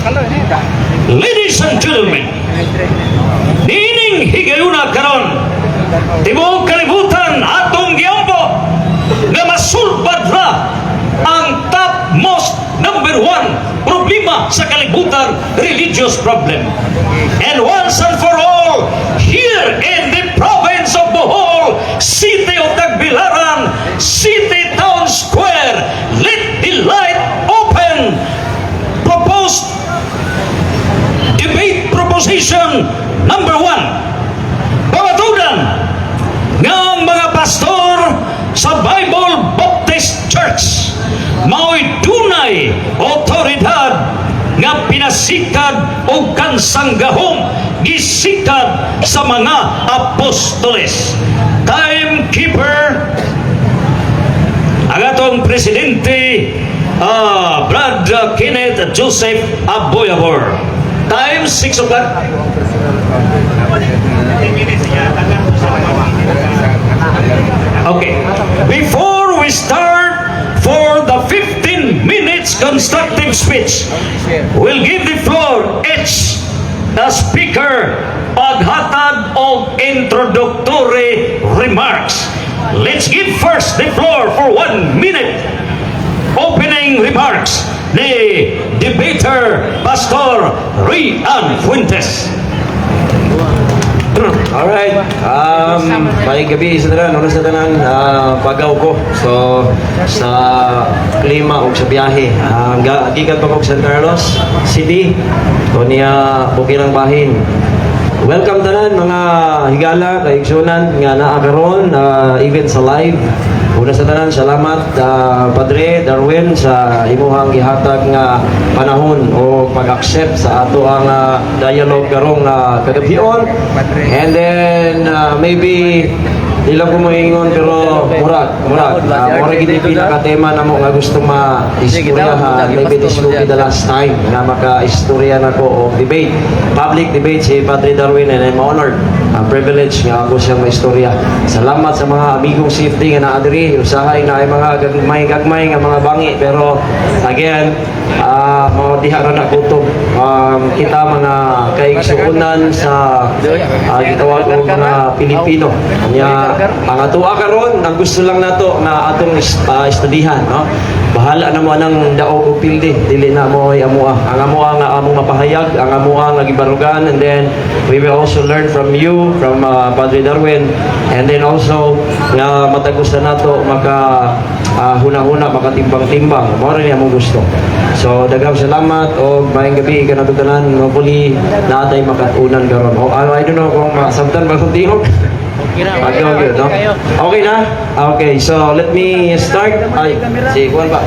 Ladies and gentlemen, nining higayuna karon tibuok kalibutan atong giambo nga masulbad ra ang topmost number one problema sa kalibutan, religious problem. And once and for all, here in the province of Bohol, city of Tagbilaran, city town square, let the light open. Proposed debate proposition number 1. Pamatudan ng mga pastor sa Bible Baptist Church mao'y dunay otoridad nga pinasikad o kansanggahong gisikad sa mga apostoles. Timekeeper ang atong presidente, Brad Kenneth Joseph Aboyabor. Time 6 o'clock. Okay. Before we start for the 15 minutes constructive speech, we'll give the floor each the speaker paghatag of introductory remarks. Let's give first the floor for 1 minute opening remarks ni debater Pastor Rian Fuentes. Alright, maayong gabi sa tanan, una sa tanan, pagaw ko sa klima o sa biyahe. Gikan pa ko sa San Carlos City, o niya Bukirang Bahin. Welcome tanan mga higala, kaigsunan nga naa karon even sa live. Una sa tanan, salamat Padre Darwin sa imuhang gihatag nga panahon o pag-accept sa ato ang dialogue karong kagabion. And then maybe ilang ko moingon pero murag gid pinaka-tema namo nga gusto ma-istoryahan. Maybe this will be the last time na maka-istorya nako o debate, public debate si Padre Darwin, and I'm honored, privilege nga ako siyang maistorya. Salamat sa mga amigong safety nga naa diri. Usahay na ay mga gagmay nga mga bangi, pero again mga diha ra na kutob kita mga kaigsuonan sa gitawag og mga Pilipino nya ang atuwa karon ang gusto lang nato na atong studihan, no? Bahala na mo anang daog og pilde, dili na mo ay amuha. Ang amuha nga among mapahayag, ang amuha nga gibarugan, and then we will also learn from you, from Padre Darwin, and then also nga matagusan nato maka huna-huna, makatimbang-timbang. Mao rin among gusto. So daghang salamat o maayong gabi kanang tanan. Hopefully natay makatunan karon. I don't know kung masabtan ba kung tingog. Okay, no? Okay na? Okay, so let me start. Ay, si Juan ba?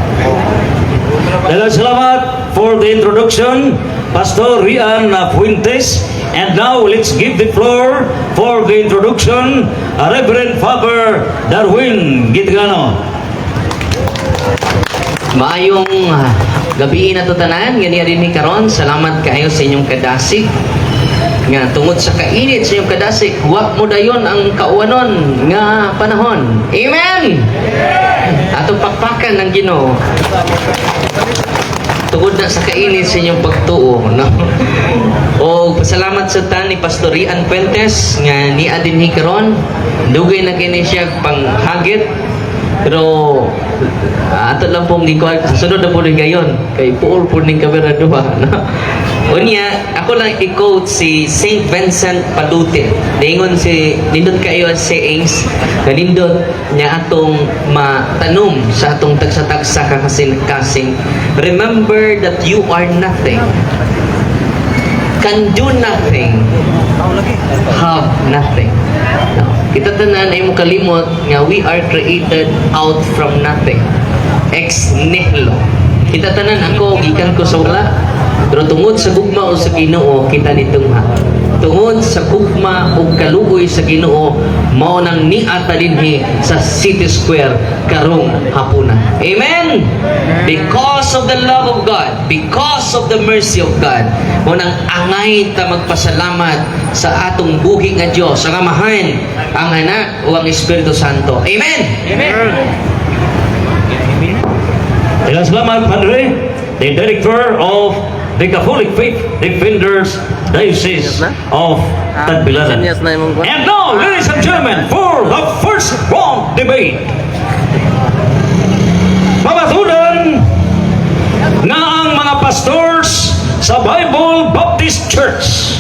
Daghang salamat for the introduction, Pastor Rian Fuentes. And now let's give the floor for the introduction, Reverend Father Darwin Gitgano. Maayong gabi na to tanan, ganyan rin ni karon. Salamat kayo sa inyong kadasig. Nga tungod sa kainit sa inyong kadasig, wa mo dayon ang kauwanon nga panahon. Amen. Atong pakpakan ng Ginoo. Tungod na sa kainit sa inyong pagtuo, no? O pasalamat sa tan ni Pastor Rian Fuentes nga ni adinhi karon. Dugay na kini siya panghagit. Pero ato lang pong gikuha, sunod na po rin gayon kay puol po rin kamera duha, no? Unya, ako lang i-quote si Saint Vincent Palute. Dingon si nindot kayo ang sayings na nindot niya atong matanom sa atong tagsa-tagsa kasing. Remember that you are nothing, can do nothing, have nothing. No. Kita tanan ay mo kalimot nga we are created out from nothing, ex nihilo. Kita tanan ako gikan ko sa wala, pero tungod sa gugma o sa Ginoo kita nitungha. Tungod sa gugma o kaluoy sa Ginoo mao nang niata dinhi sa City Square karong hapuna. Amen. Because of the love of God, because of the mercy of God, mo nang angay ta magpasalamat sa atong buhi nga Dios, ang Amahan, ang Anak o ang Espiritu Santo. Amen. Amen. Salamat, Padre, the director of the Catholic Faith Defenders Diocese of Tagbilaran. And now, ladies and gentlemen, for the first round debate. Mabatulan na ang mga pastors sa Bible Baptist Church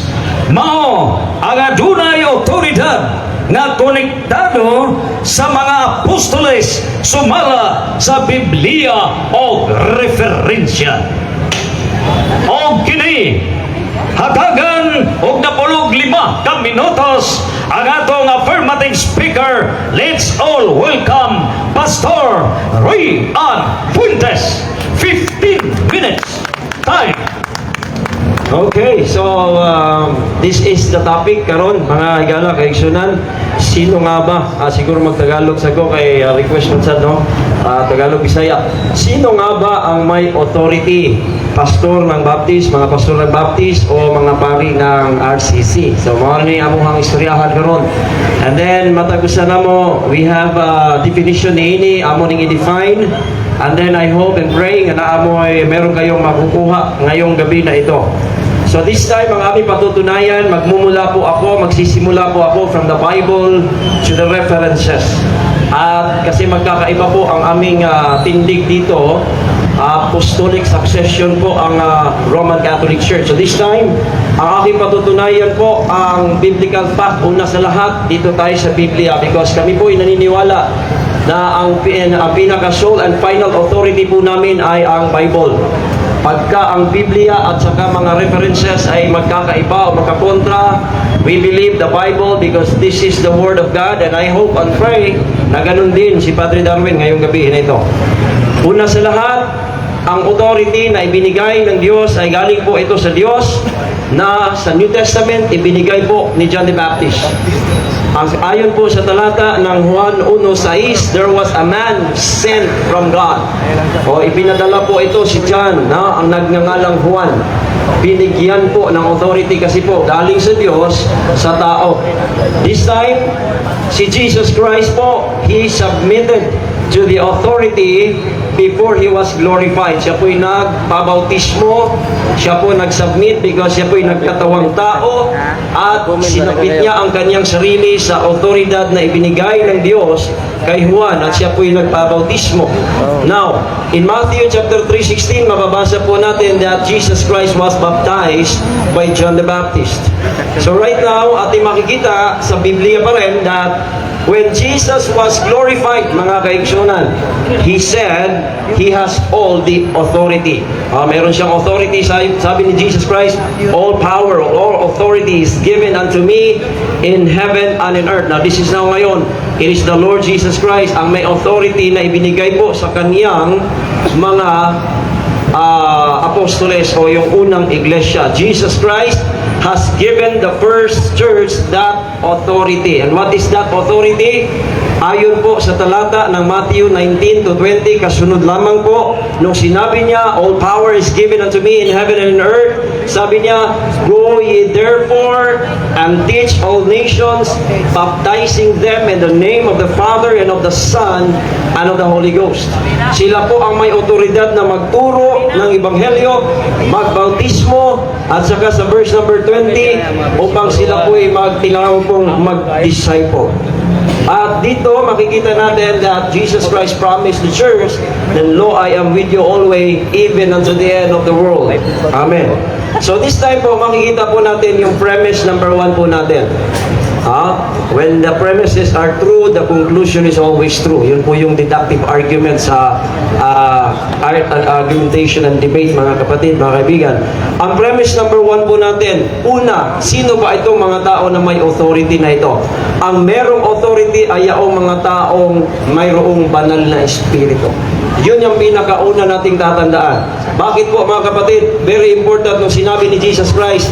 mao ang adunay otoridad nga konektado sa mga apostoles sumala sa Biblia o referensya. O kini hatagan og 15 ka minutos ang atong affirmative speaker. Let's all welcome Pastor Roy Ann Fuentes. 15 minutes time. Okay, so this is the topic karon mga higala kaigsunan. Sino nga ba? Siguro magtagalog sa ko kay request mo sa no? Tagalog Bisaya. Sino nga ba ang may authority? Pastor ng Baptist, mga pastor ng Baptist o mga pari ng RCC. So mao ni among istoryahan karon. And then matagusan namo, we have a definition ni amo ning i-define. And then I hope and pray nga naamoy meron kayong makukuha ngayong gabi na ito. So this time, ang aming patutunayan, magmumula po ako, magsisimula po ako from the Bible to the references. At kasi magkakaiba po ang aming tindig dito, apostolic succession po ang Roman Catholic Church. So this time, ang aking patutunayan po, ang biblical fact, una sa lahat, dito tayo sa Biblia because kami po ay naniniwala na ang pinaka-sole and final authority po namin ay ang Bible. Pagka ang Biblia at saka mga references ay magkakaiba o magkakontra, we believe the Bible because this is the Word of God, and I hope and pray na ganun din si Padre Darwin ngayong gabi na ito. Una sa lahat, ang authority na ibinigay ng Diyos ay galing po ito sa Diyos na sa New Testament ibinigay po ni John the Baptist. Ayon po sa talata ng Juan 1:6, there was a man sent from God. O ipinadala po ito si John, na ang nagngangalang Juan. Binigyan po ng authority kasi po galing sa Diyos sa tao. This time, si Jesus Christ po, He submitted to the authority before He was glorified. Siya po'y nagpabautismo, siya po nag-submit because siya po'y nagkatawang tao at sinapit niya ang kanyang sarili sa otoridad na ibinigay ng Diyos kay Juan at siya po'y nagpabautismo. Now, in Matthew chapter 3:16, mababasa po natin that Jesus Christ was baptized by John the Baptist. So right now, ating makikita sa Biblia pa rin that when Jesus was glorified, mga kaigsunan, He said, He has all the authority. Meron siyang authority, sabi ni Jesus Christ, all power, all authority is given unto me in heaven and in earth. Now, this is now ngayon, it is the Lord Jesus Christ ang may authority na ibinigay po sa kaniyang mga apostoles o yung unang iglesia. Jesus Christ has given the first church that authority. And what is that authority? Ayon po sa talata ng Matthew 19-20, kasunod lamang po, nung sinabi niya, all power is given unto me in heaven and in earth, sabi niya, go ye therefore and teach all nations, baptizing them in the name of the Father and of the Son and of the Holy Ghost. Sila po ang may otoridad na magturo ng Ebanghelyo, magbautismo, at saka sa verse number 20, upang sila po ay tinawag pong mag-disciple. At dito makikita natin that Jesus Christ promised the church, "And lo, I am with you always, even unto the end of the world." Amen. So this time po makikita po natin yung premise number 1 po natin. When the premises are true, the conclusion is always true. Yun po yung deductive argument sa argumentation and debate, mga kapatid, mga kaibigan. Ang premise number 1 po natin, una, sino ba itong mga tao na may authority na ito? Ang merong authority ay yung mga taong mayroong banal na espiritu. Yun yung pinakauna nating tatandaan. Bakit po, mga kapatid? Very important nung sinabi ni Jesus Christ,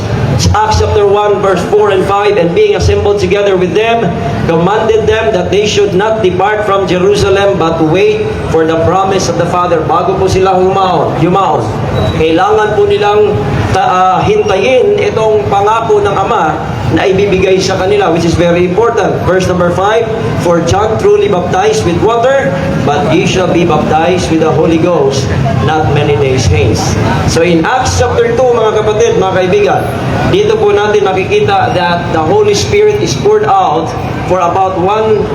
Acts chapter 1 verse 4 and 5, and being assembled together with them, commanded them that they should not depart from Jerusalem, but wait for the promise of the Father. Bago po sila humaon, kailangan po nilang hintayin itong pangako ng Ama na ibibigay sa kanila, which is very important. Verse number 5, For John truly baptized with water, but ye shall be baptized with the Holy Ghost not many days hence. So in Acts chapter 2, mga kapatid, mga kaibigan, dito po natin makikita that the Holy Spirit is poured out for about 120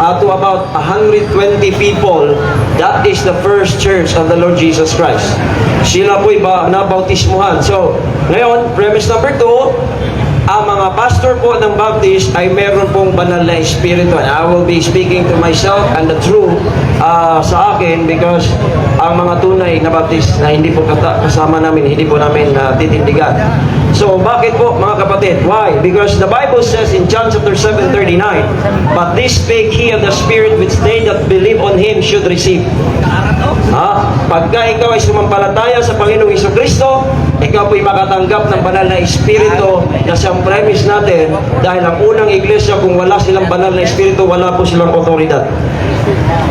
people. That is the first church of the Lord Jesus Christ. Sila po'y nabautismuhan. So, ngayon, premise number 2, ang mga pastor po ng Baptist ay meron pong banal na espiritu. And I will be speaking to myself and the truth sa akin because ang mga tunay na Baptist na hindi po kasama namin, hindi po namin titindigan. So, bakit po mga kapatid? Why? Because the Bible says in John chapter 7:39, But this spake he of the Spirit which they that believe on him should receive. Pagka ikaw ay sumampalataya sa Panginoong Hesukristo, ikaw po'y makatanggap ng banal na espiritu na siyang premise natin dahil ang unang iglesia kung wala silang banal na espiritu, wala po silang otoridad.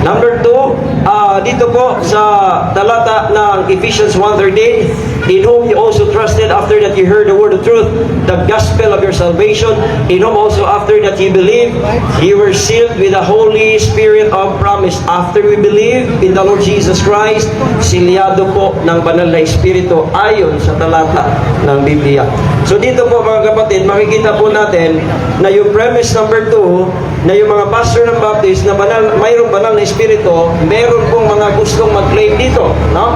Number 2, dito po sa talata ng Ephesians 1:13, In whom you also trusted after that you heard the word of truth, the gospel of your salvation, in whom also after that you believed, you were sealed with the Holy Spirit of promise. After we believe in the Lord Jesus Christ, silyado po ng banal na espiritu ayon sa talata ng Biblia. So dito po mga kapatid, makikita po natin na yung premise number 2, na yung mga pastor ng Baptist na mayroong banal na espiritu, meron pong mga gustong mag-claim dito, no?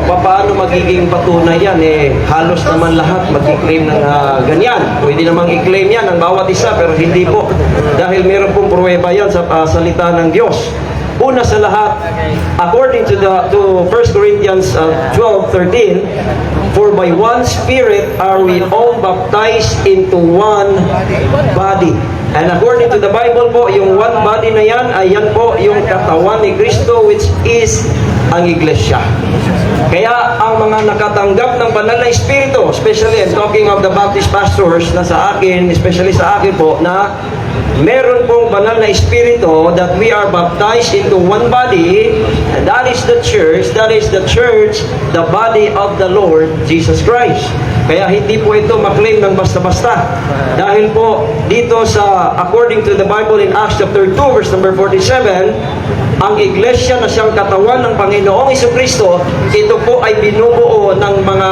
Paano magiging patunay yan? Halos naman lahat mag-i-claim ng ganyan. Pwede namang i-claim yan ang bawat isa, pero hindi po. Dahil meron pong pruweba yan sa salita ng Diyos. Una sa lahat, according to 1 Corinthians 12:13, For by one Spirit are we all baptized into one body. And according to the Bible po, yung one body na yan, ay yan po yung katawan ni Kristo, which is ang iglesia. Kaya ang mga nakatanggap ng banal na espiritu, especially I'm talking of the Baptist pastors na sa akin, especially sa akin po, na meron pong banal na espiritu that we are baptized into one body, and that is the church, the body of the Lord Jesus Christ. Kaya hindi po ito maklaim ng basta-basta. Dahil po dito sa, according to the Bible in Acts chapter 2 verse number 47, ang iglesia na siyang katawan ng Panginoong Hesukristo, ito po ay binubuo ng mga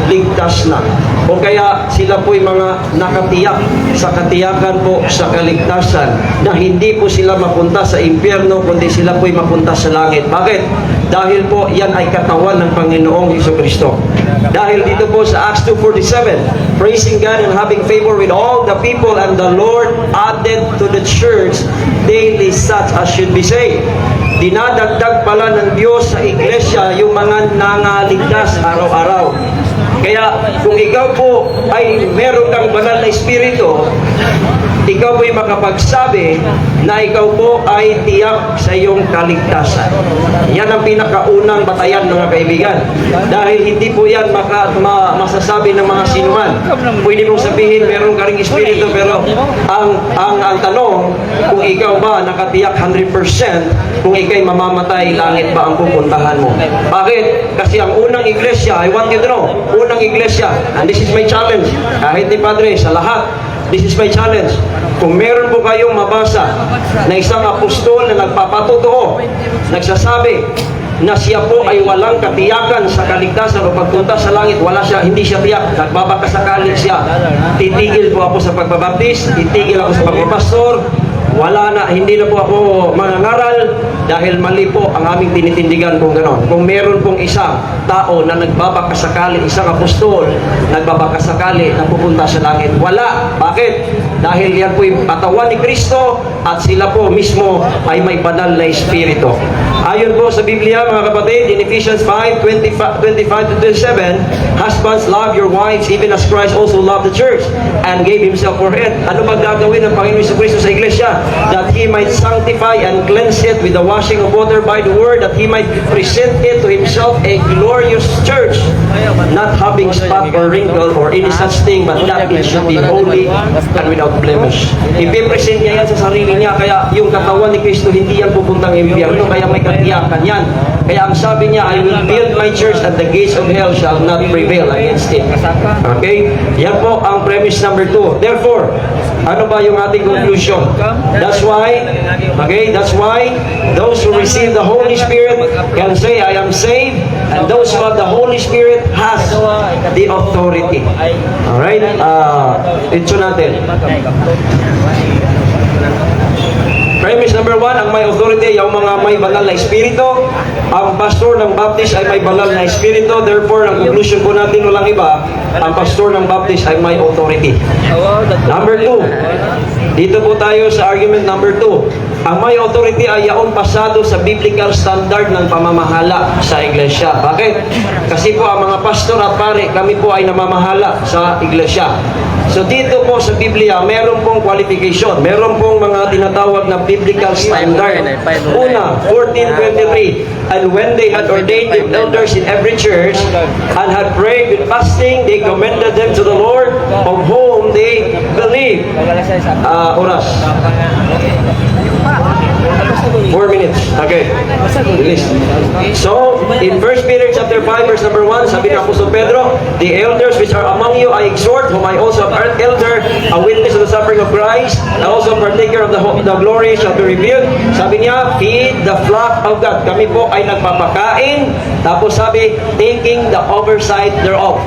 ligtas na. O kaya sila po'y mga nakatiyak sa katiyakan po sa kaligtasan na hindi po sila mapunta sa impyerno kundi sila po'y mapunta sa langit. Bakit? Dahil po yan ay katawan ng Panginoong Hesukristo. Dahil dito po sa Acts 2:47, praising God and having favor with all the people, and the Lord added to the church daily such as should be saved. Dinadagdag pala ng Diyos sa iglesia yung mga nangaligtas araw-araw. Kaya kung ikaw po ay meron kang banal na espiritu, ikaw po'y makapagsabi na ikaw po ay tiyak sa iyong kaligtasan. Yan ang pinakaunang batayan, mga kaibigan. Dahil hindi po yan masasabi ng mga sinuman. Pwede mong sabihin meron ka ring espiritu, pero ang tanong, kung ikaw ba nakatiyak 100%, kung ikaw'y mamamatay, langit ba ang pupuntahan mo? Bakit? Kasi ang unang iglesia, I want you to know, unang iglesia, and this is my challenge, kahit ni Padre, sa lahat, this is my challenge. Kung meron po kayong mabasa na isang apostol na nagpapatotoo, nagsasabi na siya po ay walang katiyakan sa kaligtasan o pagpunta sa langit, hindi siya tiyak, nagbabakasakali siya, titigil po ako sa pagbabaptis, titigil ako sa pagpapastor, wala na, hindi na po ako mangangaral dahil mali po ang aming tinitindigan kung gano'n. Kung meron pong isang tao na nagbabakasakali, isang apostol, nagbabakasakali na pupunta sa langit, wala. Bakit? Dahil yan po yung katawan ni Kristo at sila po mismo ay may banal na espiritu. Ayon po sa Biblia, mga kapatid, in Ephesians 5:25-27, husbands, love your wives even as Christ also loved the church and gave himself for it. Ano ba gagawin ng Panginoon Jesucristo sa iglesia? That he might sanctify and cleanse it with the washing of water by the word, that he might present it to himself a glorious church, not having spot or wrinkle or any such thing, but that it should be holy and without blemish. Ipipresent niya yan sa sarili niya, kaya yung katawan ni Kristo hindi yan pupuntang impyerno, kaya may katiyakan yan Kaya ang sabi niya, I will build my church and the gates of hell shall not prevail against it. Okay? Yan po ang premise number 2. Therefore, ano ba yung ating conclusion? That's why, that's why those who receive the Holy Spirit can say, I am saved, and those who have the Holy Spirit has the authority. Alright? Ito natin. Premise number 1, ang may authority, yung mga may banal na espiritu. Ang pastor ng Baptist ay may banal na espiritu. Therefore, ang conclusion po natin walang iba, ang pastor ng Baptist ay may authority. Number 2, dito po tayo sa argument number 2. Ang may authority ay yaon pasado sa biblical standard ng pamamahala sa iglesia. Bakit? Kasi po ang mga pastor at pare, kami po ay namamahala sa iglesia. So dito po sa Biblia, meron pong qualification. Meron pong mga tinatawag na biblical standard. Una, 14:23. And when they had ordained the elders in every church and had prayed with fasting, they commended them to the Lord of whom they believed. Oras. 4 minutes. Okay. Bilis. So, in 1 Peter chapter 5 verse number 1, sabi ng Apostol Pedro, the elders which are among you I exhort, whom I also have earned elder, a witness of the suffering of Christ, and also partaker of the glory shall be revealed. Sabi niya, feed the flock of God. Kami po ay nagpapakain, tapos sabi, taking the oversight thereof.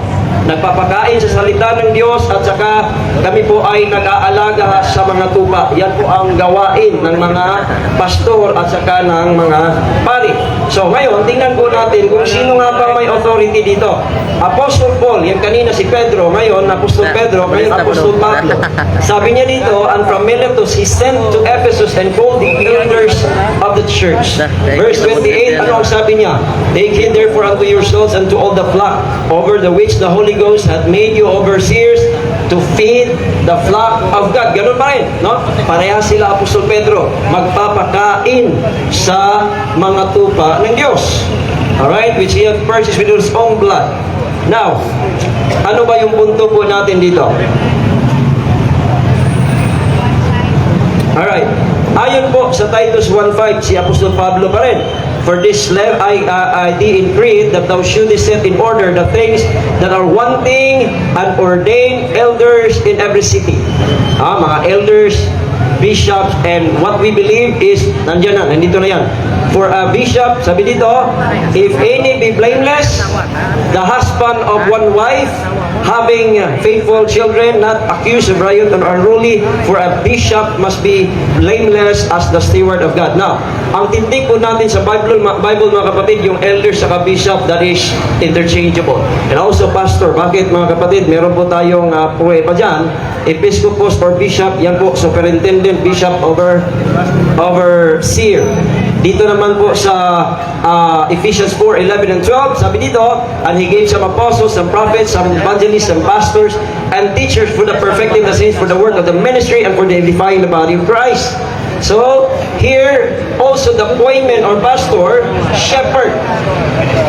Nagpapakain sa salita ng Diyos at saka kami po ay nag-aalaga sa mga tupa. Yan po ang gawain ng mga pastor at saka ng mga pari. So ngayon, tingnan po natin kung sino nga ba may authority dito. Apostle Paul, yan kanina si Pedro, ngayon Apostol Pedro, ngayon Apostol Pablo. Sabi niya dito, and from Miletus he sent to Ephesus and called the elders of the church. Verse 28, ano ang sabi niya? Take heed therefore unto yourselves and to all the flock over the which the Holy Ghost hath made you overseers to feed the flock of God. Ganun pa rin, no? Pareha sila Apostol Pedro, magpapakain sa mga tupa ng Diyos. Alright? Which he hath purchased with his own blood. Now, ano ba yung punto po natin dito? Alright. Ayon po sa Titus 1:5, si Apostol Pablo pa rin. For this I thee in Crete, that thou shouldest set in order the things that are wanting, and ordain elders in every city. Mga elders, bishops, and what we believe is, nandiyan na, nandito na yan. For a bishop, sabi dito, if any be blameless, the husband of one wife, having faithful children, not accused of riot or unruly, for a bishop must be blameless as the steward of God. Now, ang tindig po natin sa Bible mga kapatid, yung elder sa bishop, that is interchangeable. And also pastor. Bakit mga kapatid? Meron po tayong pruweba dyan. Episcopos or bishop, yan po, superintendent, bishop, overseer. Dito naman po sa Ephesians 4:11 and 12, sabi dito, and he gave some apostles, some prophets, some evangelists, some pastors, and teachers for the perfecting the saints, for the work of the ministry, and for the edifying the body of Christ. So, here, also the appointment or pastor, shepherd.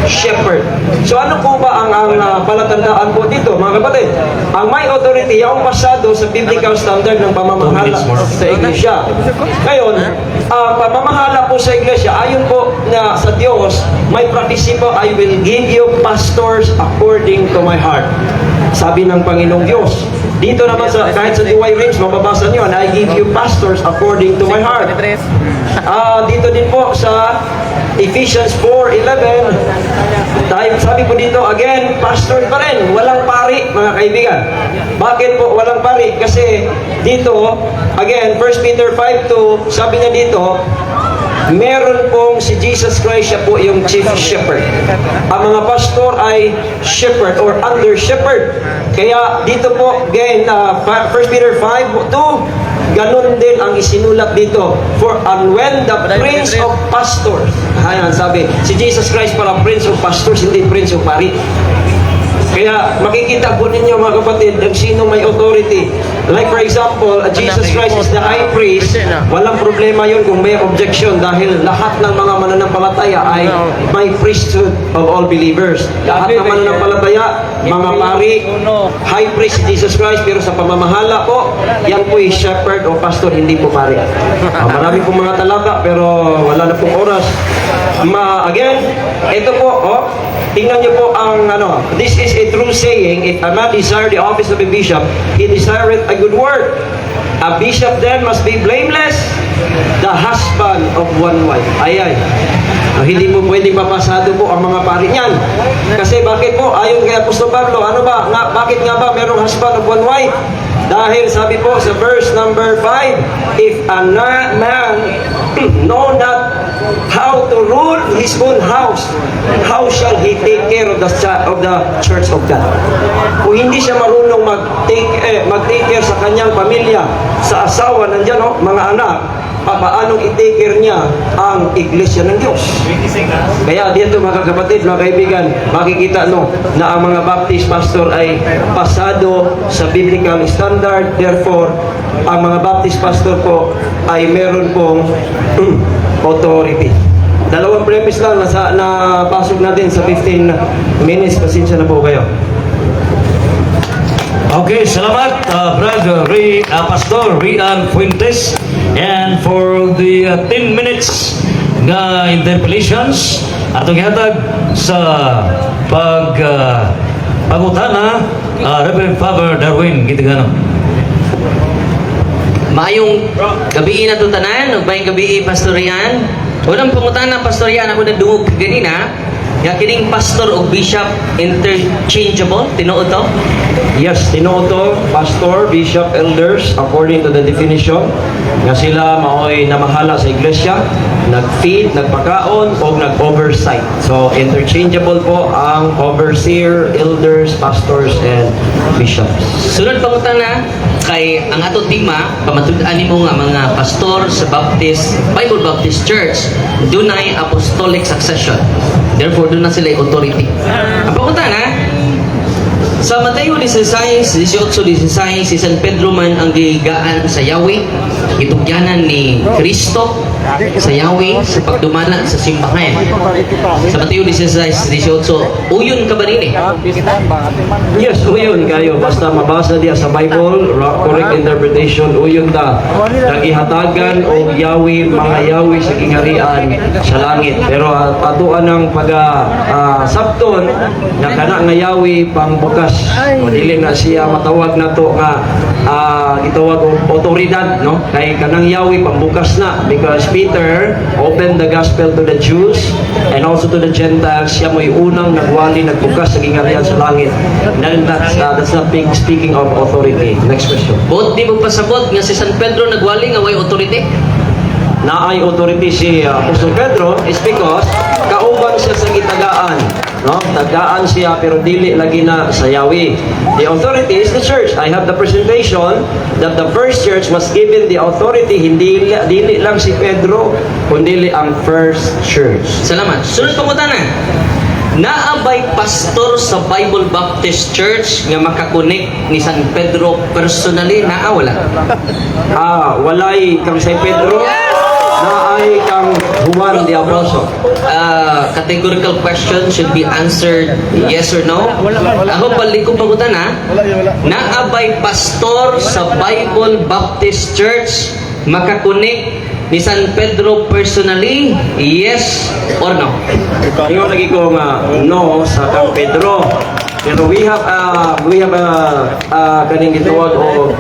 Shepherd. So, ano po ba ang palatandaan po dito, mga kapatid? Ang may authority, yung pasado sa biblical standard ng pamamahala sa iglesia. Ngayon, pamamahala po sa iglesia, ayon po na sa Diyos, may prophecy po, I will give you pastors according to my heart. Sabi ng Panginoong Diyos. Dito naman sa kahit sa Duway Range, mababasa niyo, I give you pastors according to my heart. Dito din po sa Ephesians 4:11, sabi po dito, again, pastor pa rin, walang pari, mga kaibigan. Bakit po walang pari? Kasi dito, again, 1 Peter 5:2, sabi niya dito, meron pong si Jesus Christ, siya po yung chief shepherd. Ang mga pastor ay shepherd or under shepherd. Kaya dito po, again, 1 Peter 5:2, ganun din ang isinulat dito. For and when the prince of pastors, ayan, sabi, si Jesus Christ para prince of pastors, hindi prince of pari. Kaya makikita po ninyo mga kapatid, ang sino may authority. Like for example, Jesus Christ is the high priest. Walang problema yun kung may objection dahil lahat ng mga mananampalataya ay may priesthood of all believers. Lahat ng mananampalataya, mga pari, high priest Jesus Christ, pero sa pamamahala po, yan po ay shepherd o pastor, hindi po pari. Marami pong mga talaka pero wala na pong oras. again, ito po, tingnan niyo po ang this is a true saying, if a man desire the office of a bishop, he desireth a good work. A bishop then must be blameless, the husband of one wife. Ay. Hindi mo pwedeng papasado po ang mga pari niyan. Kasi bakit po? Ayon kay Apostol Pablo, bakit nga ba merong husband of one wife? Dahil sabi po sa verse number 5, if a man know not how to rule his own house, how shall he take care of the church of God? Kung hindi siya marunong mag-take care sa kanyang pamilya, sa asawa, nandiyan mga anak, paanong i-take care niya ang iglesia ng Diyos? Kaya dito mga kapatid, mga kaibigan, makikita na ang mga Baptist pastor ay pasado sa biblical standard. Therefore, ang mga Baptist pastor po ay meron pong authority. Dalawang premise lang na pasok natin sa 15 minutes. Pasensya na po kayo. Okay, salamat, Brother Pastor Rian Fuentes. And for the 10 minutes na interpellations atong ihatag sa pagutana, Reverend Father Darwin Gitigano. Maayong gabi na tanan, ug maayong gabi Pastor Rian. Unang pangutana Pastor Rian, ako nadungog ganina, nga kining pastor o bishop interchangeable, tinuod to? Yes, tinuod to, pastor, bishop, elders, according to the definition, nga sila maoy namahala sa iglesia, nag-feed, nagpakaon, o nag-oversight. So, interchangeable po ang overseer, elders, pastors, and bishops. Sunod pangutana, kay ang ato tema, pamatud-an nimo nga mga pastor sa Bible Baptist Church, dunay apostolic succession. Therefore, doon na sila authority. Ang pangutana, sa Mateo 18:16, si San Pedro man ang gigaan sa Yahweh, itugyanan ni Kristo sa Yahweh sa pagdumala sa simbahan. Sa Mateo 16:18, uyon ka ba rin Yes, uyon kayo. Basta mabasa diya sa Bible, correct interpretation, uyon ta. Nagihatagan o Yahweh, mga Yahweh sa kingharian sa langit. Pero patuan ng sabton, na kana nga Yahweh pangbukas. O dili na siya matawag na to nga gitawag og otoridad, no? Kay kanang Yahweh pambukas na, because Peter opened the gospel to the Jews and also to the Gentiles. Siya mo'y unang nagwali, nagbukas sa kingharian sa langit. And that's not speaking of authority. Next question. Bot di mo pasabot nga si San Pedro nagwali nga way authority? Na ay authority si Apostol Pedro is because kauban siya sa gitagaan, no? Tagaan siya pero dili lagi na sa Yahweh. The authority is the church. I have the presentation that the first church was given the authority, hindi dili lang si Pedro kundi ang first church. Salamat. Sunod pangutana. Naabay pastor sa Bible Baptist Church nga makakonek ni San Pedro personally, wala? Walay kang San Pedro. Naay kang Juan the Apostle. Categorical question should be answered yes or no. Ako palikong pagutan naabay pastor sa Bible Baptist Church makakonek ni San Pedro personally, yes or no? Ingon lagi ko nga no sa kang Pedro. Pero we have kaning gitawag o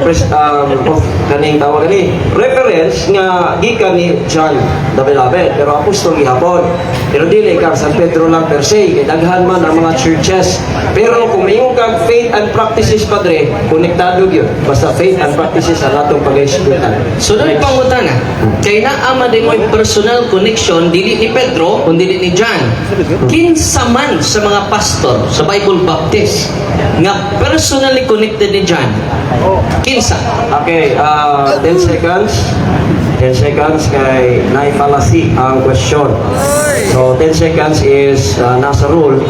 kaning tawag ni reference nga gikan ni John the Beloved, pero apostol gihapon. Pero dili kang San Pedro lang per se, kay daghan man ang mga churches. Pero kung mayong kang faith and practices padre, konektado gyud. Basta faith and practices ang atong pag-eskwelahan. Sunod pangutana, kay naama din mo personal connection dili ni Pedro kundi ni John. Kinsa man sa mga pastor sa Bible Baptist nga personally connected ni John? Kinsa? Okay, 10 seconds. 10 seconds kay naipalasi ang question. So 10 seconds is nasa rule.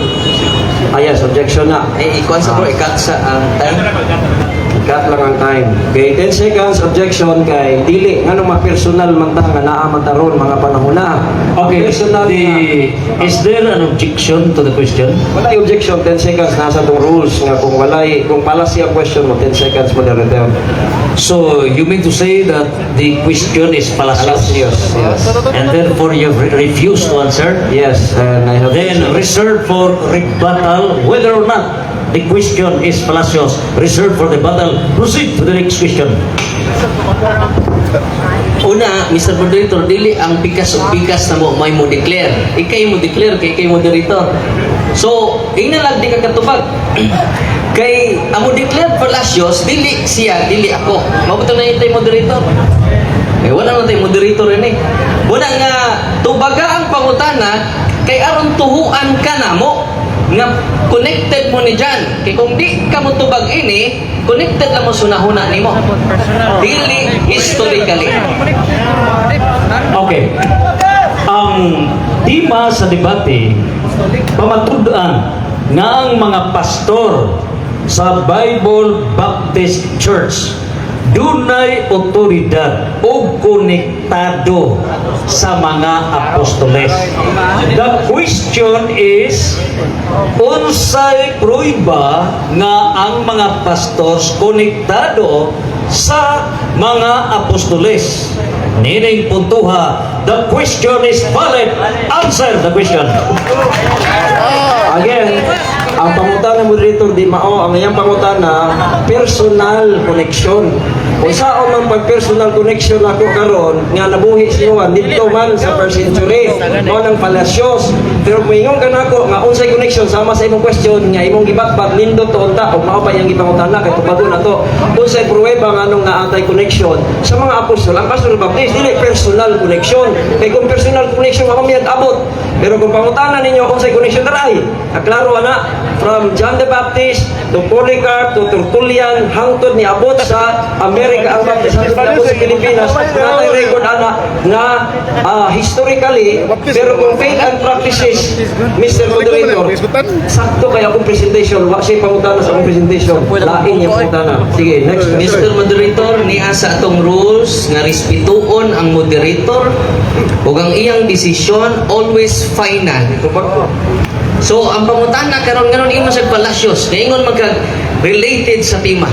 Yes, objection na. Ikuan sa bro, ikat sa ang time. cut lang ang time. Okay, 10 seconds, objection kay dili, nga nung personal man ta, nga naa man taron mga panahuna. Okay, Personal is there an objection to the question? wala yung objection, 10 seconds, nasa itong rules nga kung kung palasi ang question mo, 10 seconds mo na return. So, you mean to say that the question is fallacious? Yes, yes. And therefore you refuse to answer? Yes, and I have... Then reserve for rebuttal whether or not the question is fallacious. Reserve for the rebuttal. Proceed to the next question. Una, Mr. Moderator, dili ang bigas o bigas na mo may mo declare. Ikay mo declare, kay ikay moderator. So, inalag di ka katubag. Kay ang mo declare fallacious, dili siya, dili ako. Mabutang na itay moderator. Eh, wala na tayo moderator rin eh. Wala nga, tubaga ang pangutana, kay aron tuhuan ka na mo, nga connected mo ni dyan. Kay kung di ka mo tubag ini, connected lang mo sunahuna ni mo. Dili historically. Okay. Ang tema sa debate, pamatud-an nga ang mga pastor sa Bible Baptist Church dunay otoridad o konektado sa mga apostoles. The question is, unsay pruiba nga ang mga pastors konektado sa mga apostoles? Nining puntuha, the question is valid. Answer the question. Again, ang pangutana moderator di mao, ang iyang pangutana personal connection. Kung saan man pag personal connection ako karon nga nabuhi siya dito man sa first century, mao nang fallacious. Pero kung ingon ka nako nga unsay connection sama sa imong question nga imong gibatbat nindot to unta ug mao pa iyang gipangutana kay tubago na to. Unsay pruweba nga anong naatay connection sa mga apostol? Ang pastor Baptist dili personal connection. Kay kung personal connection mao miyag abot. Pero kung pangutana ninyo unsay connection daray, klaro ana from John the Baptist to Polycarp to Tertullian hangtod ni abot sa Amerika ang Baptist hangtod abot sa Pilipinas. Natay record ana nga historically, pero kung faith and practices, Mr. Moderator, sakto kaya akong presentation, wa siya pangutana sa akong presentation, lain yung pangutana. Sige, next. Mr. Moderator, niya sa atong rules nga respetuon ang moderator ug ang iyang desisyon always final. So, ang pangutana karon ngayon imo sa palasyos, ngayon magka-related sa tema.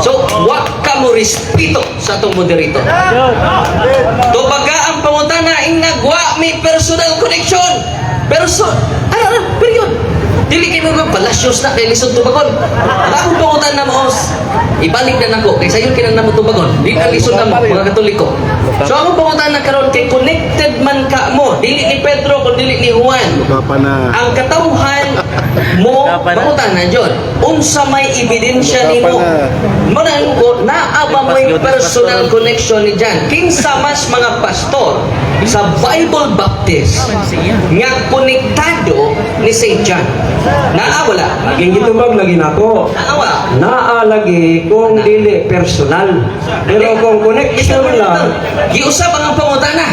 So, wa ka mo respeto sa atong moderator. Tubaga ang pangutana, ingagwa may personal connection. Period. Dili kayo mga palasyos na kay lisod tubagon. Akong pangutan na mo, ibalik na nako kay sayon kinang namo tubagon. Di na lisod na mo mga Katoliko. So akong pangutan na karon kay connected man ka mo, dili ni Pedro kun dili ni Juan. Ang katawhan mo pangutan na jud. Unsa may ebidensya nimo? Mo na ko naaba may personal connection ni Jan. Kinsa mas mga pastor sa Bible Baptist nga konektado ni St. John. Naawala. Laging gitubag lagi nako. Naawa. Naalagi kung dili personal. Pero kung connection lang, Giusap ang pangutana.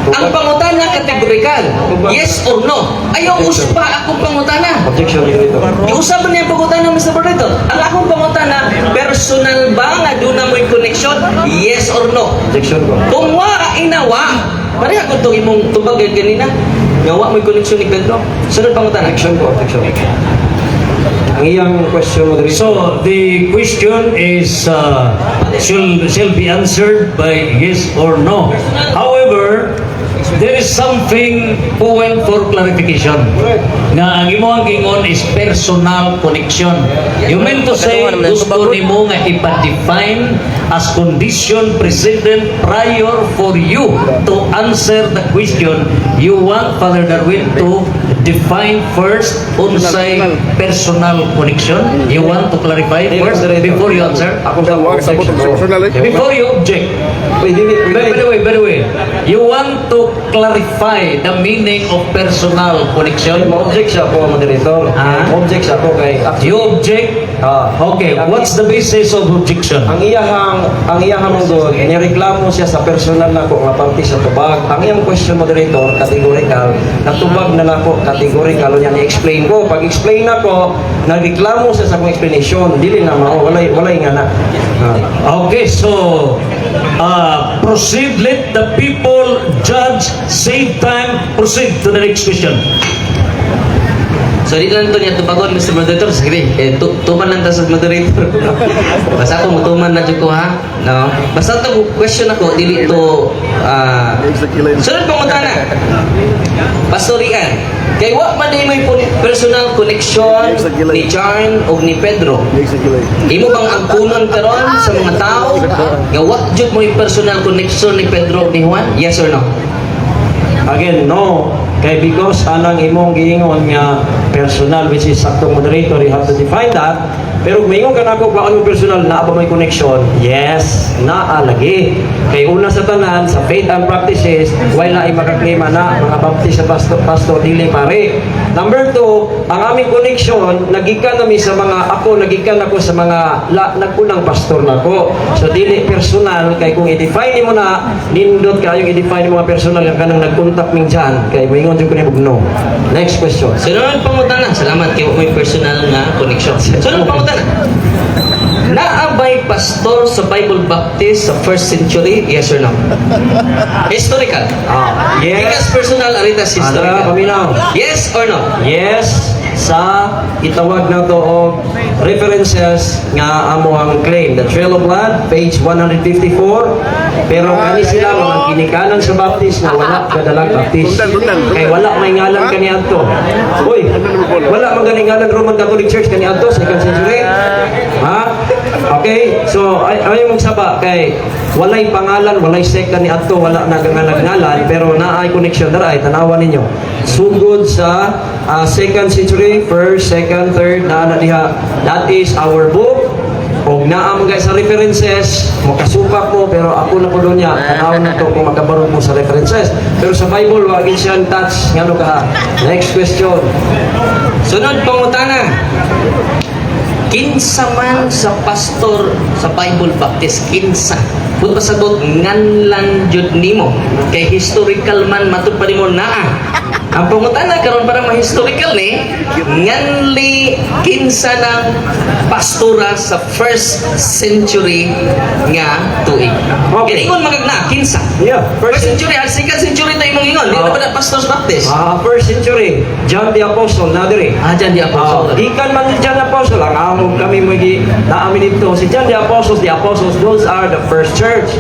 Ang pangutana kategorikal. Yes or no. Ayaw uspa akong pangutana. objection dito. Giusap niya ang pangutana, Mr. Moderator. Ang akong pangutana, personal ba nga doon na mo'y connection? Yes or no. Objection ko. Kung wa inawa, pareha ko itong imong tubag ganina. Nga wa mo'y connection ni Pedro. Sunod pangutana. Objection ko. Objection. Ang iyang question mo dito. So the question is shall be answered by yes or no. However, there is something point for clarification. Nga ang imong gingon is personal connection. You mean to say gusto nimo nga ipa-define as condition precedent prior for you to answer the question. You want Father Darwin to define first unsay personal connection. You want to clarify first before you answer. Ako sa objection ko. Before you object. By the way, you want to clarify the meaning of personal connection. Mo-object siya po, moderator. Ah? Mo-object siya po kay You object Okay, what's the basis of objection? ang iyahang mungod nireklamo siya sa personal nako nga parte sa tubag. Ang iyang question moderator categorical, natubag na nako categorical niya ni-explain ko. Pag explain nako, nagreklamo siya sa akong explanation. Dili na mao walay nga na. Okay, so proceed. Let the people judge. Save time. Proceed to the next question. So dito lang ito niya tubagon, Mr. Moderator. Sige, tuman lang ta sa moderator. Basta ako mutuman na dyan ko ha. No? Basta ito question ako, dili ito sunod pang na. Pastorian. Kay wa man din may personal connection ni John o ni Pedro. Imo bang ang kunon karon sa mga tao nga wa jud mo yung personal connection ni Pedro o ni Juan? Yes or no? Again, no. Kay because anang imong giingon nga personal, which is saktong moderator, you have to define that. Pero mayroon ka na ako kung ano personal na ba may connection? Yes, naa lagi. Kay una sa tanan, sa faith and practices, wala ay makaklima na mga baptist sa pastor dili pare. Number 2, ang aming connection, nagikan kami sa mga, nagikan ako sa mga nagkunang pastor na ko. So dili personal, kay kung i-define mo na, nindot kayong i-define mo mga personal yung kanang nag-contact ming dyan. Kay mayroon dyan ko na no. Next question. Sunod pangutan na. Salamat kay may personal na connection. Sunod pangutan na. Naabay pastor sa Bible Baptist sa first century? Yes or no? Historical. Yes. Because personal, aritas Ano, historical. paminaw? Yes or no? Yes, sa itawag na to og references nga amo ang claim. The Trail of Blood, page 154. Pero kani sila mga ginikanan sa Baptist na wala kadalang Baptist. Kay wala may ngalan kani adto. Uy, wala magaling ngalan Roman Catholic Church kani adto sa 2nd century. Ha? Okay, so ay mong saba kay walay pangalan, walay sekta ni adto, wala na ngalan, pero naay connection dara ay tanawan ninyo. Sugod sa 2nd century, 1st, 2nd, 3rd na diha. That is our book. Kung naam guys sa references, makasupak mo, pero ako na po doon niya, tanawin na to kung magkabaron mo sa references. Pero sa Bible, wag siyang touch. Ngano ka? Next question. Sunod pangutana. Kinsa man sa pastor sa Bible Baptist, kinsa? Kung pasagot, nganlan jud nimo. Kay historical man matud pa nimo naa. Ang pangutana karon para ma-historical ni, nganli kinsa ng pastora sa first century nga tuig. Okay. Ingon magagna, kinsa? Yeah, First century, 2nd century tayo mong ingon. Di na ba na pastors Baptist? 1st century, John the Apostle, na diri. Dyan di ako. Ikan man ni John the Apostle, ang among kami naamin dito. Si John the Apostles, those are the first church.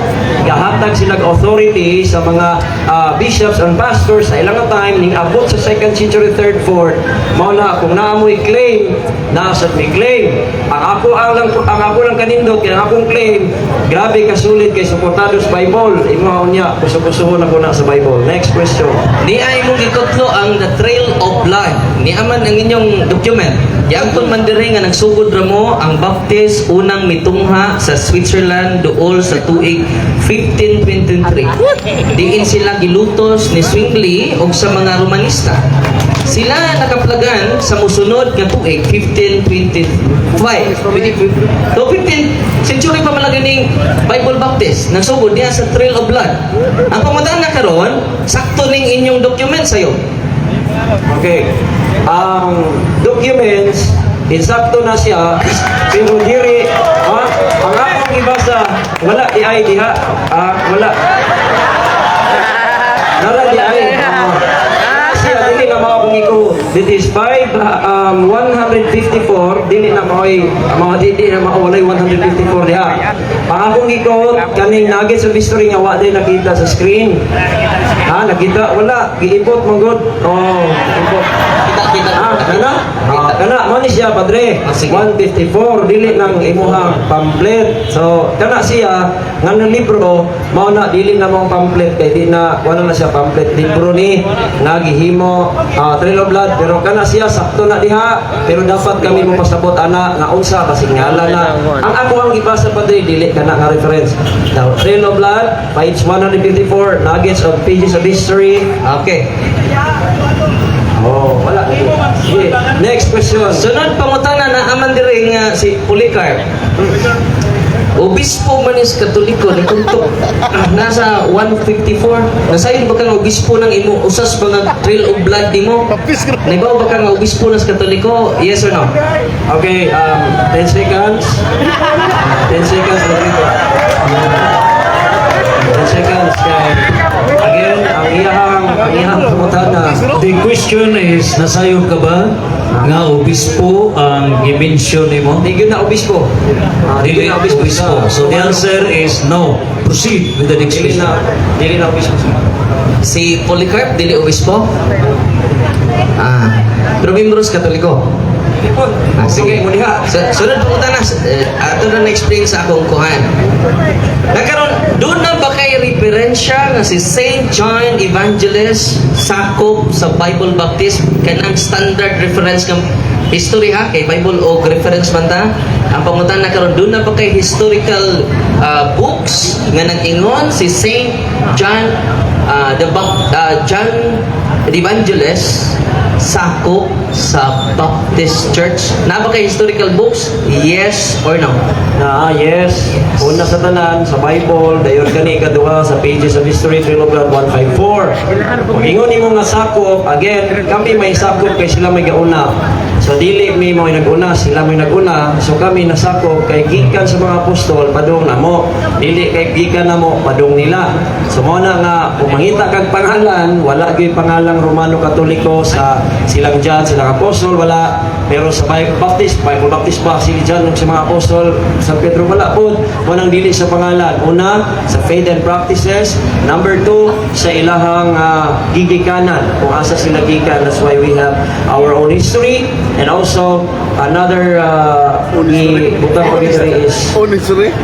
Gahatag sila authority sa mga bishops and pastors sa ilang time, ning abot sa 2nd century, 3rd, 4th. Mao na, kung naamoy claim, nasa may claim. Ang ako lang kanindot, kaya ang akong claim, grabe kasulit kay suportado sa Bible. Imaw niya, kusukusuhon ako na sa Bible. Next question. Ni ay mong gikutlo ang The Trail of Blood. Ni aman ang inyong document. Yangton man diri nga nagsugod ra mo ang Baptist unang mitungha sa Switzerland duol sa tuig 1523. Diin sila gilutos ni Zwingli og sa mga Romanista. Sila nakaplagan sa musunod nga tuig 1525. So 15th century pa malagi ning Bible Baptist nagsugod diha sa Trail of Blood. Ang pamataan na karon sakto ning inyong document sayo. Okay. Ang documents, insakto na siya, pero diri, ang akong ibasa, wala di ay diha, wala. Nara di ay, siya, dili na mga kung iko, this is 154, dili na mga dili na walay 154 diha. Ang akong iko, kaning nuggets of history nga wa din nakita sa screen. Nakita, wala, giipot mong good. Ipot. Kana mo ni siya padre. 154 dili nang imuhang pamphlet. So kana siya nganong libro mao na dili na mong pamphlet kay di na wala na siya pamphlet libro ni nagihimo Trail of Blood pero kana siya sakto na diha pero dapat kami mo pasabot ana nga unsa kasi ngala na ang ako ang ibasa padre dili kana nga reference. Now Trail of Blood page 154 nuggets of pages of history. Okay. Oh, wala. Sige. Next question. Sunod pangutana na aman dire nga si Polycarp. Obispo man is Katoliko ni kuntok nasa 154. Nasayon ba ka nga obispo ng imo usas ba nga trail of blood nimo? Naibaw ba ka nga obispo ng Katoliko? Yes or no? Okay, 10 seconds. 10 seconds, Rodrigo. 10 seconds. Again, ang iyahang pangutana. The question is, nasayon ka ba nga obispo ang i-mention nimo? Di yun na obispo. Dili na obispo. So the answer is no. Proceed with the next Dili question. na obispo. Si Polycarp dili obispo? Pero membros Katoliko. Sige, Muniha. sunod po na ato na na-explain sa akong kuhan. Nagkaroon, doon na ba kay referensya nga si Saint John Evangelist sakop sa Bible Baptist kanang standard reference ng history ha kay Bible o reference man ta ang pangutan na karon doon na ba kay historical books nga nag-ingon si Saint John John the Evangelist sakop sa Baptist Church. Na ba kay historical books? Yes or no? Yes. Una sa tanan, sa Bible, dayon kani kaduha sa Pages of History, Trail of Blood 154. Kung ingon nimo nga sakop, again, kami may sakop kay sila may gauna. So dili mi mo naguna, sila may naguna. So kami nasakop kay gikan sa mga apostol padung namo. Dili kay gikan namo padung nila. So mo na nga kung mangita kag pangalan, wala gyud pangalang Romano Katoliko sa silang John, silang apostol wala. Pero sa Bible Baptist ba si John ug sa mga apostol sa Pedro wala po. Mo nang dili sa pangalan. Una sa faith and practices, number 2 sa ilahang gigikanan kung asa sila gikan. That's why we have our own history. And also, another butang pag-history is history?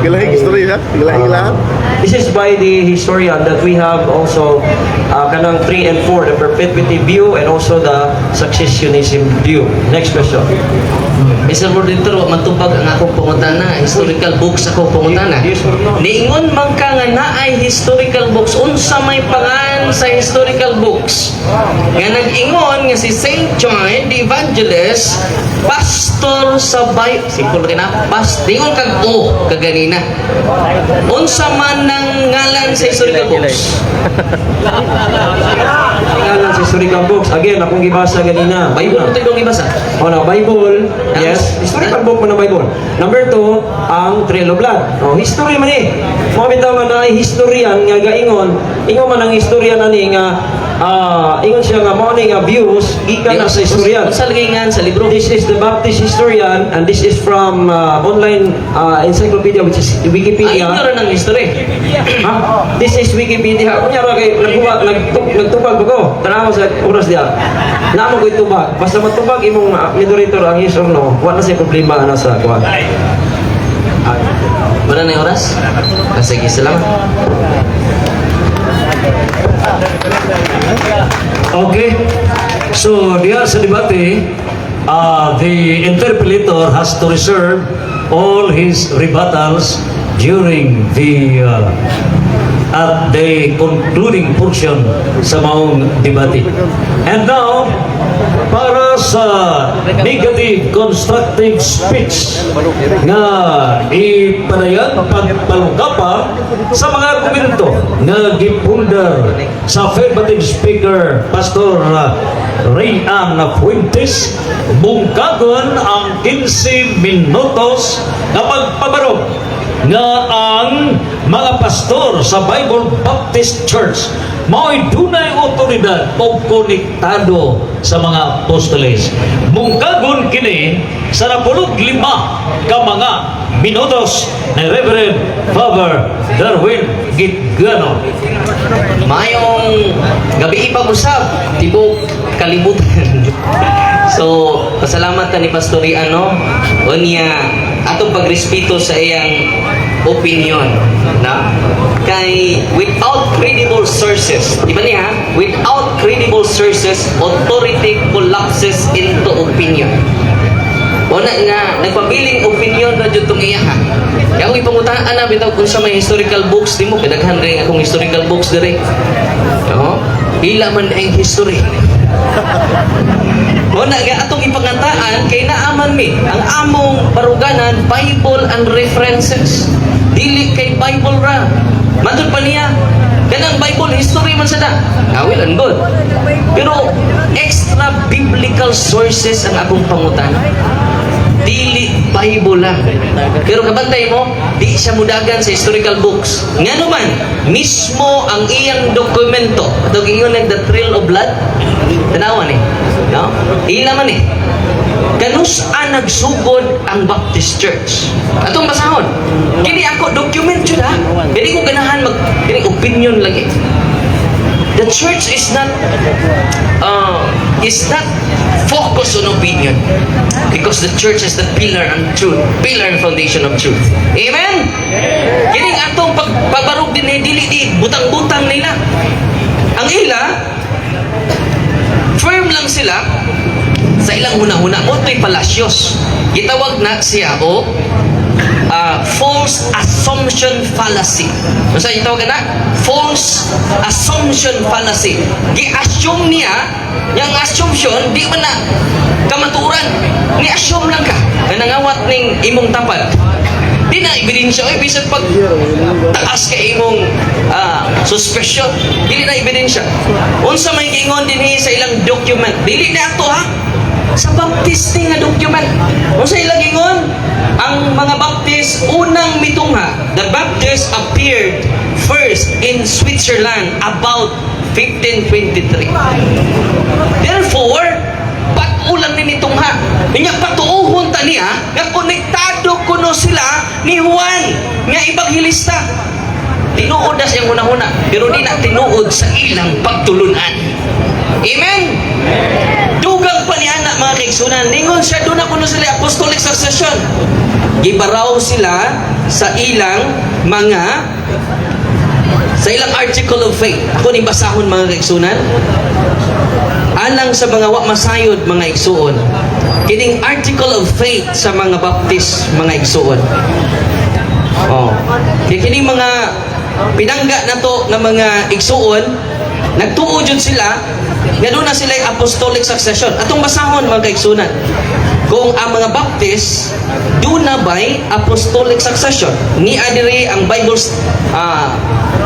Gilahing history ha? Gilahing this is by the historian that we have also kanang 3 and 4, the perpetuity view and also the successionism view. Next question. Mr. Mordintero, matupag ang akong pangutana, historical books ako pangutana. Yes or no? Niingon man ka nga naay historical books, unsa may pangan sa historical books. Nga nag-ingon nga si Saint John the Evangelist, pastor sa Bible. Simple rin na, dingon kag kaganina. Unsa man ng ngalan sa historical books. Ngalan sa historical books. Again, akong gibasa ganina. Bible ito yung ibasa. O na, Bible. Yes. Historical book mo na Bible. Number 2, ang Trail of Blood. O, history man eh. Mga bitaw man na historian nga gaingon. Ingon man ang historian na ni nga ingon siya nga mo ni nga views gikan na sa historian. Unsa lagi nga sa libro? This is the Baptist historian and this is from online encyclopedia which is Wikipedia. Ay, ng history. This is Wikipedia. Kunya ra kay nagtubag ba ko? Tanaw sa oras dia. Namo ko itubag. Basta matubag imong moderator ang yes or no. Wala sa problema ana sa kuan. Wala na yung oras? Sige, salamat. Okay. So, diya sa debate, the interpolator has to reserve all his rebuttals during the at the concluding portion sa maong debate. And now, para sa negative constructive speech nga ipanayan pagpalungkapa sa mga argumento nga gipundar sa affirmative speaker Pastor Ray Ann Fuentes, bungkagon ang 15 minutos na pagpabarog nga ang mga pastor sa Bible Baptist Church mao'y dunay otoridad o konektado sa mga apostoles. Mungkagon kini sa 15 ka mga minutos ni Reverend Father Darwin Gitgano. Mayong gabi ipag-usap, tibok kalimutan. So, pasalamat ni Pastor Iano o niya atong pagrespeto sa iyang opinion na kay without credible sources, di ba niya? Without credible sources, authority collapses into opinion. Una nga, nagpabiling opinion na dyan itong iya ha. Kaya kung ipangutaan na, bitaw kung sa may historical books, di mo, pinaghan rin akong historical books dire. No? Hila man ang history. Muna nga atong ipangantaan kay naaman mi ang among baruganan Bible and references. Dili kay Bible ra. Matud pa niya. Kanang Bible history man sada. Well and good. Pero extra biblical sources ang akong pangutan. Dili Bible lang. Pero kabantay mo, di siya mudagan sa historical books. Nga naman, mismo ang iyang dokumento. Ito gingon The Trail of Blood. Tanawan eh. No? Ila man eh. Kanus-an nagsugod ang Baptist Church. Atong basahon. Kini ako document yun ha. Kini ko ganahan kini opinion lagi. The church is not focused on opinion because the church is the pillar and truth, pillar and foundation of truth. Amen. Kini atong pagbarog din dili butang-butang nila. Ang ila firm lang sila sa ilang huna-huna. Mo'y palasyos. Gitawag na siya o false assumption fallacy. Ano sa itawag na? False assumption fallacy. Gi-assume niya, yung assumption, di man na kamaturan. Ni-assume lang ka na nangawat ning imong tapad. Di na ebidensya. Oy, bisan pag taas ka imong suspicion. Dili na ebidensya. Unsa may gingon din sa ilang document. Dili na ato ha. Sa Baptist nga document. Unsa ilang gingon? Ang mga Baptist unang mitungha. The Baptist appeared first in Switzerland about 1523. Therefore, pag-ulang ni nitungha. Niya patuuhon ta niya nga konektado kuno sila ni Juan nga ebanghelista. Tinuod na siyang una-una, pero di na tinuod sa ilang pagtulunan. Amen? Dugang pa ni anak mga kaigsunan. Ningon siya, doon ako na sila apostolic succession. Gibaraw sila sa ilang article of faith. Ako ni basahon mga kaigsunan. Alang sa mga masayod mga igsuon. Kining article of faith sa mga Baptist mga igsuon. Kining mga pinangga na to ng mga igsuon, nagtuo jud sila nga doon na sila yung apostolic succession. Atong basahon mga kaigsunan, kung ang mga Baptist doon na ba'y apostolic succession ni adiri ang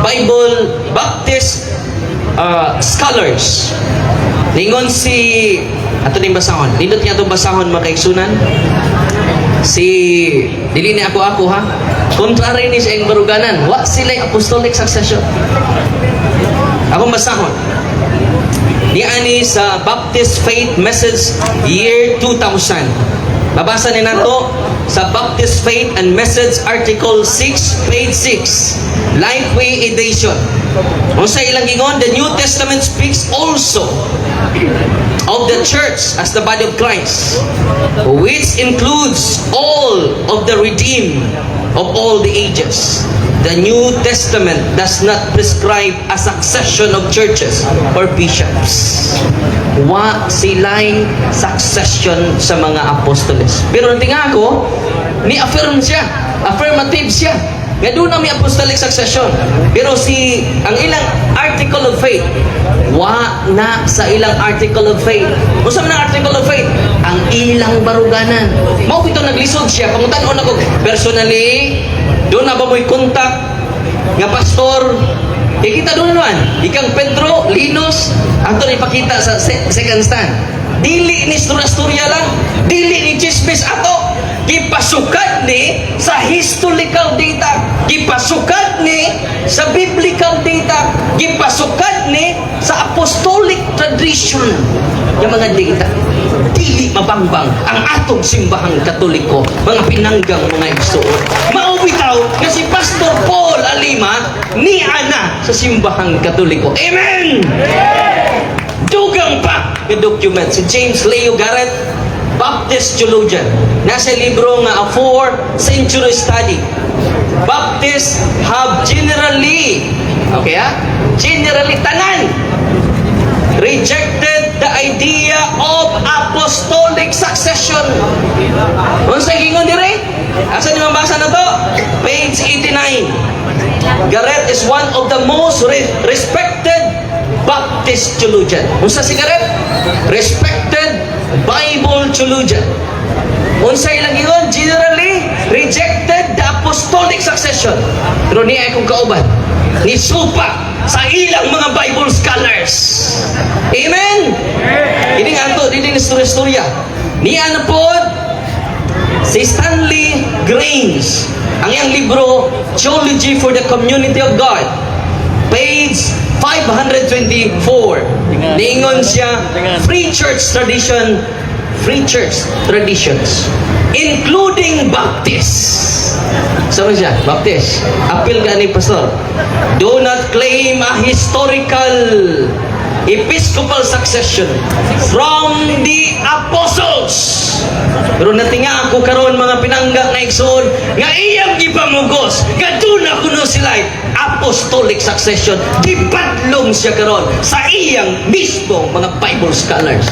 Bible Baptist scholars. Lingon si ato ning basahon. Nindot niya atong basahon mga kaigsunan. Si dili ni ako ha. Contrary ni sa iyang baruganan, wa sila apostolic succession. Ako basahon. Ni ani sa Baptist Faith Message year 2000. Babasa ni nato sa Baptist Faith and Message article 6 page 6 Lifeway edition. Unsa ilang gingon, the New Testament speaks also of the church as the body of Christ, which includes all of the redeemed of all the ages. The New Testament does not prescribe a succession of churches or bishops. Wa sila'y succession sa mga apostoles. Pero ang tinga ko, ni-affirm siya. Affirmative siya. Nga doon na may apostolic succession. Pero ang ilang article of faith, wa na sa ilang article of faith. Kung na article of faith? Ang ilang baruganan. Mao ito naglisod siya. Pangutan-on ako, personally, doon na ba mo'y kontak nga pastor? Kita doon naman. Ikang Pedro, Linus, ato na ipakita sa second stand. Dili ni istorya lang. Dili ni chismis ato. Gipasukat ni sa historical data. Gipasukat ni sa biblical data. Gipasukat ni sa apostolic tradition. Yung mga data. Dili mabangbang ang atong simbahang Katoliko, mga pinanggang mga igsuon. Maubitaw na si Pastor Paul Alima ni ana sa simbahang Katoliko. Amen! Dugang pa yung document. Si James Leo Garrett, Baptist theologian. Nasa libro nga, A 4th Century Study. Baptists have generally, generally tanan, rejected the idea of apostolic succession. Kung sa gingon dire, asan yung mabasa na to? Page 89. Garrett is one of the most respected Baptist theologian. Unsa si karet? Respected Bible theologian. Unsa ilang ingon? Generally rejected the apostolic succession. Pero niya akong kauban. Ni supa sa ilang mga Bible scholars. Amen? Ini nga ito, ini istorya. Niya na po si Stanley Grange. Ang iyang libro, Theology for the Community of God. Page 524. Niingon siya, free church traditions, including Baptists. Sama siya, Baptist. Appeal ka ni Pastor. Do not claim a historical episcopal succession from the apostles. Pero natinga ako karon mga pinanggak na igsoon nga iyang gipamugos kaduna kuno sila apostolic succession. Gipadlong siya karon sa iyang mismong mga Bible scholars.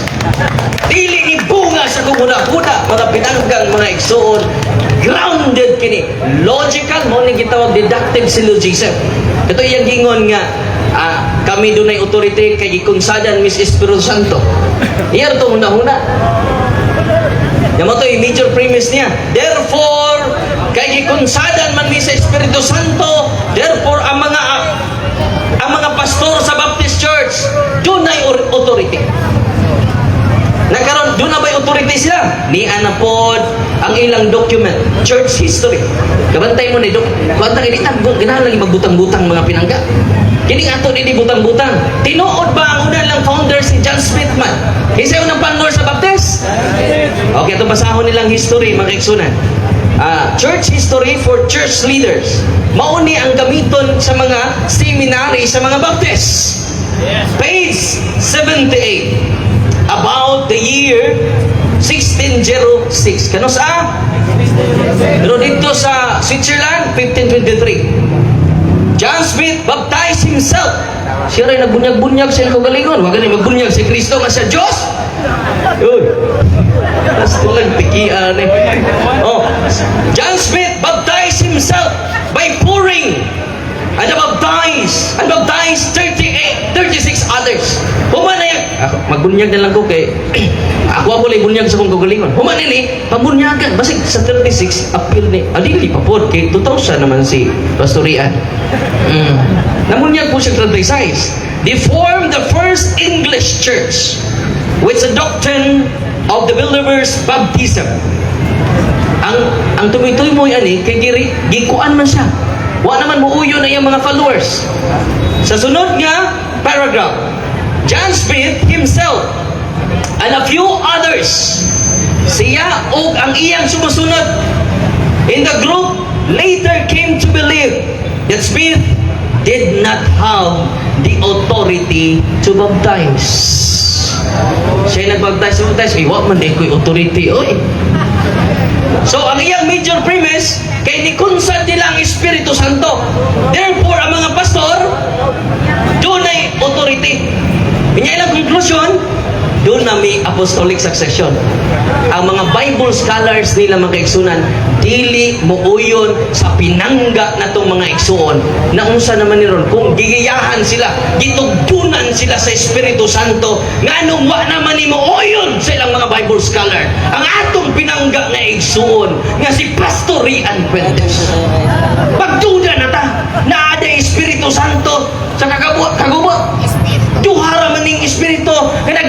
Dili ibunga sa kumuna-kuna mga pinanggang mga igsoon. Grounded kini, logical mo ni gitawag deductive syllogism. Ito iyang gingon nga kami dunay authority kay gikunsadan Miss Espiritu Santo. Iyar to huna-huna. Yung ito yung major premise niya. Therefore, kay gikunsadan man Miss Espiritu Santo, therefore ang mga pastor sa Baptist Church dunay authority. Nagkaroon, doon na ba'y authority sila? Ni Anapod, ang ilang document, church history. Kabantay mo na ito. Kabantay, hindi ganahan lagi magbutang-butang mga pinangga. Kini ato hindi butang-butang. Tinuod ba ang una lang founder si John Smith man? Isa yung nang panlor sa Baptist? Okay, ito basahon nilang history, mga kaigsunan. Church history for church leaders. Mauni ang gamiton sa mga seminary sa mga Baptist. Page 78. About the year 1606. Kano sa? Pero dito sa Switzerland, 1523. John Smith baptized himself. Siya rin nagbunyag-bunyag sa kagalingon. Huwag ganun magbunyag si Kristo nga sa Diyos. Yun. Basta lang tikian eh. Oh. John Smith baptized himself by pouring and baptized 36 others. Humana yan. Magbunyag na lang ko kay ako lay bunyag sa kong kagalingon. Humana ni, pambunyagan. Basig sa 36, appeal ni. Adili pa po, kay 2000 naman si Pastorian. Namunyag po siya 36. They formed the first English church with the doctrine of the believers' baptism. Ang tumitoy mo yan kay gikuan man siya. Wa naman muuyo na yung mga followers. Sa sunod nga paragraph, John Smith himself and a few others, siya o ang iyang sumusunod in the group later came to believe that Smith did not have the authority to baptize. Siya nagbaptize. Wa man din ko'y authority. Oy. So, ang iyang major premise, kay nikunsad nila ang Espiritu Santo. Therefore, ang mga pastor, doon ay authority. Kanya ilang conclusion, doon na may apostolic succession. Ang mga Bible scholars nila mga kaigsunan, dili muuyon sa pinangga na itong mga igsuon. Na unsa naman niron, kung gigiyahan sila, gitugtunan sila sa Espiritu Santo, nga nung wa naman ni muuyon sa ilang mga Bible scholar. Ang atong pinangga na igsuon, nga si Pastor Rian Fuentes. Pagduda na ta, na ada Espiritu Santo sa kagubot. Duhara man ning Espiritu, nga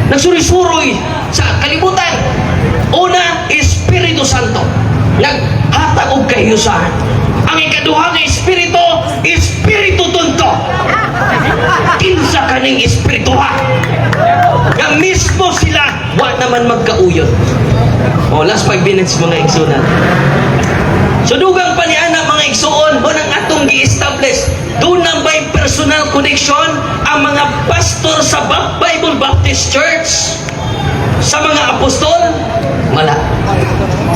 nagsuri-suroy sa kalibutan. Una, Espiritu Santo. Naghatag og kahiusahan. Ang ikaduha nga Espiritu, Espiritu Tunto. Kinsa kaning Espiritu ha? Nga mismo sila, wa naman magkauyon. Last 5 minutes mga igsunan. So dugang pa ni ana mga igsuon, nang atong gi-establish, doon na ba'y personal connection ang mga pastor sa Bible Baptist Church sa mga apostol? Wala.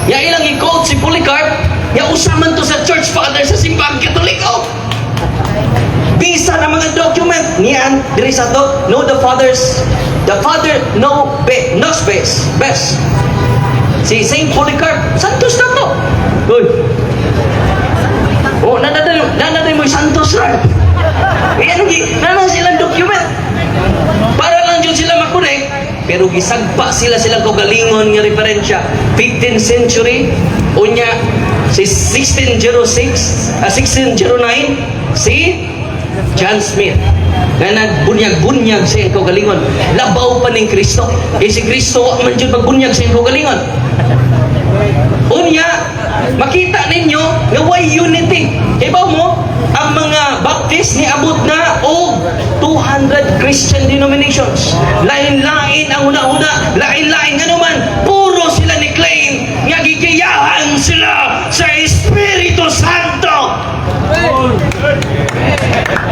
Ya ilang i-quote si Polycarp, ya usaman to sa church father sa simbang Katoliko. Bisa na mga document niyan diri sa to, know the father knows best. Si Saint Polycarp, santos na to. Uy. Nanaday mo santos ra. Nana silang document. gisagpa silang kaugalingon nga referensya 15th century unya si 1609 si John Smith na nagbunyag-bunyag sa iyang kaugalingon. Labaw pa ning Kristo. Si Kristo man jud magbunyag sa iyang kaugalingon. Unya, makita ninyo nga way unity. Ibaw mo, ang mga Baptist ni abot na o 200 Christian denominations. Lain-lain ang una-una, lain-lain nga naman, puro sila ni claim nga gigiyahan sila sa Espiritu Santo.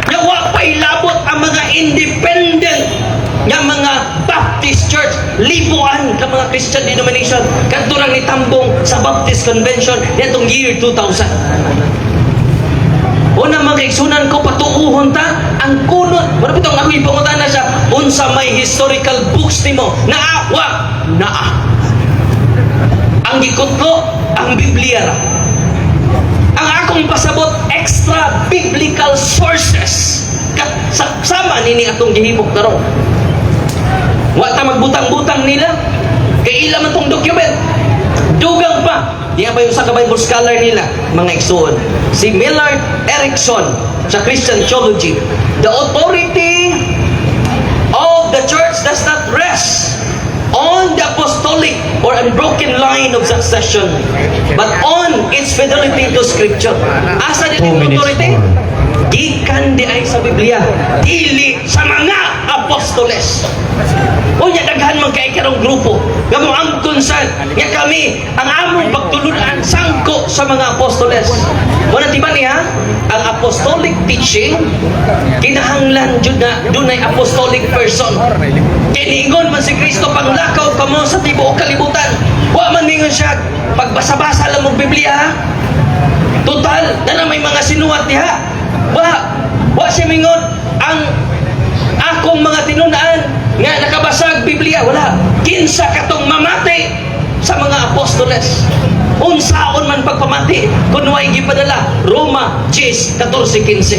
Yawa pa'y labot ang mga independent nga mga Baptist Church, libuan ka mga Christian denomination kadurang ni tambong sa Baptist Convention nitong year 2000. Una mga igsunan ko patuuhon ta ang kunot. Wala bitong ako ipangutan na siya unsa may historical books nimo naa. Ang gikutlo ang Biblia ra. Ang akong pasabot extra biblical sources sama nini atong gihimok karon. Wa ta magbutang-butang nila kay ila man tong document. Dugang pa diya ba yung sa Bible scholar nila mga igsoon si Millard Erickson sa Christian Theology. The authority of the church does not rest on the apostolic or unbroken line of succession but on its fidelity to scripture. Asa din yung authority? Gikan di ay sa Biblia, dili sa mga apostoles. Unya daghan man kay karong grupo nga mo angkon sa nga kami ang among pagtulunan sangko sa mga apostoles. Wala tiba niya ang apostolic teaching kinahanglan jud na dunay apostolic person. Kiniingon man si Kristo panglakaw pa mo sa tibuok kalibutan. Wa man mingon siya pagbasa-basa lang mong Biblia ha? Total na may mga sinuwat niya. Wa siya mingon ang akong mga tinunaan nga nakabasag Biblia. Wala. Kinsa katong mamati sa mga apostoles. Unsaon man pagpamati kung way gipadala. Roma 10:14-15.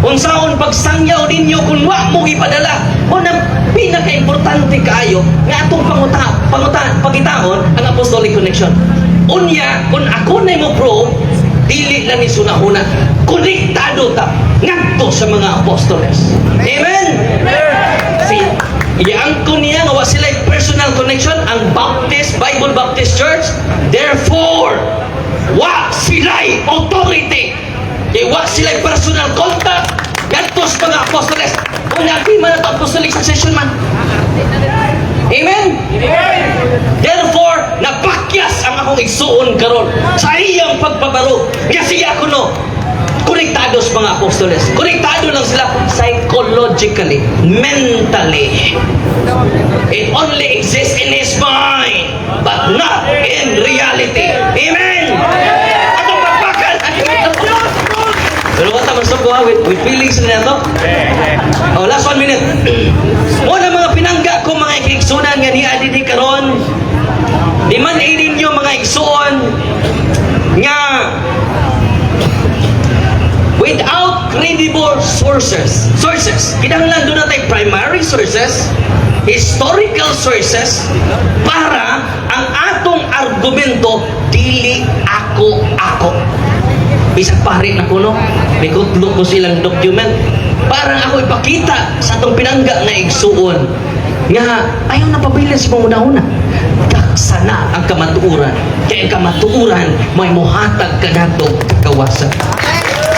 Unsaon pagsangyaw ninyo kung wa mo gipadala. O na pinaka-importante kaayo nga atong pangitaon ang apostolic connection. Unya, kung ako na mo pro, dili lang ni sunahuna. Konektado ta ngadto sa mga apostoles. Amen? Iangkon niya nga wa sila personal connection ang Bible Baptist Church. Therefore, wa sila'y authority. Wa sila'y personal contact ngadto sa mga apostoles. Una, di man ito apostolic succession man. Amen? Therefore, napakyas ang akong igsuon karon sa iyang pagpabaro. Kasi ako no, konektado sa mga apostoles. Konektado lang sila psychologically, mentally. It only exists in his mind, but not in reality. Amen? Atong pagpakan. Pero what naman sa kuha with feelings na ito? Oh, last 1 minute. Una mga pinangga ko mga ikigsunan nga ni Adidi karon. Di man ninyo mga igsuon nga without credible sources. Kinahanglan doon natin primary sources, historical sources, para ang atong argumento dili ako. Bisag pare na kuno, may kutlo ko silang document. Parang ako ipakita sa atong pinangga na igsuon nga ayaw na pabilis mo una-una. Daksa na ang kamatuuran. Kaya ang kamatuuran may muhatag ka nato kawasan.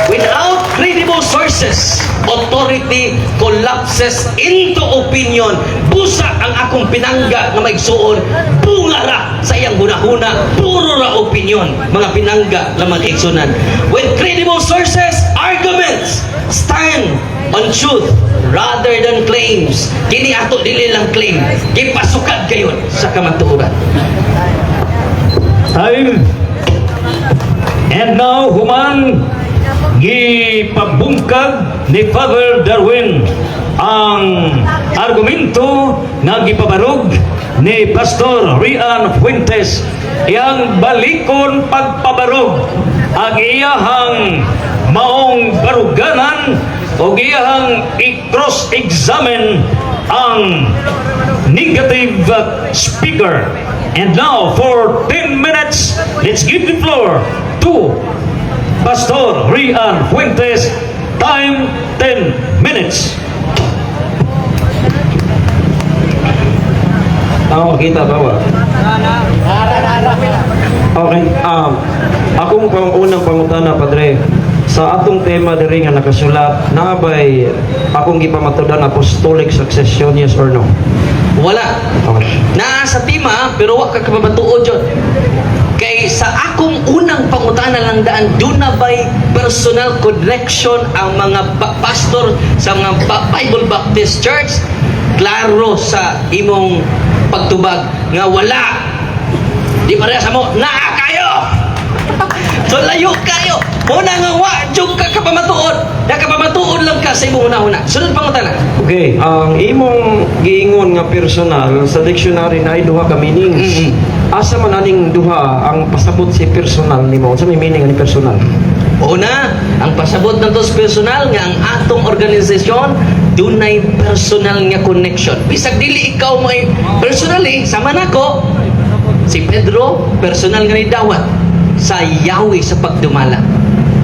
Without credible sources, authority collapses into opinion. Busa ang akong pinangga na maigsuon, bunga ra sa iyang hunahuna, puro ra opinion, mga pinangga na mag-igsunan. With credible sources, arguments stand on truth rather than claims. Kini ato dili lang claim, gipasukad kayon sa kamatuoran. Time. And now, human gipabungkag ni Father Darwin ang argumento nga gipabarog ni Pastor Rian Fuentes. Iyang balikon pagpabarog ang iyahang maong baruganan o iyahang i-cross-examine ang negative speaker. And now for 10 minutes, let's give the floor to Pastor Rian Fuentes. Time 10 minutes. Kita ba ba? Okay, akong unang pangutana, Padre, sa atong tema diri nga nakasulat, nabay akong gipamatudan apostolic succession, yes or no? Wala. Okay. Naa sa tima, pero wa ka kababatuod yun. Kay sa akong unang pangutana lang daan, doon na ba'y personal connection ang mga pastor sa mga Bible Baptist Church? Klaro sa imong pagtubag nga wala. Di pareha sa mo, naa kayo! So layo kayo! Muna nga wa, jug ka kapamatuod. Nakapamatuod lang ka sa imong una-una. Sunod pangutana. Okay, ang imong giingon nga personal sa dictionary na ay duha ka meanings. Asa man aning duha ang pasabot si personal nimo? Unsa may meaning ani personal? Una, ang pasabot ng tos personal nga ang atong organisasyon dunay personal nga connection. Bisag dili ikaw mo ay personally sama nako. Si Pedro personal nga ni dawat sa Yahweh sa pagdumala.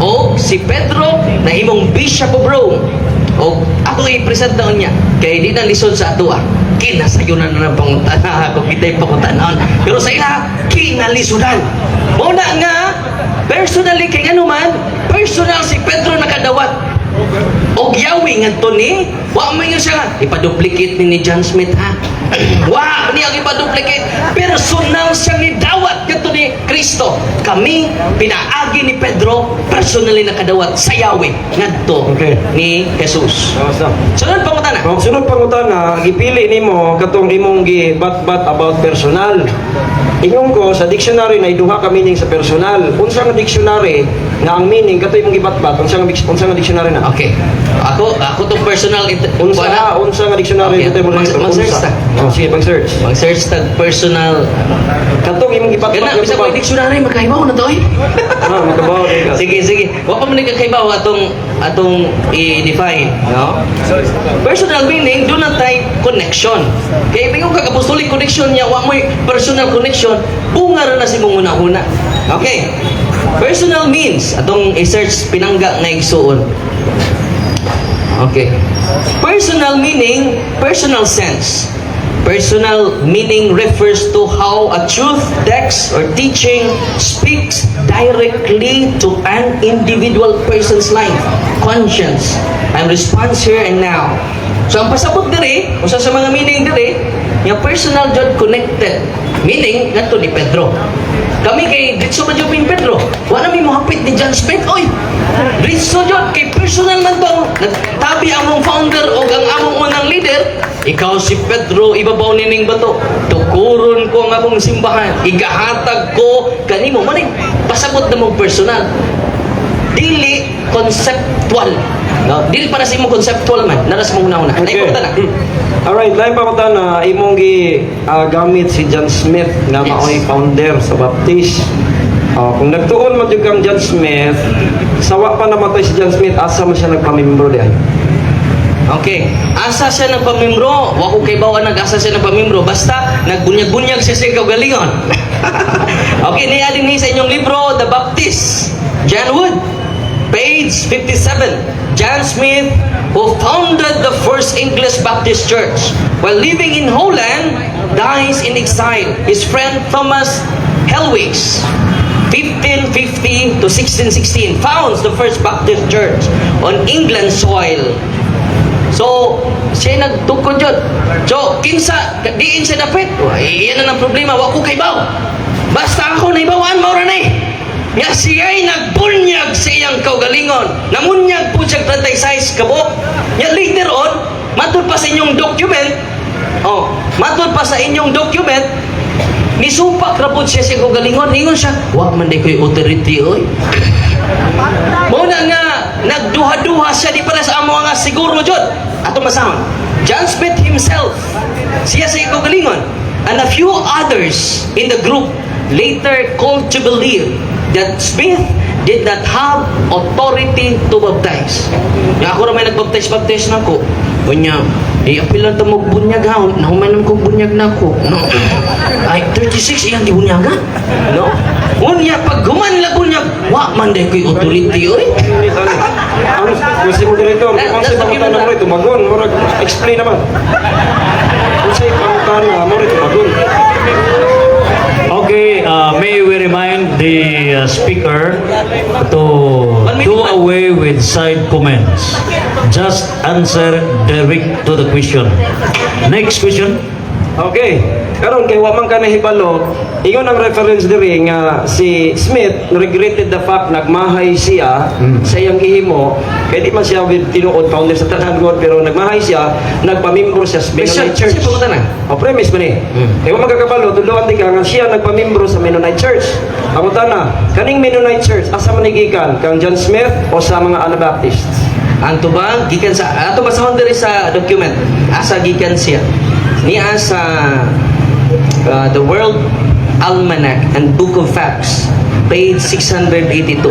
O si Pedro na imong Bishop of Rome. O ato i-present na niya kay di na lisod sa ato kinasayunan na ng pangutana kung kita'y pangutanon. Pero sa ila, kinalisudan. Muna nga, personally kay ano man, personal si Pedro nakadawat. O Yahweh nga to ni, wa mo nga siya, ipaduplicate ni John Smith ha. Wa, ni ang ipaduplicate. Personal siya ni dawat kato ni Kristo. Kami, pinaagi ni Pedro, personally nakadawat sa Yahweh. Ngadto Okay. ni Jesus. Basta. Sunod pangutana. Ang sunod pangutana, gipili nimo katong imong gibat-bat about personal. Ingon ko sa dictionary na duha ka meaning sa personal. Unsa nga dictionary nga ang meaning kato imong gibat-bat? Unsa nga dictionary na? Okay. Ako tong personal Unsa nga dictionary Okay. dito mo Mag-search ta. Oh, sige, pag-search. Mag-search tag personal. Katong imong gibat-bat. Kana bisa ko dictionary magkaibaw na to eh. Makabaw ka. Sige. Wa pa man kakaibaw atong i-define, no? Personal meaning do not type connection. Kay bingon ka apostolic connection niya wa mo'y personal connection, bunga ra na si mong una-una. Okay. Personal means atong i-search pinangga nga igsuon. Okay. Personal meaning, personal sense. Personal meaning refers to how a truth, text, or teaching speaks directly to an individual person's life, conscience, and response here and now. So, ang pasabot diri, usa sa mga meaning diri, yung personal jud connected. Meaning, nato ni Pedro. Kami kay Ditso ba jud Pedro? Wala mi mohapit ni John Smith. Oy, Ditso jud kay personal man to. Nagtabi among founder o ang among unang leader. Ikaw si Pedro, ibabaw nining bato. Tukuron ko ang akong simbahan. Igahatag ko kanimo. Maning pasabot na mong personal. Dili conceptual. No? Dili para sa imong conceptual man. Naras mong una-una. Okay. Naikutan na. Alright, lain pa ko na imong gamit si John Smith nga Yes. maoy founder sa Baptist. Kung nagtuon man jud kang John Smith, sawa pa namatay si John Smith, asa man siya nagpamembro diay? Okay. Asa siya ng pamimbro? Wa ko kay bawa nag-asa siya ng pamimbro. Basta nagbunyag-bunyag siya sa kagalingon. Okay, niya din sa inyong libro, The Baptist. John Wood. Page 57. John Smith, who founded the first English Baptist Church, while living in Holland, dies in exile. His friend Thomas Helwig, 1550 to 1616, founds the first Baptist Church on England soil. So, siya nagtukod yun. So, kinsa, diin siya dapit. Iyan na ng problema. Wa ko kaybaw. Basta ako naibawaan, maura na eh. Nga siya'y nagbunyag sa iyang kaugalingon. Namunyag po siya 36 kabok. Nga later on, matod pa sa inyong document, matod pa sa inyong document, nisupak na po siya sa kaugalingon. Ingon siya, wa man di ko'y authority, oy. Muna nga, nagduha-duha siya di pala sa amo nga siguro jud. Ato masahon. John Smith himself, siya sa kaugalingon, and a few others in the group later called to believe that Smith did not have authority to baptize. Nga ako na may nagbaptize na ko. Kunya, apilan ta mo bunyag ha. Nahumanom ko bunyag na ko. No. Ay, 36 iyang di bunyag ha. No? Unya, pag gumanla bunyag, wa man day ko'y authority, oy. Ano, gusto mo dito, kung sa pangutana mo ito, magon, murag, explain naman. Kung sa pangutana mo ito, magon. Okay, may we remind the speaker to 1 minute do pa. away with side comments. Just answer direct to the question. Next question. Okay, karon kay wa man ka nahibalo, ingon ang reference diri nga si Smith regretted the fact nagmahay siya sa iyang gihimo, kay di man siya with tinuod founder sa tanan God, pero nagmahay siya, nagpamimbro siya sa Mennonite Church. Kasi pangutan na. O premise man eh. Kay wa magkakabalo, tuduan di ka nga siya nagpamimbro sa Mennonite Church. Pangutan na, kaning Mennonite Church asa man gikan kang John Smith o sa mga Anabaptists? Ang tubang gikan sa ato basahon diri sa document. Asa gikan siya? Niya sa The World Almanac and Book of Facts, page 682.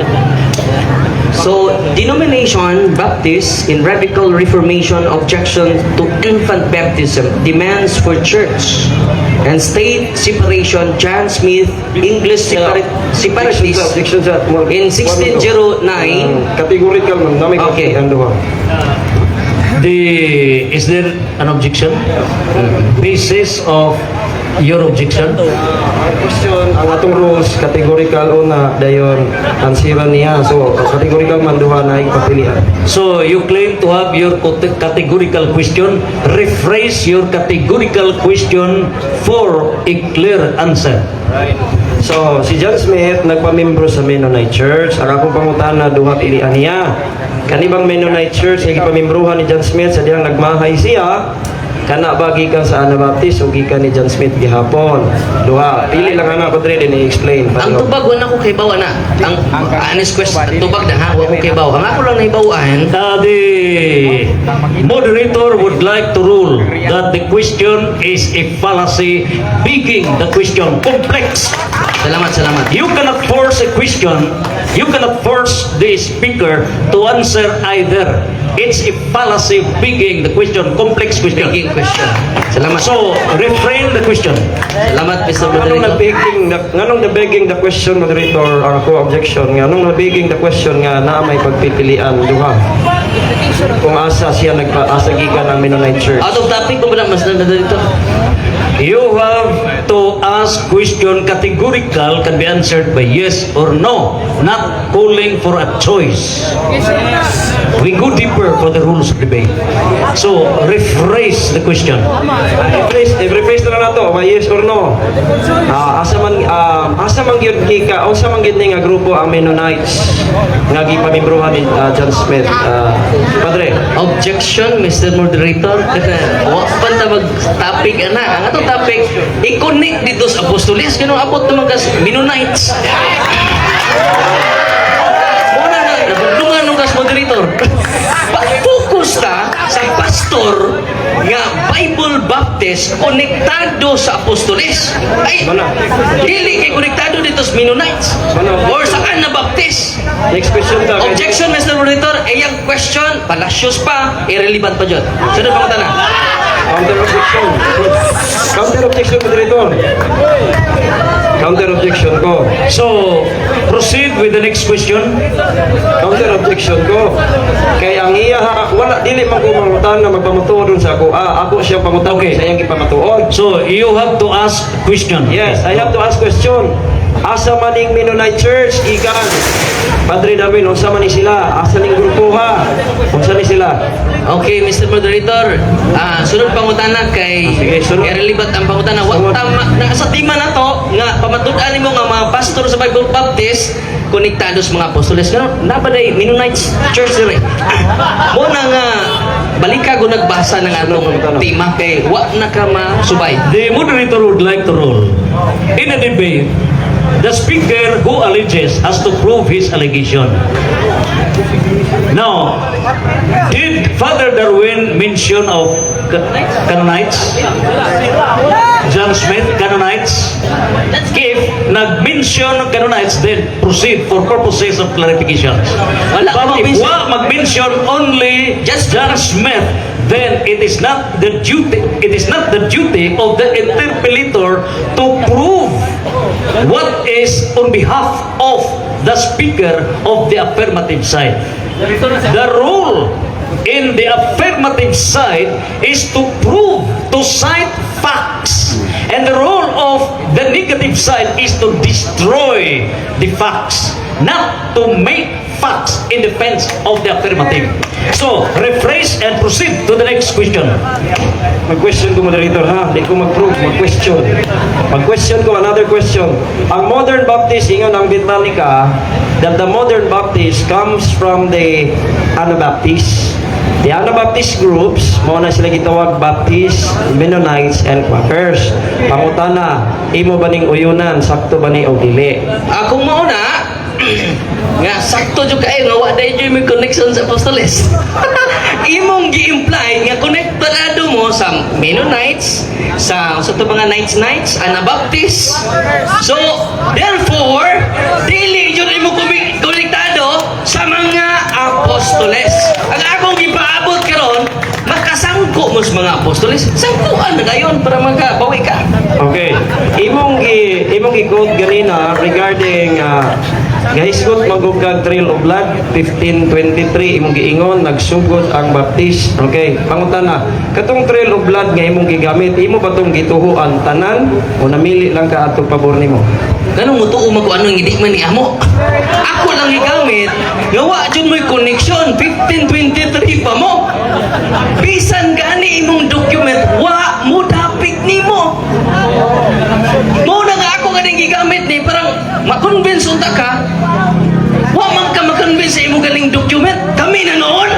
So, denomination Baptist in Radical Reformation objection to infant baptism demands for church and state separation. John Smith, English separatist, Objection sa in 1609. categorical man nami Okay. ang duha. Is there an objection? Basis of your objection? Question, ang atong rules, categorical una, dayon, ansiran niya. So, categorical man duha na ipapilian. So you claim to have your categorical question. Rephrase your categorical question for a clear answer. So, si John Smith, nagpamimbro sa Mennonite Church. Ang akong pangutana, duha pilian niya. Kanibang Mennonite Church, yung ipamimbruhan ni John Smith, sa diyang nagmahay siya, kana ba gikan sa Anabaptist o gikan ni John Smith gihapon? Duha, pili lang ana ko din i-explain. Ang tubag wala ko kay bawa na. Ang honest question, tubag na ha, wala ko kay bawa. Ang ako lang naibawaan. The moderator would like to rule that the question is a fallacy, making the question complex. Salamat, salamat. You cannot force a question. You cannot force the speaker to answer either. It's a fallacy, making the question complex question. Speaking question. Salamat. So refrain the question. Salamat, Mr. Nganong Moderator. na-begging the question, moderator, ang ako objection, nganong na-begging the question nga na may pagpipilian, duha. Kung asa siya asa gikan ng Mennonite Church. Out of topic mo ba na, Mr. Moderator? You have to ask question categorical can be answered by yes or no, not calling for a choice. We go deeper for the rules of debate. So rephrase the question. Rephrase na lang nato, may yes or no. Asa man gyud gika, unsa man gyud ni nga grupo ang Mennonites nga gipamimbrohan ni John Smith. Padre, Objection, Mr. Moderator. Wa pa ta mag-topic ana. Ang atong topic, i-connect dito sa apostoles. Ganun abot naman kas Mennonites. Muna na, nabundungan nung kas moderator. Focus ta sa pastor nga Bible Baptist konektado sa apostoles. Ay, Mana? dili kay konektado dito sa Mennonites. Mana? Or sa Anabaptist. next question ta. Objection, Mr. Moderator. Yung question, palasyos pa, irrelevant pa dyan. Sunod pa na. Counter objection. Counter objection, moderator. Counter objection ko. So proceed with the next question. Counter objection ko. Kay ang iya wala dili man ko mangutan na magpamutuon sa ako. Ako siya pamutuon Okay. sa iyang gipamatuon. So you have to ask question. Yes, I have to ask question. Asa maning Mennonite Church ikan? Padre Darwin, unsa man ni sila? Asa ning grupo ha? Unsa ni sila? Okay, Mr. Moderator. Sunod pangutana kay Sige, sunod. irrelevant ang pangutana. Wa tama na sa tema na to nga pamatud-an nimo nga mga pastor sa Bible Baptist konektado sa mga apostoles. Karon nabaday Mennonite Church dire. Mo na nga balika ko nagbasa ng atong tema kay wa na ka masubay. The moderator would like to rule. In a debate, the speaker who alleges has to prove his allegation. Now, did Father Darwin mention of Canaanites? John Smith, Canaanites? If nag-mention of Canaanites, then proceed for purposes of clarification. Wala But akong if mention. wa mag-mention only Just John Smith, then it is not the duty of the interpellator to prove what is on behalf of the speaker of the affirmative side. The rule in the affirmative side is to prove, to cite facts. And the role of the negative side is to destroy the facts, not to make facts in defense of the affirmative. So, rephrase and proceed to the next question. Mag-question ko, moderator, ha? Hindi ko mag-prove, mag-question. Mag-question ko, another question. Ang modern Baptist, ingon ang Britannica, that the modern Baptist comes from the Anabaptist. The Anabaptist groups, mo na sila gitawag Baptist, Mennonites, and Quakers. Pangutana, imo ba ning uyunan, sakto ba ni o dili? Ako mauna, nga sakto jud kay nga wa day jud may connection sa apostoles. Imong gi-imply nga connectado mo sa Mennonites, sa to mga Knights, Anabaptist. So, therefore, dili jud imo konektado sa mga apostoles. Ang akong gipaabot karon, makasangko mo sa mga apostoles. Sangkuan na gayon para makabawi ka. Okay. Imong i-quote ganina regarding gahisgot magugag Trail of Blood 15:23 imong giingon nagsugod ang Baptist. Okay, pangutana, katong Trail of Blood nga imong gigamit, imo ba tong gituhuan tanan o namili lang ka atong pabor nimo? Ganun mo tuo mo kung anong hindi man ni amo. Ako lang gigamit, nga wa jud mo'y connection 1523 pa mo. Bisan gani imong document, wa mo dapit nimo. Mo na nga ako ganing gigamit ni parang ma-convince unta ka. Wa man ka ma-convince sa imong galing document. Kami na noon.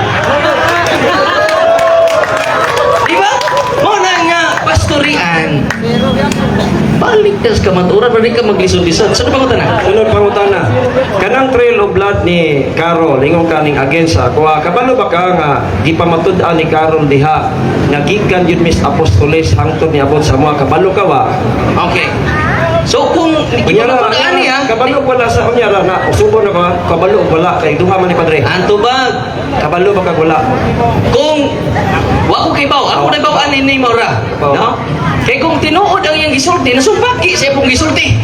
Diba? Mo na nga pastorian. Balik ka maturan, balik ka maglisod-lisod. Saan ba ko na? Sunod pangutana, kanang Trail of Blood ni Carol, ingon kaning against sa kuha, kabalo ba ka nga gipamatud-an ni Carol diha nga gikan yun mis apostoles hangtod ni abot sa mga kabalo ka ba? Okay. So kung Kunyara, gipamatud-an niya, kabalo wala sa kunyara na usubo na ka, kabalo wala kay duha man ni padre. anto ba? Kabalo ba ka wala? Kung wa ko kay baw, ako na baw ani ni Maura, Baw. no? Kay kung tinuod ang iyang gisulti, nasumpaki sa iyang gisulti.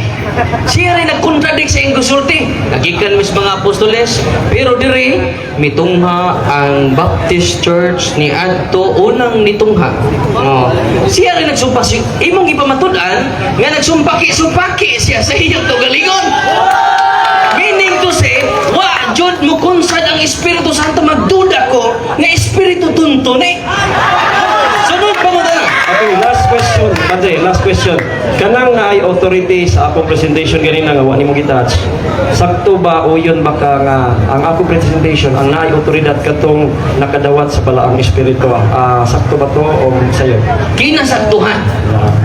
Siya rin nag-contradict sa iyang gisulti. Nagikan mis mga apostoles, pero diri mitungha ang Baptist Church ni adto unang nitungha. Oh. Siya rin nagsumpa, imong ipamatud-an nga nagsumpaki-sumpaki siya sa iyang tugalingon. Meaning to say, wa jud mo kunsad ang Espiritu Santo magduda ko nga Espiritu tunto ni. Sunod pa mo na. Okay, last question. Padre, last question. Kanang naay authority sa akong presentation ganina nga wa nimo gitouch. Sakto ba o yun ba ka nga ang akong presentation ang naay otoridad katong nakadawat sa balaang espiritu? Sakto ba to o sayo? Kinasaktuhan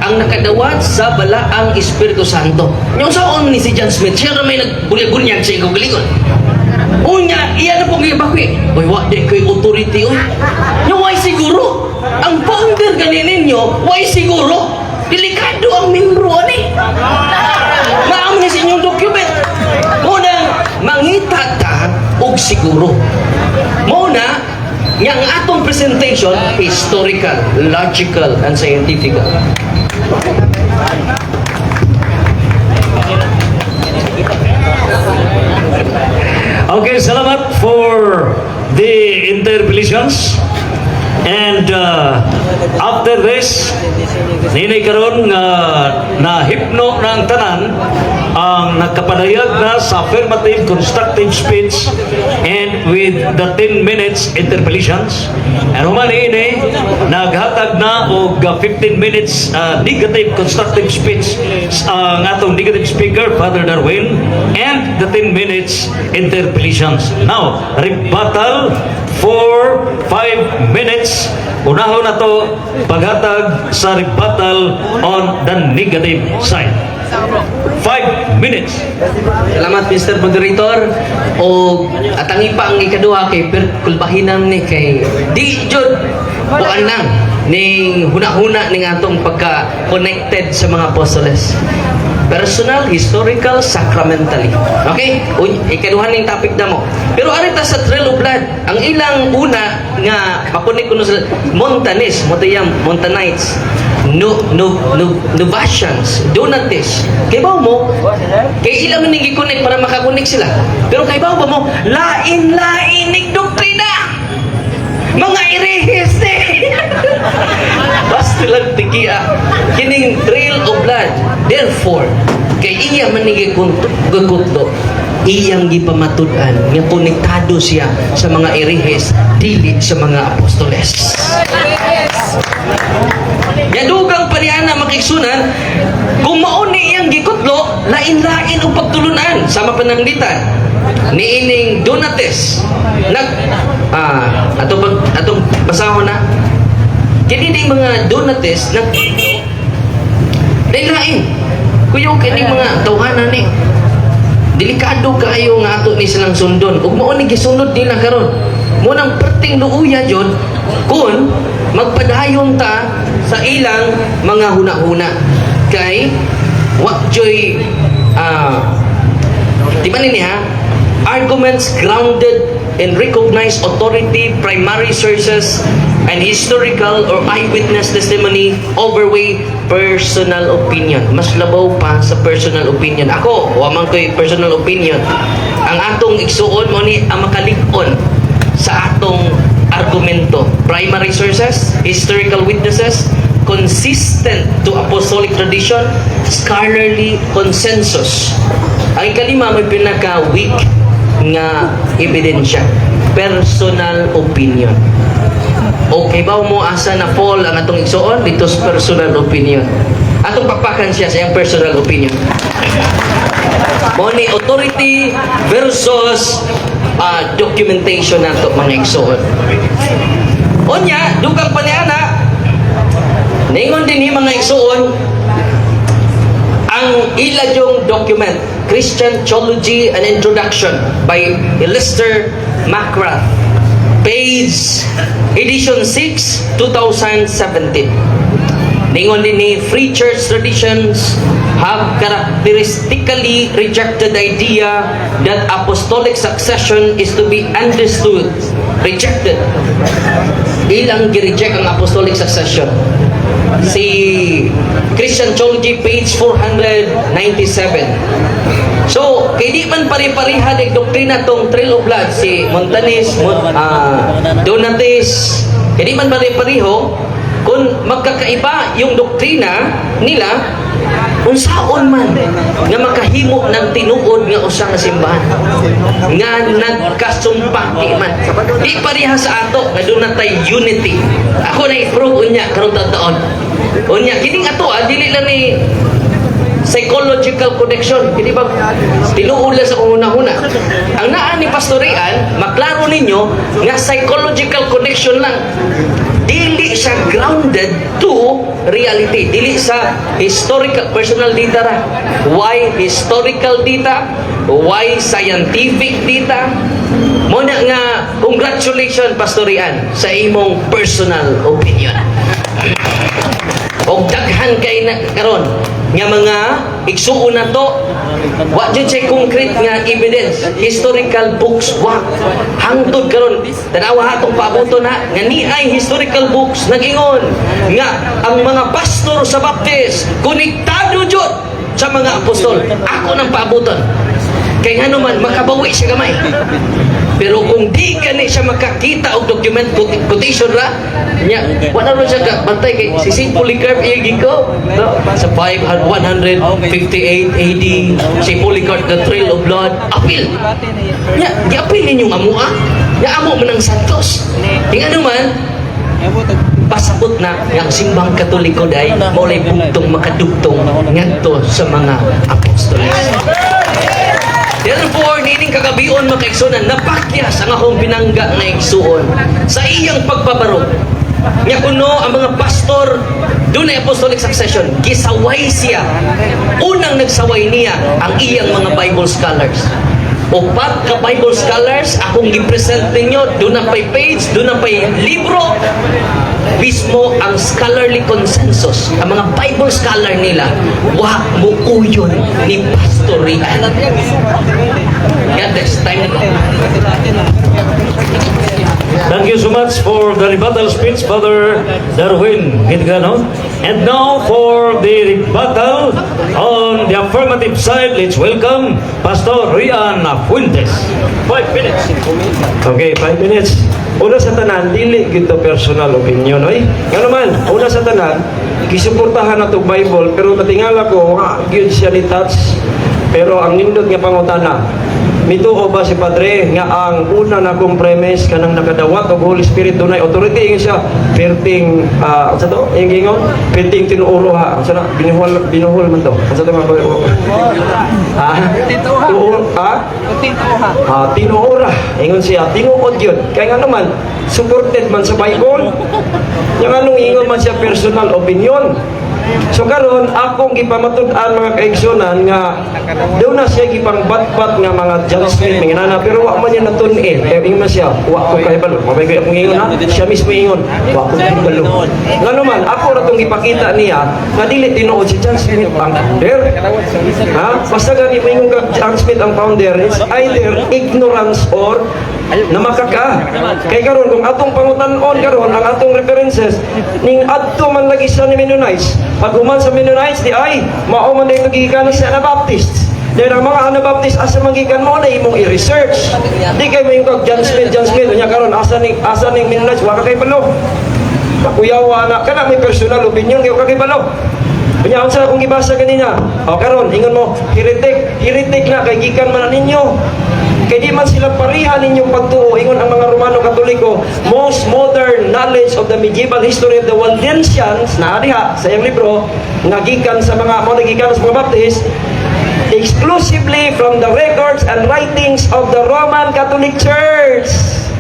ang nakadawat sa balaang Espiritu Santo. Yung saon ni si John Smith, siya na may nagbulyag-bulyag sa ikaw galingon. Unya, iya na pong ibakwi. Uy, wak di ko'y authority, uy. Yung why siguro? Ang founder ganin ninyo, why siguro? Delikado ang membro, ani. Maam niya sa inyong document. Munang, mangita ta og siguro. Muna, yang atong presentation, historical, logical, and scientific. Okay, salamat for the interpellations. And after this, ninay karon nga na hipno ng tanan ang nagkapadayag na sa affirmative constructive speech and with the 10 minutes interpellations. And human ini naghatag na og 15 minutes negative constructive speech ang atong negative speaker Father Darwin and the 10 minutes interpellations. Now, rebuttal for 5 minutes. Unahon na to paghatag sa rebuttal on the negative side. 5 minutes. Salamat Mr. Moderator. O atangi pa ang ikaduha kay kulbahinan ni kay di jud buan lang ning huna-huna ning atong pagka-connected sa mga apostoles. Personal, historical, sacramentally. Okay? Ikaduhan ning topic na mo. Pero arita sa Trail of Blood, ang ilang una nga makunik kuno sa Montanis, Montanites, Novatians, Donatists. Kay ba mo? Kay ilang ning gikunik para makakunik sila. Pero kay ba mo? Lain-lain ning doktrina. Mga irehis basta lang tigiya kining Trail of Blood. Therefore, kay iya manigi gugutlo, iyang gipamatud-an nga konektado siya sa mga irehis dili sa mga apostoles. Yadugang paniana makiksunan kung mauni iyang gikutlo, lain-lain ang pagtulunan sama pananglitan niining Donates atong basahon na kini ding mga Donates lain-lain kuyo kini mga tawhanan ni delikado kaayo nga ato ni silang sundon ug mao ni gisunod nila karon mo nang perting luuya jud kun magpadayon ta sa ilang mga huna-huna kay wa joy di ba nini ha arguments grounded in recognized authority, primary sources, and historical or eyewitness testimony overweigh personal opinion. Mas labaw pa sa personal opinion. Ako, wamang ko'y personal opinion. Ang atong igsuon mo ni ang makalig-on sa atong argumento. Primary sources, historical witnesses, consistent to apostolic tradition, scholarly consensus. Ang ikalima may pinaka-weak nga ebidensya, personal opinion. Okay ba mo asa na fall ang atong igsuon dito sa personal opinion? Atong pakpakan siya sa iyang personal opinion. Money authority versus documentation nato mga igsuon. Onya, dugang paniana ningon din mga igsuon ang iladyong document, Christian Theology and Introduction by Lester McGrath, page edition 6, 2017. Ningon din ni free church traditions have characteristically rejected the idea that apostolic succession is to be understood. Rejected. Ilang gi-reject ang apostolic succession. Si Christian Theology page 497. So, kay di man pare-pareha ng doktrina tong Trail of Blood si Montanis, Donatis, kay di man pare-pareho kung magkakaiba yung doktrina nila unsaon man nga makahimo ng tinuod nga usa nga simbahan nga nagkasumpa di man di pareha sa ato nga doon natay unity. Ako na i-prove unya karon taon unya kining ato dili lang ni psychological connection kini ba tinuod lang sa una-una ang naa ni pastorian maklaro ninyo nga psychological connection lang, dili siya grounded to reality, dili sa historical personal data ra. Why historical data? Why scientific data? Muna nga congratulations pastorian sa imong personal opinion. Og daghan kay na karon nga mga igsuon na to wa jud say concrete nga evidence, historical books wa hangtod karon tanawa atong paabuton na nga niay historical books nagingon nga ang mga pastor sa Baptist konektado jud sa mga apostol. Ako nang paabuton kay hanuman makabawi siya gamay. Pero kung di gani siya makakita og document quotation ra nya wala ro siya ka bantay kay si St. Polycarp iyagi ko no? Sa 158 AD si Polycarp the Trail of Blood apil nya giapil ninyong amua nya amo man ang santos ingano man pasabot na yang simbang katoliko day maulay bugtong makadugtong ngadto sa mga apostoles. Therefore, nining kagabion mga igsunan, napakyas ang akong binangga na igsuon sa iyang pagbabarog. Nga kuno ang mga pastor, doon ay apostolic succession, gisaway siya. Unang nagsaway niya ang iyang mga Bible scholars. Upat ka Bible scholars, akong gipresent ninyo, doon na pa'y page, doon na pa'y libro. Mismo ang scholarly consensus, ang mga Bible scholar nila, wa mo uyon ni Pastor Rian. God bless. Time na. Thank you so much for the rebuttal speech, Father Darwin Gitgano. And now for the rebuttal on the affirmative side, let's welcome Pastor Rian Fuentes. 5 minutes. Okay, 5 minutes. Una sa tanan, dili gito personal opinion, oy. Nga naman, una sa tanan, gisuportahan na itong Bible, pero natingala ko, yun siya ni touch. Pero ang nindot nga pangutana, mituo ba si Padre nga ang una na kong premise kanang nakadawat og Holy Spirit dunay authority nga siya perting sa to yung gingon perting tinuuro ha sa na binuhol man to sa to mga tinuora ingon siya tinuod yun kaya nga naman supported man sa Bible yung anong ingon man siya personal opinion. So karon akong gipamatud-an mga kaigsunan nga doon na siya gipangbatbat nga mga judgment mga nana pero wa man niya natun-in kaya ingon siya wa ko kay balo mabay akong ingon ha siya mismo ingon wa ko kay balo nga naman ako ra tong gipakita niya nga dili tinuod si John Smith ang founder ha basta gani mo ingon ka John Smith ang founder is either ignorance or na makaka kay karon kung atong pangutan-on karon ang atong references ning adto man lagi sa ni Mennonites pag human sa Mennonites di ay mao man dito gikan sa Anabaptists dahil ang mga Anabaptists asa magikan mo na imong i-research di kay may kag John Smith unya karon asa ning Mennonites wa ka kay balo pakuyawa na kana may personal opinion kay ka kay balo unya unsa akong gibasa kanina o karon ingon mo heretic na kay gikan man na ninyo kaya di man sila parihan ninyong pagtuo ingon ang mga Romano Katoliko most modern knowledge of the medieval history of the Waldensians na diha sa iyang libro nga gikan sa mga Baptist exclusively from the records and writings of the Roman Catholic Church.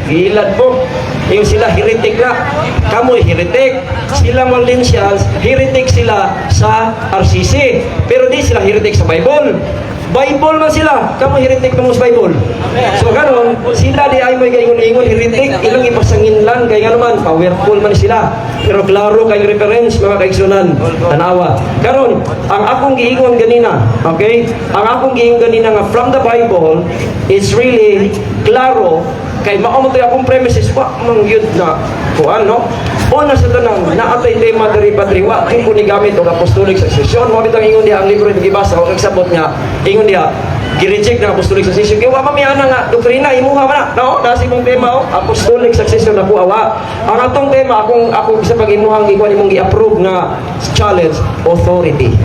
Gilad po. Yung sila heretic na. Kamoy heretic. Silang Waldensians, heretic sila sa RCC. Pero di sila heretic sa Bible. Bible man sila. Kamoy heretic na mo sa Bible. So ganon, sila di ay may kaingon-ingon heretic. Ilang ipasangin lang. Kaya nga naman, powerful man sila. Pero klaro kayong reference, mga kaigsunan. Tanawa. Karon, ang akong giingon ganina, okay? Ang akong giingon ganina nga from the Bible, it's really klaro kay mao mo akong premises wa mang yun na kuan no una sa tanang naatay tema diri patriwa kin ko ni gamit og apostolic succession mo bitang ingon diha ang libro ni gibasa og nagsabot nga ingon diha gi-reject na apostolic succession kay wa mamiyana nga doktrina imuha man no nasi mong tema apostolic succession na awa ang atong tema akong sa pag-imuhang ikuan imong gi-approve nga challenge authority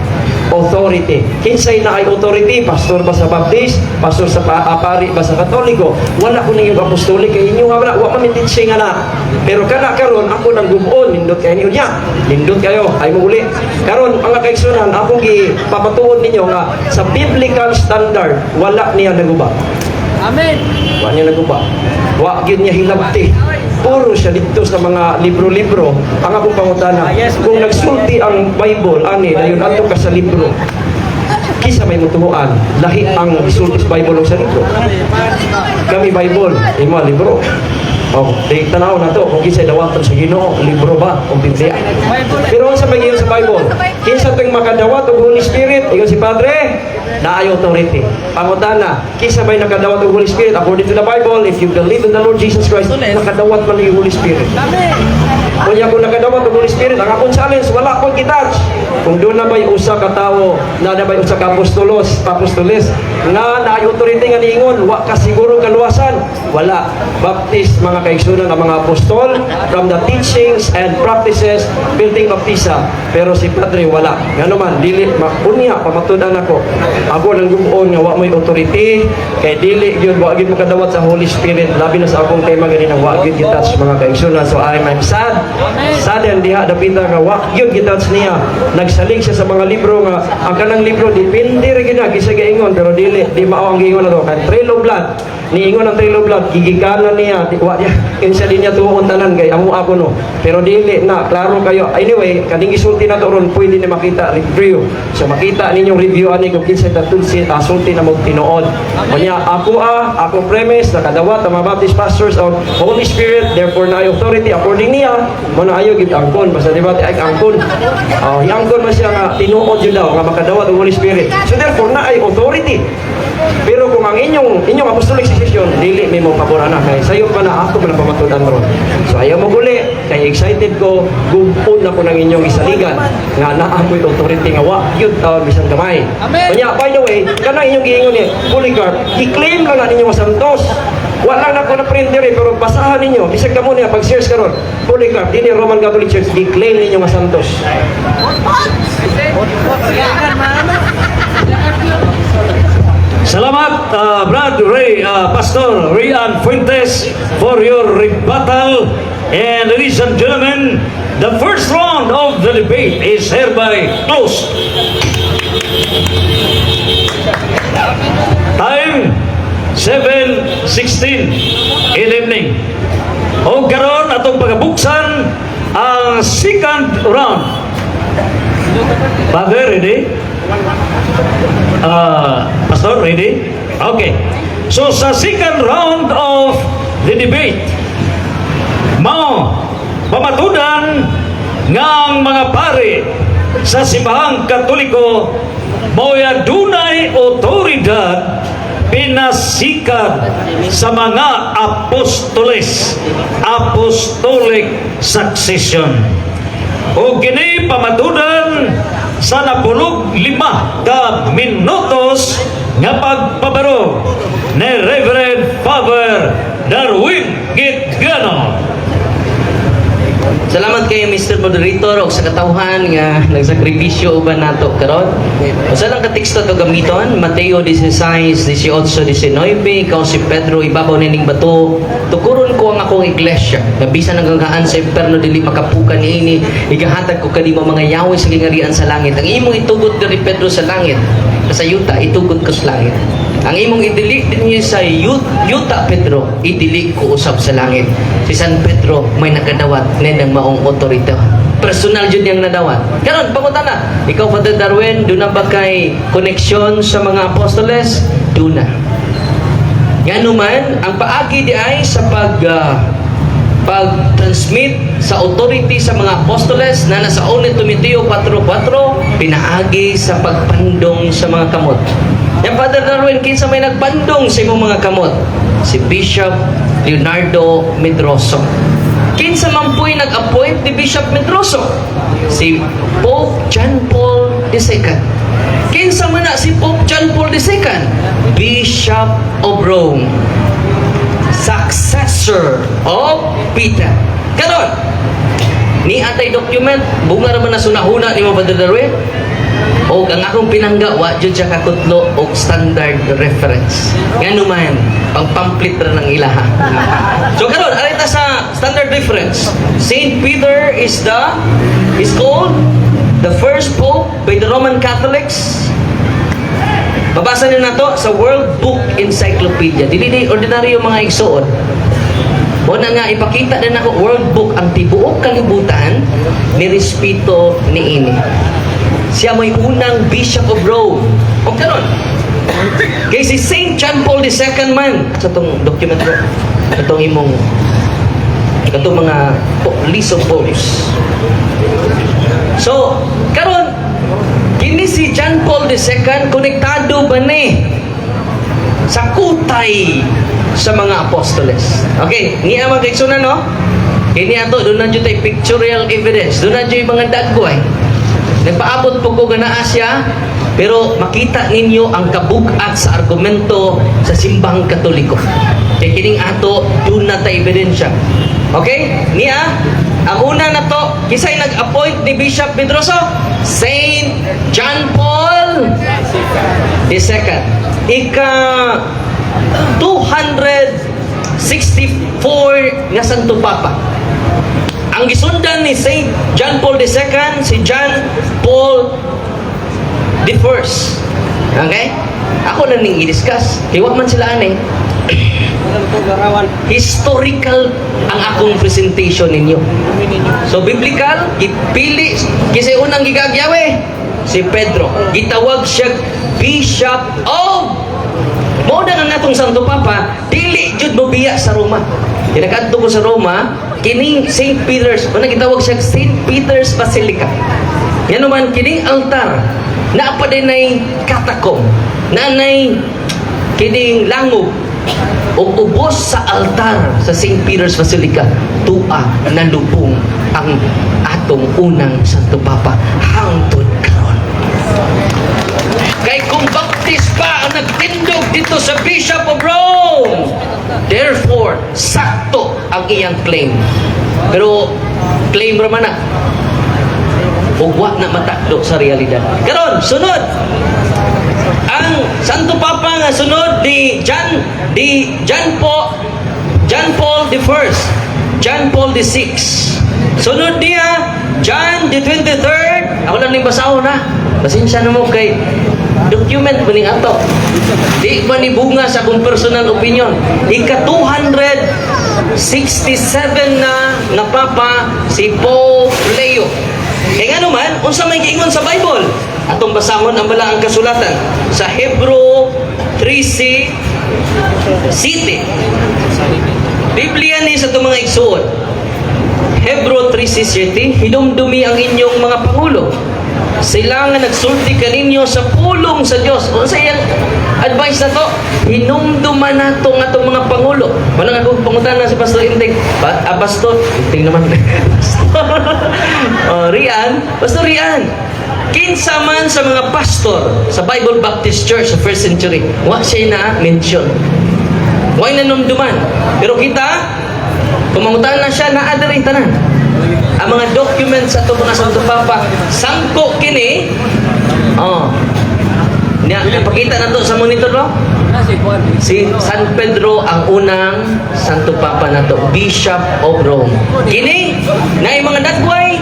kinsay na ay authority pastor ba sa Baptist pastor sa pari ba sa Katoliko wala ko ninyo apostolic kay inyo wala wa man teaching na pero kana karon ako nang gubon nindot kay niyo niya nindot kayo ay muli karon ang kaigsunan akong gipapatuod ninyo nga sa biblical standard wala niya naguba amen wa niya naguba wa gyud niya hilabti puro siya dito sa mga libro-libro ang akong pangutana kung nagsulti ang Bible ani dayon adto ka sa libro kisa may mutuhuan lahi ang isulti sa Bible o sa libro kami Bible imo libro tanaw na to kung kinsa dawatan sa Ginoo libro ba o Biblia pero sa magiyon sa Bible kinsa tong makadawat og Holy Spirit ingon si Padre na ay authority pangutana kinsa may nakadawat og Holy Spirit according to the Bible if you believe in the Lord Jesus Christ nakadawat man yung Holy Spirit kung kung nakadawat og Holy Spirit ang akong challenge wala ko kitach kung doon na ba'y usa ka tawo na ba'y usa ka apostoles nga na ay authority nga niingon wa ka siguro kaluwasan wala Baptist mga kaigsunan ang mga apostol from the teachings and practices building baptisa pero si Padre wala nga naman dili makunya pamatudan ako nang gumuon nga wa may authority kay dili gyud wa gyud makadawat sa Holy Spirit labi na sa akong tema ganina wa gyud gitouch mga kaigsunan so I'm sad and diha dapita nga wa gyud gitouch niya nagsalig siya sa mga libro nga ang kanang libro depende ra gyud na gisa gaingon pero di mao ang giingon na to kan trail of blood niingon ang trail of blood gigikanan niya, wa niya, kinsa din niya tuon tanan kay amo ako no. Pero dili na, klaro kayo. Anyway, kaning gisulti na to ron, pwede ni makita review. So makita ninyong review ani kung kinsa tatulsi, sulti na mo tinuod. Kanya ako premise nakadawat ang mga Baptist pastors of Holy Spirit, therefore na authority according niya, mo na ayo gid angkon basta di ba ay angkon. Angkon man siya nga tinuod jud daw nga makadawat ang Holy Spirit. So therefore na ay authority. Pero kung ang inyong apostolic succession dili may mo pabor na kay sayo pa na ako pa na pamatudan ron. So ayaw mo guli kay excited ko gugpon na ko ng inyong isaligan nga naa ko'y authority nga wa gyud taon bisan gamay. Kanya by the way, kana inyong giingon ni Polycarp, i-claim lang na ninyo santos. Wala na ko na printer pero basahan ninyo bisag kamo niya pag search karon Polycarp dinhi Roman Catholic Church i-claim ninyo nga santos. Salamat, Brad Ray, Pastor Rian Fuentes, for your rebuttal. And ladies and gentlemen, the first round of the debate is hereby closed. Time 7:16 in evening. O karon atong pagabuksan ang second round. Father, ready? Pastor, ready? Okay. So sa second round of the debate, mao pamatudan ngang mga pare sa simbahang Katoliko mo'y dunay otoridad pinasikat sa mga apostoles, apostolic succession. O kini pamatudan sa napulog 5 ka minutos nga pagpabaro ni Reverend Father Darwin Gitgano. Salamat kayo Mr. Moderator o sa katawhan nga nagsakripisyo uban nato karon. Usa lang ka teksto to gamiton, Mateo 16:18-19, ikaw si Pedro ibabaw nining bato, tukuron ko ang akong iglesia. Bisan nagagaan sa imperno dili makapukan niini, igahatag ko kanimo mga yawi sa gingarian sa langit. Ang imong itugot diri Pedro sa langit, sa yuta itugot ko sa langit. Ang imong idili dinhi sa yuta Pedro, idili ko usab sa langit. Si San Pedro may nakadawat ng maong otorita. Personal jud yang nadawat. Karon pangutana, ikaw Father Darwin, duna ba kay koneksyon sa mga apostoles? Duna. Ngano man ang paagi di ay sa pag-transmit sa authority sa mga apostoles na nasa 1 Timoteo 4:4 pinaagi sa pagpandong sa mga kamot. Yang Father Darwin, kinsa may nagpandong sa imong mga kamot? Si Bishop Leonardo Medroso. Kinsa man po'y nag-appoint ni Bishop Medroso? Si Pope John Paul II. Kinsa man na si Pope John Paul II? Bishop of Rome. Successor of Peter. Karon, ni atay document, bunga raman na sunahuna ni Father Darwin. O ang akong pinangga, wa dyan siya kakutlo o standard reference. Ngano man, pang-pamphlet ra ng ilaha. So karon, arita sa standard reference. Saint Peter is called the first pope by the Roman Catholics. Babasa niyo na to sa World Book Encyclopedia. Dili ordinaryo mga igsuon. O na nga, ipakita din ako World Book ang tibuok kalibutan ni respeto ni ini. Siya may unang Bishop of Rome. O karon, kay si Saint John Paul II man sa itong document ko, itong mga list of popes. So, karon, kini si John Paul II konektado ba ni sa kutay sa mga apostoles? Okay, niya magkaigsunan, no? Kini ato, doon na dyan tayo pictorial evidence. Doon na dyan yung mga dagway. Nagpaabot po ko ganaa siya, pero makita ninyo ang kabugat sa argumento sa simbang Katoliko. Kaya kining ato, doon na tayo ebidensya. Okay? Niya, ang una na to, kisay nag-appoint ni Bishop Medroso? Saint John Paul II. Ika 264 nga Santo Papa. Ang gisundan ni Saint John Paul II, si John Paul I. Okay? Ako na ning i-discuss. Kaya wag man sila ani. historical ang akong presentation ninyo. So biblical, ipili kasi unang gigagyawe si Pedro. Gitawag siya Bishop of mao na ang atong Santo Papa, dili jud mo biya sa Roma. Kinakadto ko sa Roma, kining St. Peter's, unang gitawag siya St. Peter's Basilica. Yan naman kining altar na pa din ay katakom, na nay kining langog o ubos sa altar sa St. Peter's Basilica, tua na lubong ang atong unang Santo Papa hangtod karon. Kay kung baptist pa ang nagtindog dito sa Bishop of Rome, therefore sakto ang iyang claim. Pero claim ra man na ug wa na matakdo sa realidad. Karon sunod ang Santo Papa nga sunod ni John Paul the First, John Paul the Sixth. Sunod niya John the 23rd. Ako lang ning basahon na. Pasensya na mo kay document mo ning ato. Di ba ni bunga sa akong personal opinion. Ika 267 na Papa si Pope Leo. Kaya nga naman, unsa may giingon sa Bible? Atong basahon ang balaang kasulatan sa Hebrew 3:7. Biblia ni sa itong mga igsuon. Hebrew 3:7, hinumdumi ang inyong mga pangulo. Sila nga nagsulti kaninyo sa pulong sa Dios. Unsa iyang advice na to? Hinumduman nato nga itong mga pangulo. Wala nga kung pangutan na si Pastor Inting. Pastor Inting naman. Pastor Rian. Kinsa man sa mga pastor sa Bible Baptist Church sa first century, wa siya na mention. Wa na numduman. Pero kita, kumangutan na siya na adere tanan. Ang mga documents sa itong mga Santo Papa, sangko kini. Pakita na to sa monitor, no? Si San Pedro ang unang Santo Papa na to, Bishop of Rome. Kini, na mga dagway,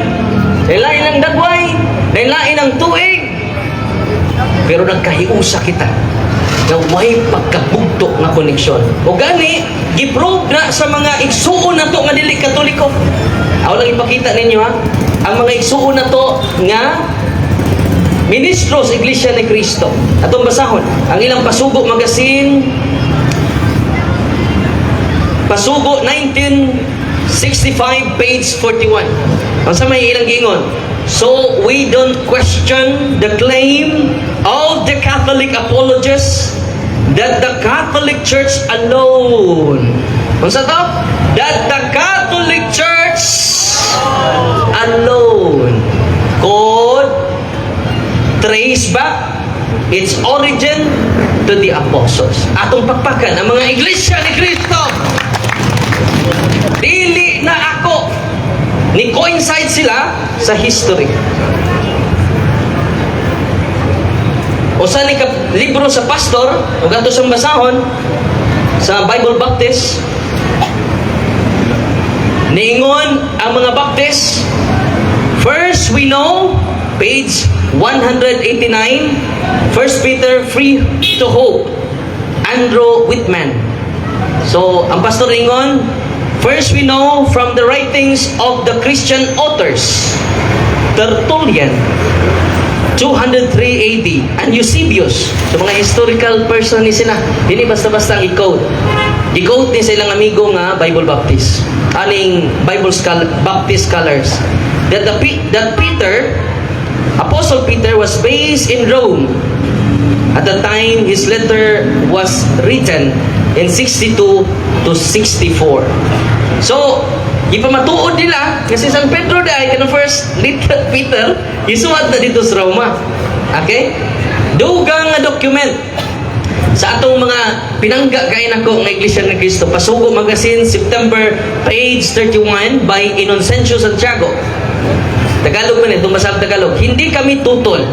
lain ang dagway, lain ang tuig. Pero nagkahiusa kita na way pagkabugto nga koneksyon. O gani, giprove na sa mga igsuon na to nga dili Katoliko. Ako lang ipakita ninyo ha. Ang mga igsuon na to nga ministro sa Iglesia ni Cristo. Atong basahon, ang ilang Pasugo magazine, Pasugo 1965 page 41. Ang sa may ilang giingon, so we don't question the claim of the Catholic apologists that the Catholic Church alone, unsa to? That the Catholic Church alone could trace back its origin to the apostles. Atong pakpakan ang mga iglesia ni Cristo. Dili na ako ni coincide sila sa history. Usa ni libro sa pastor ug ato sang basahon sa Bible Baptist, niingon ang mga Baptist. First we know, page 189, 1 Peter Free to Hope, Andrew Whitman. So ang pastor ingon, first we know from the writings of the Christian authors, Tertullian 203 AD, and Eusebius. So mga historical person ni sila. Dili basta-basta ang i-quote. I-quote ni sa ilang amigo nga Bible Baptist. Aning Baptist scholars. That Peter, Apostle Peter was based in Rome. At the time his letter was written in 62 to 64. So, ipamatuod nila kasi San Pedro dahil ka first little Peter isuwat na dito sa Roma. Okay? Dugang nga document sa atong mga pinangga kay nako nga Iglesia ni Cristo. Pasugo magazine, September, page 31 by Inocencio Santiago. Tagalog man itong basang Tagalog. Hindi kami tutol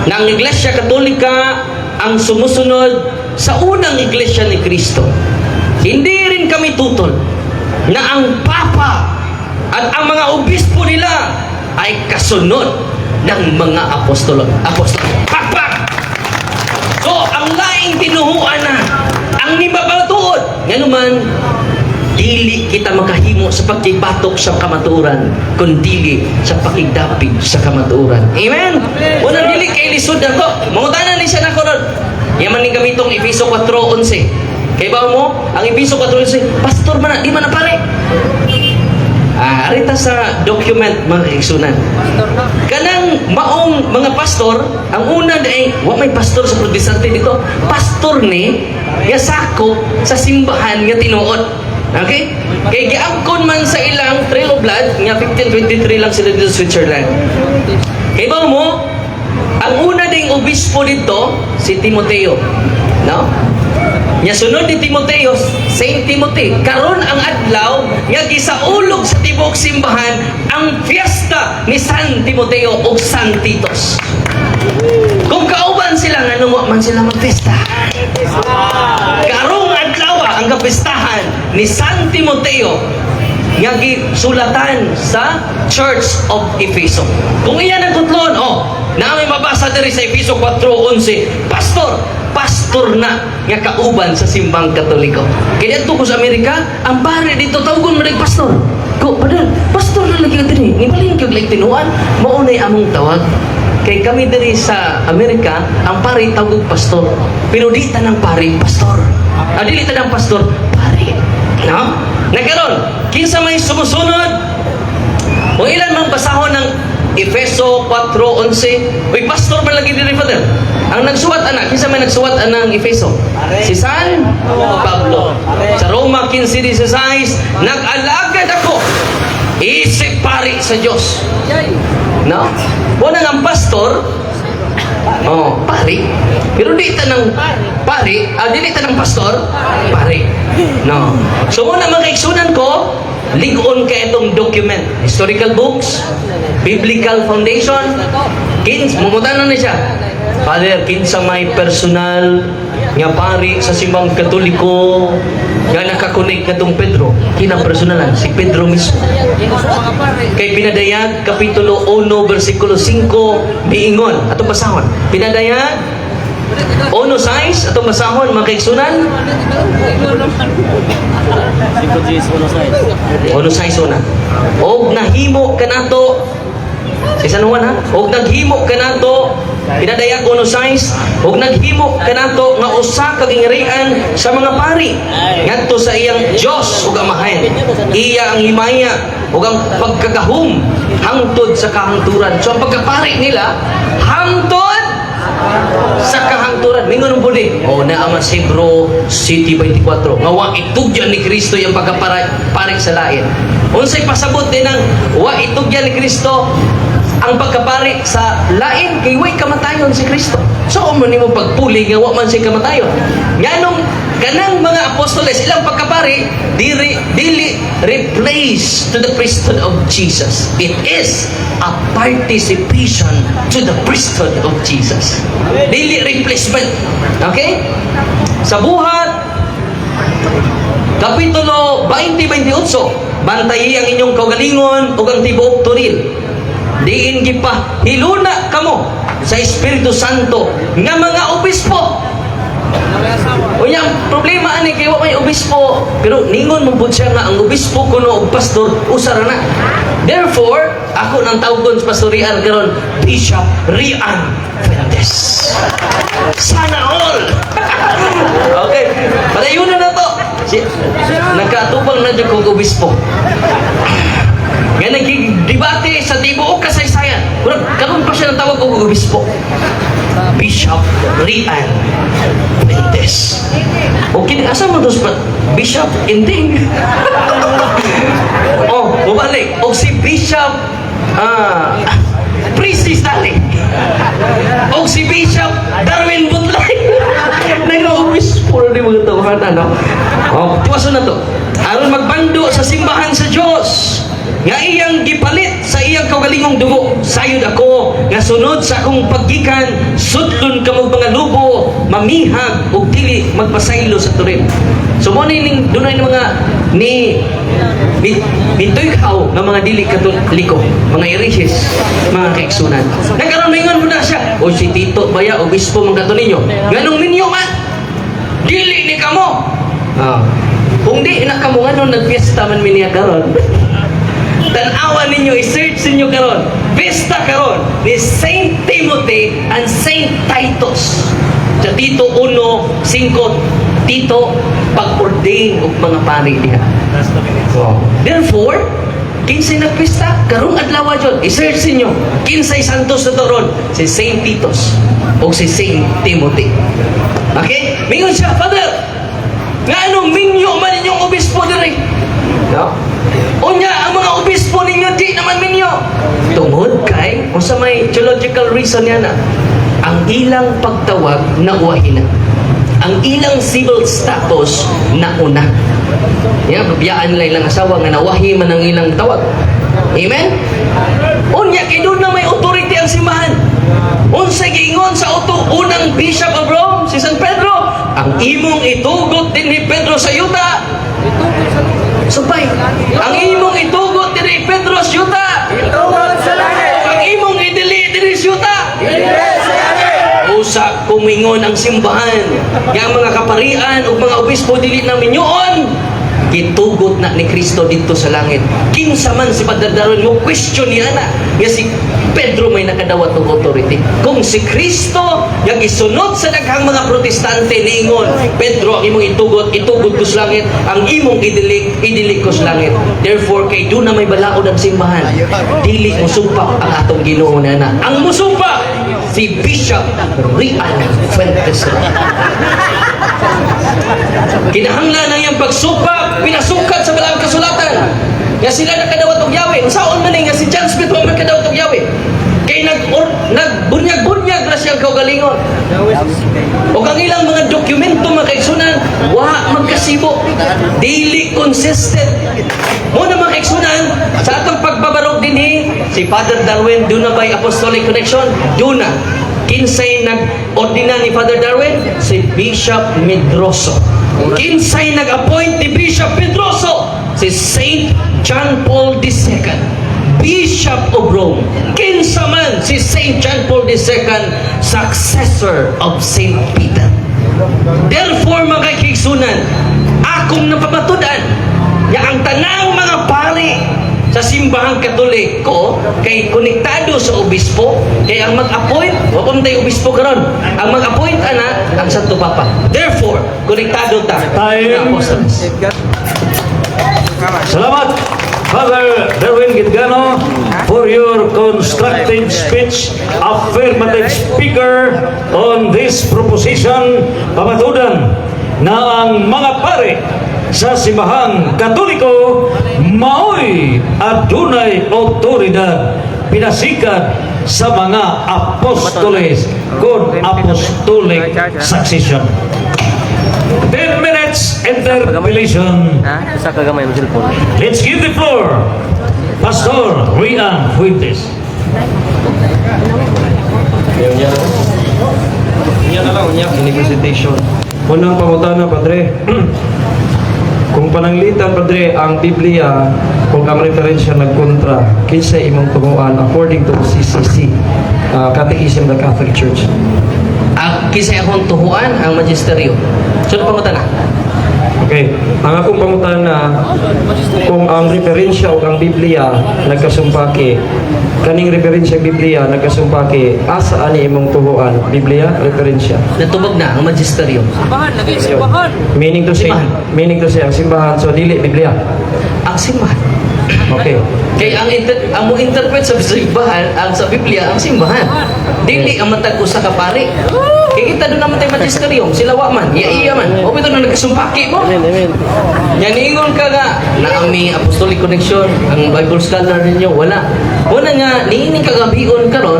na ang Iglesia Katolika ang sumusunod sa unang Iglesia ni Cristo. Hindi rin kami tutol na ang Papa at ang mga obispo nila ay kasunod ng mga apostol. Pakpak! So, ang laing tinuhuan na ang nibabatuod nga naman dili kita makahimo sa pagkibatok sa kamaturan kun dili sa pakigdapig sa kamaturan. Amen. Wala dili kay lisod nako. Mangutanan ni siya nako ron. Yaman ni gamitong Efeso 4:11. Kay ba mo ang Efeso 4:11, pastor man na, di man na pare. Arita sa document mga kaigsunan. Kanang maong mga pastor, ang una ay wa may pastor sa protestante dito. Pastor ni nga sako sa simbahan nga tinuod. Okay? Kay giangkon man sa ilang Trail of Blood nga 1523 lang sila dito sa Switzerland. Kay ba mo ang una ding obispo dito si Timoteo, no? Nya sunod ni Timoteo, Saint Timothy. Karon ang adlaw nga gisaulog sa tibuok simbahan ang fiesta ni San Timoteo o San Titos. Kung kauban sila nga nung man sila magfiesta. Karong adlaw ang kapistahan ni San Timoteo nga gisulatan sa Church of Efeso. Kung iyan ang tutlon, namin mabasa diri sa Efeso 4:11, pastor na nga kauban sa simbang Katoliko. Kaya dito ko sa Amerika, ang pare dito tawgon mo rin pastor. Ko, padal, pastor na lagi ka din. Ngibalin ka like tinuan, maunay among tawag. Kay kami diri sa Amerika, ang pare tawag pastor. Pero di tanang pare, pastor. Dili tanang pastor, pare. No? Nagkaroon, kinsa may sumusunod, kung ilan man basahon ng Efeso 4:11, uy, pastor man lagi diri father. Ang nagsuwat anak, kinsa may nagsuwat anang Efeso? Si San Pablo. Sa Roma 15:16, nag-alagad ako isip pari sa Dios. No? Wala ang pastor, pari. Pero di tanang pari, dili tanang pastor, pari. No. So muna mga kaigsunan ko, ligon ka itong document. Historical books, biblical foundation, mumutanan na siya. Father, kinsa may personal nga pari sa simbang Katoliko nga nakakonek katong Pedro, kinang personalan si Pedro mismo. Kay Pinadayag kapitulo 1 versikulo 5 miingon atong basahon. Pinadayag 1:6 atong basahon mga kaigsunan. 1:6 una. Og nahimo kanato si San Juan ha? Og naghimo kanato Pinadayag 1:6, og naghimo kanato nga usa ka gingharian sa mga pari ngadto sa iyang Dios ug Amahan. Iya ang himaya ug ang pagkagahom hangtod sa kahangturan. So ang pagkapari nila hangtod sa kahangturan. Mingon ang puli. Na ang Hebro City 24. Nga wa itugyan ni Kristo yung pagkapari sa lain. Unsay pasabot din ng wa itugyan ni Kristo ang pagkapari sa lain kay way kamatayon si Kristo. So mo nimo pagpuli nga wa man si kamatayon. Nganong kanang mga apostoles ilang pagkapari dili replace to the priesthood of Jesus. It is a participation to the priesthood of Jesus. Dili replacement. Okay? Sa Buhat kapitulo 20-28, bantayi ang inyong kaugalingon ug ang tibuok turil. Diin gipa hiluna kamo sa Espiritu Santo nga mga obispo. Unyang problema ani kay wa may obispo, pero ningon mo pud siya nga ang obispo kuno og pastor usara na. Therefore, ako nang tawgon sa pastorian karon Bishop Rian Fuentes. Sana all. Okay, padayon na to. Nagkatubang na jud kog obispo. Nga nagdibate sa tibuok kasaysayan. Karon pa siya natawag og obispo. Bishop Rian Fuentes. Okay, asa mo dos Bishop Inding? Mabalik. O si Bishop Princess Dali. O si Bishop Darwin Butlay. Nag-obispo na mga tawahan, ano? Tuwaso na to. Aron magbando sa simbahan sa Diyos. Nga iyang gipalit sa iyang kaugalingong dugo. Sayod ako nga sunod sa akong paggikan, sudlon kamog mga lubo, mamihag ug dili magpasaylo sa turin. So mo ning dunay mga ni tuyhaw nga mga dili katoliko, mga irihis, mga kaigsunan. Nagkaroon ningon mo na siya, o si Tito baya obispo man kato ninyo. Nganong ninyo man? Dili ni kamo. Kung di na kamo nga nagpiesta man mi niya karon. Tanawa ninyo, i-search ninyo karon. Pista karon ni Saint Timothy and Saint Titus. Sa Tito 1:5, Tito pag-ordain og mga pari diha. Therefore, kinsay nagpista karong adlaw jud, i-search ninyo. Kinsay santos na ron? Si Saint Titus o si Saint Timothy. Okay? Mingon siya, Father, nga anong minyo man ninyong obispo diri? Unya, ang mga obispo ninyo di naman minyo. Tungod kay, o sa may theological reason yan ang ilang pagtawag na uwahina. Ang ilang civil status na una. Yan, babiyaan nila ilang asawa nga nawahi man ang ilang tawag. Amen? Unya, kay doon na may authority ang simbahan. Unsay giingon sa unang Bishop of Rome, si San Pedro, ang imong itugot din ni Pedro sa yuta. Supay, ang imong itugot din ni Pedro sa yuta. Ang imong idili din sa yuta. Usa kumingon ang simbahan. Yang mga kaparian o mga obispo dili na minyoon. Gitugot na ni Kristo dito sa langit. Kinsa man si Padre Darwin mo question niya na nga si Pedro may nakadawat ng authority. Kung si Kristo yang isunod sa daghang mga protestante niingon, Pedro ang imong itugot ko sa langit, ang imong idilik ko sa langit. Therefore kay do na may balaod ang simbahan. Dili mo sumpa ang atong Ginoo na. Ang musumpa si Bishop Rian Fuentes. Kinahanglan na iyang pagsupak, pinasukat sa balang kasulatan. Nga sila nakadawat og Yahweh. Unsaon man nga si John Smith mo nakadawat og Yahweh. Kay nagbunyag-bunyag na siyang kaugalingon. O kang ilang mga dokumento makaigsunan, wa magkasibo. Daily consistent. Mo na makaigsunan sa atong pagbabarog dinhi si Father Darwin, do na by apostolic connection, do na. Kinsay nag-ordina ni Father Darwin? Si Bishop Medroso. Kinsay nag-appoint ni Bishop Medroso? Si Saint John Paul II, Bishop of Rome. Kinsa man si Saint John Paul II, successor of Saint Peter. Therefore, mga kiksunan, akong napamatudan, ya ang tanang mga pari sa simbahang Katoliko kay konektado sa obispo, kay ang mag-appoint, wa pa tayo obispo karon. Ang mag-appoint ana ang Santo Papa. Therefore, konektado ta. Time. Apostles. Salamat, Father Darwin Gitgano, for your constructive speech, affirmative speaker on this proposition. Pamatudan na ang mga pare sa simahang Katoliko maoy adunay otoridad pinasikat sa mga apostoles con apostolic succession. 10 minutes interpellation. Sa kagamay mo cellphone. Let's give the floor Pastor Rian Fuentes. Yan na lang, ini presentation. Unang pangutana, Padre. Kung pananglitan, Padre, ang Biblia, kung ang referensya nagkontra, kinsa imong tunguan according to CCC, Catechism of the Catholic Church. Ang kisay akong tuhuan ang magisteryo. So, pangutan na. Okay. Ang akong pangutana, kung ang referensya o ang Biblia nagkasumpaki, kaning referensya Biblia nagkasumpaki, asa ani imong tuhuan? Biblia, referensya. Natubag na ang magisteryo. Meaning to say, ang simbahan, so dili Biblia. Ang simbahan. Okay. Kaya ang mo interpret sa simbahan, ang sa Biblia, ang simbahan. Dili ang matag usa ka pari. Kaya kita doon naman tayo magisterium, sila wa man, iya man. O ito na nagkasumpaki mo. Yan ingon ka nga, na ang may apostolic connection, ang Bible scholar ninyo, wala. Una nga, niining kagabion karon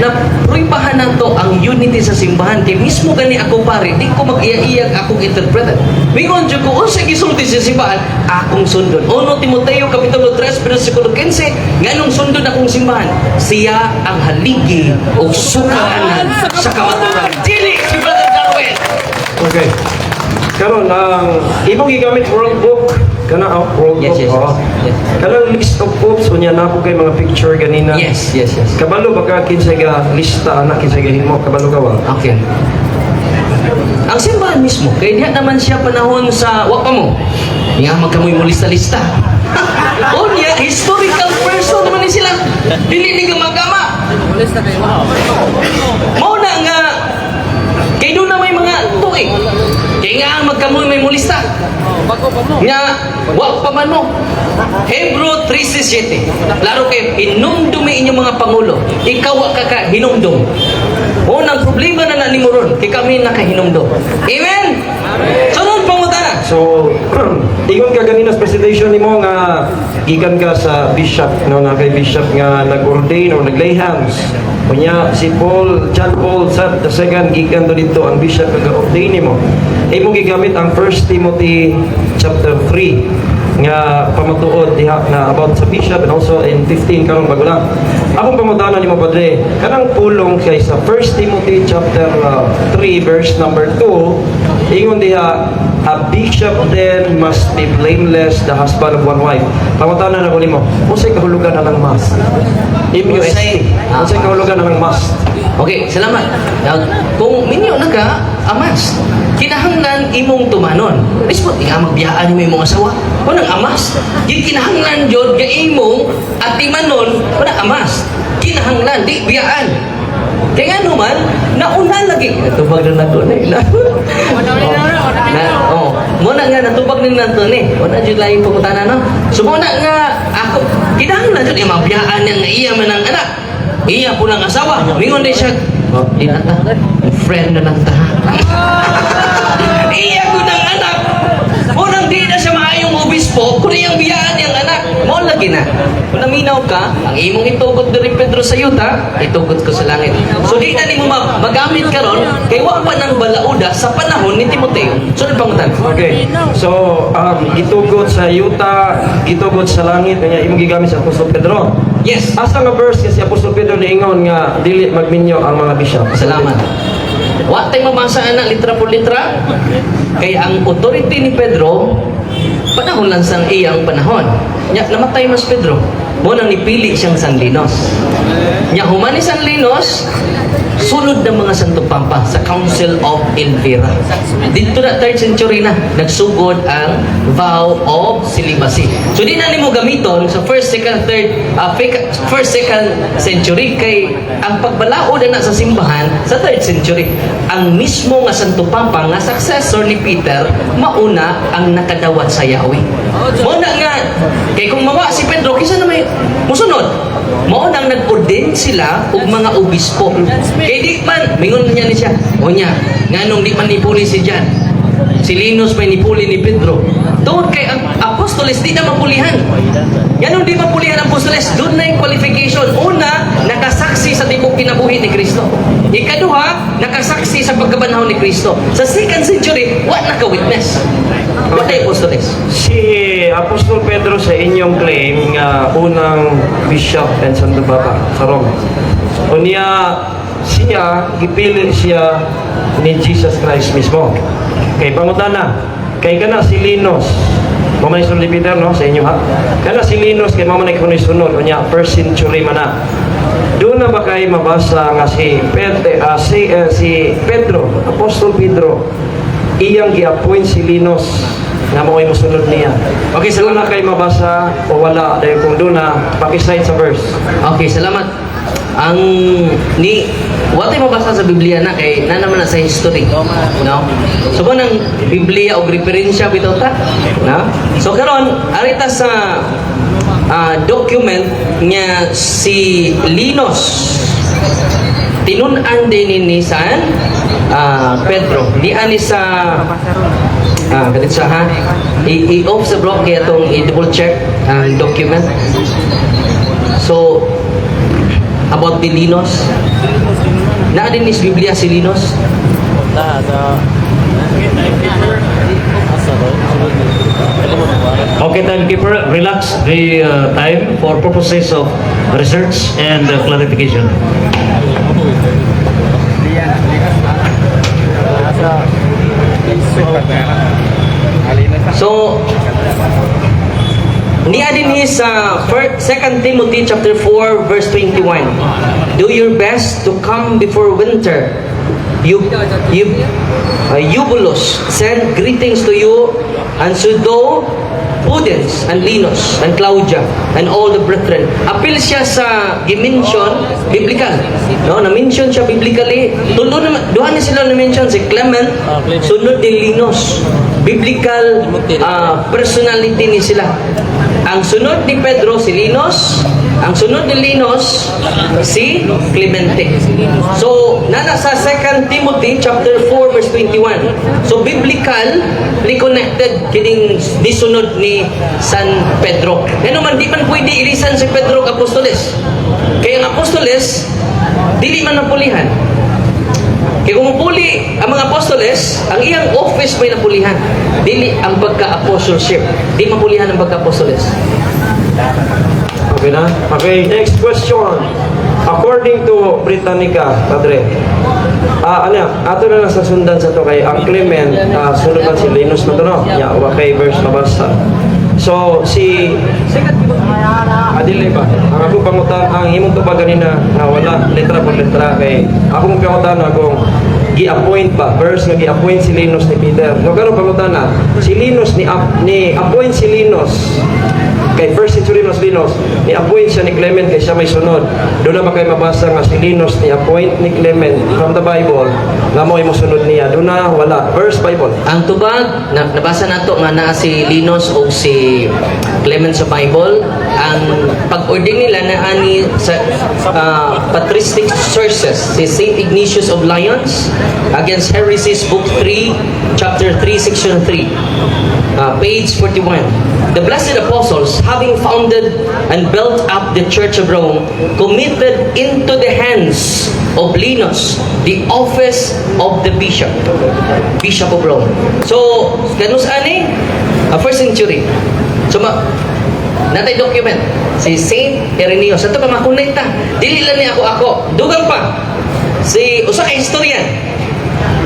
na pruibahan na to ang unity sa simbahan. Kaya mismo gani ako pare, di ko mag-iya-iyag akong interpretan. Mingon dyan ko, sa gisulti sa simbahan, akong sundon. 1 Timoteo Kapitulo 3, versikulo 15, ganong sundon akong simbahan. Siya ang haligi o sukahanan sa kamaturan. Dili si Brother Darwin. Okay. Karon ang imong gigamit world book kana world book. Yes. Kanang list of books unya na ko kay mga picture ganina. Yes. Kabalo baka kinsay ga lista ana kinsay ga himo kabalo ka wa. Okay. Ang simbahan mismo, kaya diha naman siya panahon sa wapa mo. Nga magkamoy mo lista-lista. O niya, historical person naman ni sila. Dili ni gama-gama. Mauna nga, kaya doon na may mga tuig. Kaya nga ang magkamoy may mulista. Nga, wak pa man mo. Hebrew 3:17. Laro kayo, hinumdumi inyong mga pangulo. Ikaw wak ka hinumdum. Unang problema na ni mo ron, kaya kami nakahinumdum. Amen? Sunod pangutana. So, ingon ka ganina sa presentation nimo nga gikan ka sa bishop, no, na kay bishop nga nag-ordain o naglay hands. Kunya si John Paul II gikan to dito ang bishop nga ordain nimo. Imo gigamit ang 1 Timothy chapter 3 nga pamatuod diha na about sa bishop and also in 15 karong bago lang. Akong pamutanan nimo padre, kanang pulong kay sa 1 Timothy chapter 3 verse number 2, ingon diha, a bishop then must be blameless, the husband of one wife. Pamutanan ako nimo, unsay kahulugan na ng must? MUST. Unsay kahulugan na ng must? Okay, salamat. Now, kung minyo na ka, amas. Kinahanglan imong tumanon. Ispo, di nga magbiyaan mo imong asawa. Unang amas. Kinahanglan jud ga imong at timanon, unang amas. Kinahanglan, di biyaan. Kaya nga naman, nauna lagi. Natubag na nato na. Muna nga natubag na nato ni. Muna jud lain pagkutana no. So muna nga ako, kinahanglan jud imong biyaan nga iya man ang anak. Iya po ng asawa. Mingon din siya. Oh, inata. Friend na lang ta. Iya ko ng anak. Unang di na siya maayong obispo, kung iyang biyaan niyang anak. Mo lagi na. Kung naminaw ka, ang imong itugot ni Pedro sa yuta, itugot ko sa langit. So di na ni mo magamit karon kay wa pa nang balauda sa panahon ni Timoteo. Sunod pangutan. Okay. So, gitugot sa yuta, gitugot sa langit, kanya imong gigamit sa Apostol Pedro. Yes. Asa nga verse kasi Apostol Pedro niingon nga dili magminyo ang mga bishop. Salamat. Wa tay mabasa ana litra por litra. Kay ang authority ni Pedro panahon lang sang iyang panahon. Nya namatay mas Pedro. Mo nang nipili siyang Sanlinos. Nya human ni Sanlinos sulod ng mga Santo Pampa sa Council of Elvira. Dito na 3rd century na nagsugod ang vow of celibacy. So di na nimo gamiton sa 1st, 2nd, 2nd century kay ang pagbalaod na sa simbahan sa 3rd century. Ang mismo nga Santo Pampa nga successor ni Peter mauna ang nakadawat sa Yahweh. Mo na nga kay kung mawa si Pedro kisa na may musunod. Mo nang nag-ordain sila og mga obispo. Kay di man, mingon niya ni siya. O niya, nganong di man nipuli si John. Si Linus may nipuli ni Pedro. Doon kay ang apostoles di na mapulihan. Yanong di mapulihan ang apostoles, doon na yung qualification. Una, nakasaksi sa tibok kinabuhi ni Kristo. Ikaduha, nakasaksi sa pagkabanhaw ni Kristo. Sa 2nd century, what naka-witness? What ay apostoles? Si Apostol Pedro sa inyong claim nga unang bishop and Santo Papa sa Rome. Unya siya, gipili siya ni Jesus Christ mismo. Kay pangutana, kay kana si Linus, mamay sunod ni Peter, no, sa inyo ha? Kana si Linus, kay mamay kuno sunod, unya 1st century man na. Doon na ba kayo mabasa nga si Pedro, Apostol Pedro, iyang gi-appoint si Linus nga mo musunod niya. Okay, doon na kayo mabasa o wala, dahil kung doon na, pakiside sa verse. Okay, salamat. Ang ni what ay mabasa sa Biblia na kay na naman na sa history, no? So kung ang Biblia og referensya bitaw ta, no? So karon arita sa document niya si Linus tinun-an din ni San Pedro di ani sa ganit sa ha i-off sa block kaya itong i-double check ang document. So about the Linus, na din is Biblia si Linus. Okay, timekeeper, relax the time for purposes of research and clarification. So, Niya din sa 2 Timothy chapter 4 verse 21. Do your best to come before winter. Eubulus send greetings to you, and Pseudo, Pudens, and Linus, and Claudia, and all the brethren. Apil siya sa dimension biblical. No, na-mention siya biblically. Tulo naman, duha ni sila na-mention si Clement, sunod ni Linus. Biblical personality ni sila. Ang sunod ni Pedro si Linus, ang sunod ni Linus si Clemente. So, nana sa 2 Timothy chapter 4 verse 21. So, biblical connected kining disunod ni San Pedro. Ano man, di man pwede ilisan si Pedro ang apostoles. Kaya ang apostoles, dili man napulihan. Kaya kung mapuli ang mga apostoles, ang iyang office may napulihan. Dili ang pagka-apostleship. Di mapulihan ang pagka-apostoles. Okay na? Okay, next question. According to Britannica, Padre, ato na lang sa sundan sa to kay ang Clement, sunod lang si Linus na to, no? Yeah, okay, verse nabasa. So, si Adile ba? Ang ako pangutan, ang imong to pa ganina, wala, letra por letra, kay ako mong pangutan akong gi-appoint ba? Verse nga gi-appoint si Linus ni Peter. No, karon pangutan na, si Linus ni appoint si Linus kay first century Linus, ni-appoint siya ni Clement kay siya may sunod. Doon na ba kayo mabasa nga si Linus ni-appoint ni Clement from the Bible nga mo imo sunod niya? Doon na wala. Verse Bible. Ang tubag, nabasa nato nga naa si Linus o si Clement sa Bible. Ang pag-ording nila na ani sa patristic sources, si St. Ignatius of Lyons against heresies, book 3, chapter 3, section 3, page 41. The blessed apostles, having founded and built up the Church of Rome, committed into the hands of Linus the office of the bishop of Rome. So, kanus ani? First century. So, natay document si Saint Irenaeus. Ito pa makonekta. Dili lang ni ako. Dugang pa. Si usa ka historian.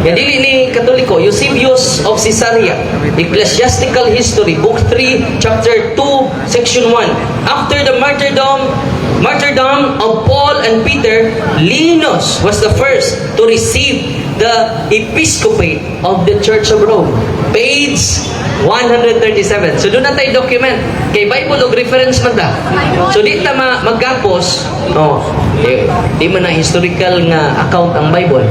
Yan dili ni Katoliko, Eusebius of Caesarea, Ecclesiastical History, Book 3, Chapter 2, Section 1. After the martyrdom of Paul and Peter, Linus was the first to receive the episcopate of the Church of Rome. Page 137. So doon na tayo document. Kay Bible og reference man ta. So di ta magkapos, di man na historical nga account ang Bible.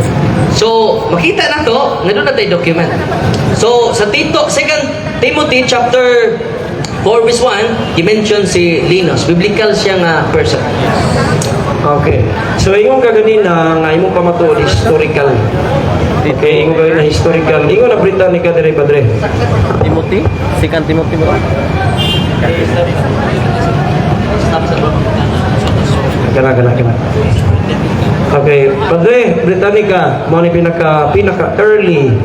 So makita na to, nga doon na tayo document. So sa 2 Timothy chapter 4 verse 1, i-mention si Linus. Biblical siya nga person. Okay. So, ingon ka ganina nga imong pamatuod historical. Okay, ingon ka na historical. Ingon na Britannica dire Padre. Timothy? 2 Timothy mo? Kana. Okay, Padre, Britannica, mo ni pinaka early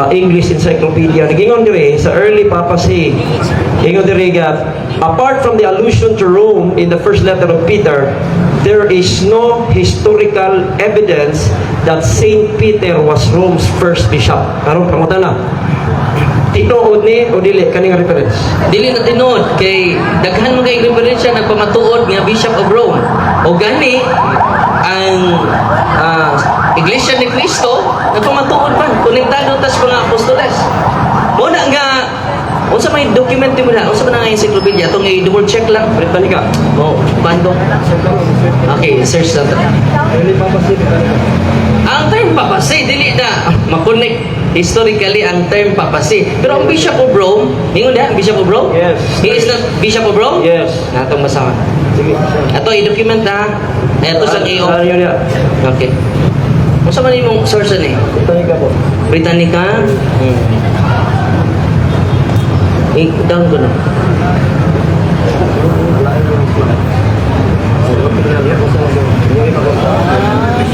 English encyclopedia. Nagingon dire sa early papacy. Ingon dire nga, apart from the allusion to Rome in the first letter of Peter, there is no historical evidence that Saint Peter was Rome's first bishop. Karon pangutan na. Tinuod ni o dili kaning reference? Dili na tinuod kay daghan mo kay reference siya nagpamatuod nga Bishop of Rome. O gani ang Iglesia ni Cristo nagpamatuod pa konektado tas mga apostoles. Mo na nga unsa may document mo na unsa man nga encyclopedia atong i-double check lang Britannica. Bando. Okay, search lang. Ang term papasi dili na makonek historically ang term papasi. Pero ang Bishop of Rome, ningon diha Bishop of Rome? Yes. He is not Bishop of Rome? Yes. Natong basama. Sige. Ato i-document ha. Ito sa iyo. Yun. Okay. Unsa man imong source ni? Britannica po. Britannica? Down ko na.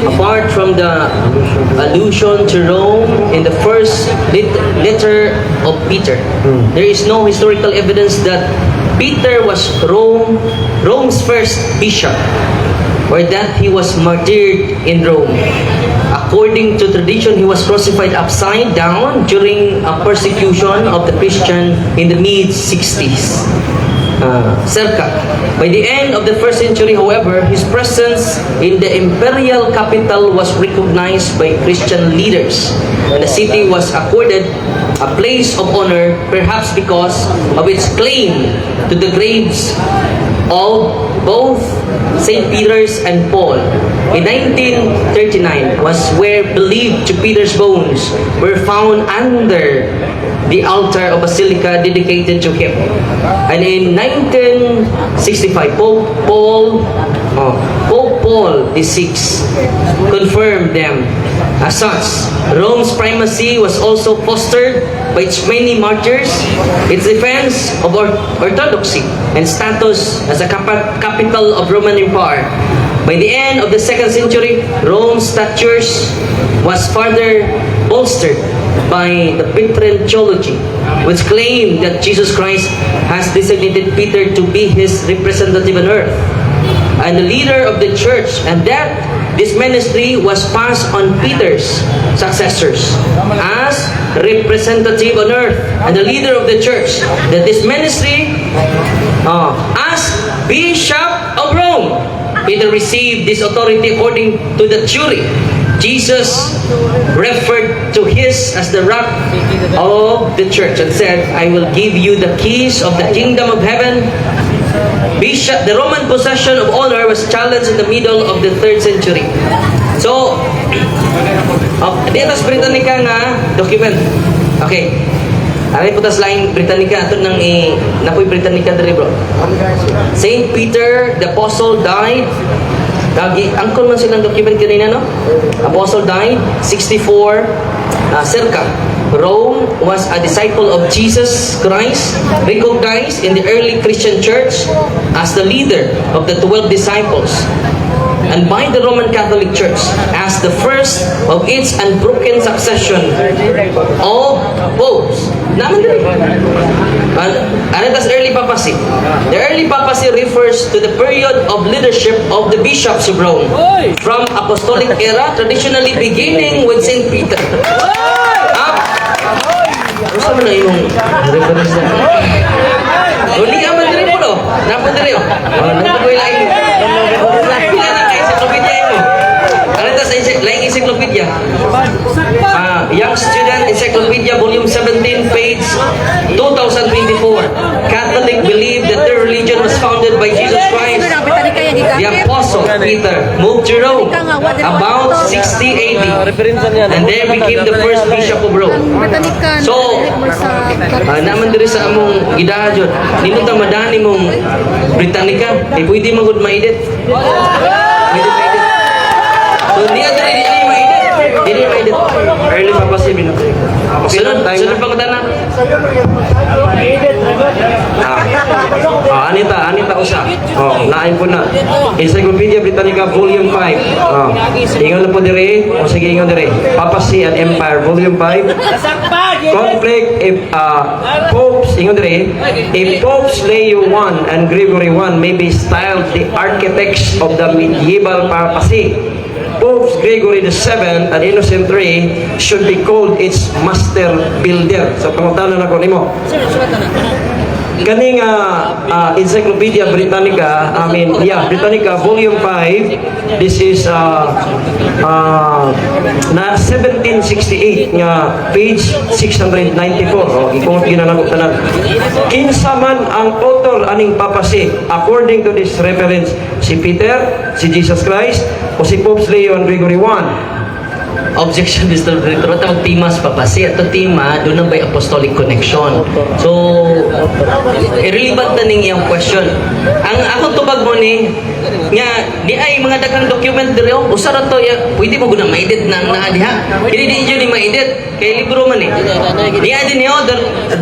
Apart from the allusion to Rome in the first letter of Peter, there is no historical evidence that Peter was Rome's first bishop. or that he was martyred in Rome. According to tradition, he was crucified upside down during a persecution of the Christian in the mid-60s. Circa. By the end of the 1st century, however, his presence in the imperial capital was recognized by Christian leaders, and the city was accorded a place of honor, perhaps because of its claim to the graves of both St. Peter's and Paul. In 1939 was where believed to Peter's bones were found under the altar of basilica dedicated to him. And in 1965, Pope Paul VI confirmed them as such. Rome's primacy was also fostered by its many martyrs, its defense of orthodoxy, and status as a capital of Roman Empire. By the end of the 2nd century, Rome's status was further bolstered by the Petrine theology, which claimed that Jesus Christ has designated Peter to be his representative on earth and the leader of the church, and that this ministry was passed on Peter's successors as representative on earth and the leader of the church, that this ministry as Bishop of Rome. Peter received this authority according to the theory. Jesus referred to his as the rock of the church and said, I will give you the keys of the kingdom of heaven. Bishop, the Roman possession of honor was challenged in the middle of the 3rd century. So, diatas Britannica nga document. Okay. Aray putas laing Britannica ato nang napoy Britannica diri bro. Saint Peter the Apostle died. Angkol man silang document kanina, no? Apostle died 64 circa. Rome was a disciple of Jesus Christ, recognized in the early Christian church as the leader of the 12 disciples, and by the Roman Catholic Church as the first of its unbroken succession of popes. Naman dali. Ano tas early papacy? The early papacy refers to the period of leadership of the bishops of Rome from apostolic era, traditionally beginning with Saint Peter. Gusto mo na yung reference na? Uli ka man diri po, no? Napon diri, oh. Napon ko ilain. Pila na kayo sa encyclopedia mo. Ano ito sa laing encyclopedia? Young Student Encyclopedia, Volume 17, page 2024. Catholic believe that their religion was founded by Jesus Christ. The Apostle Peter moved to Rome about 60 AD and there became the first bishop of Rome. So, naman diri sa among gidahadyon, ninunta madani mong Britannica, pwede magud maedit. Pwede maedit. So, niya diri maedit. Early papacy binutay. Sunod pang tanan. Anita usa. Lain po na. Encyclopedia Britannica Volume 5. Ingon na po diri. Sige ingon diri. Papacy and Empire Volume 5. Conflict if popes, ingon diri, if popes Leo I and Gregory I may be styled the architects of the medieval papacy, Popes Gregory VII and Innocent III should be called its master builder. So, pangutanan ako nimo. Kaning Encyclopedia Britannica, Britannica Volume 5, this is na 1768 nga page 694. Ikong ginanako tanan. Kinsa man ang author aning papacy according to this reference, si Peter, si Jesus Christ, o si Popes Leo and Gregory I. Objection, Mr. Director. Tawag timas papasi. Ito tima, doon na by apostolic connection. So, irrelevant na ning iyang question. Ang akong tubag mo ni, nga, di ay mga daghang document diri, usara to, pwede mo guna ma-edit na diha. Hindi yun ni ma-edit. Kaya libro man eh. Di ay din yun,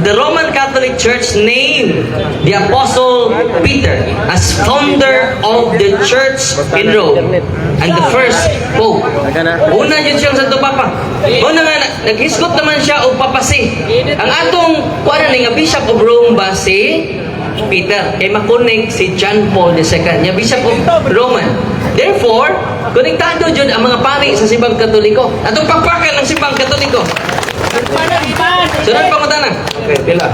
the Roman Catholic Church named the Apostle Peter as founder of the church in Rome and the first Pope. Una yun siyang Santo Papa. Una nga, naghisgot naman siya o papasi. Ang atong, kuha na nga, Bishop of Rome ba si Peter. Kay makunig si John Paul II, niya Bishop of Roman. Therefore, konektado jud ang mga pari sa simbang Katoliko. Atong pakpakan ng simbang Katoliko. Sunod pangutana. Okay, pila.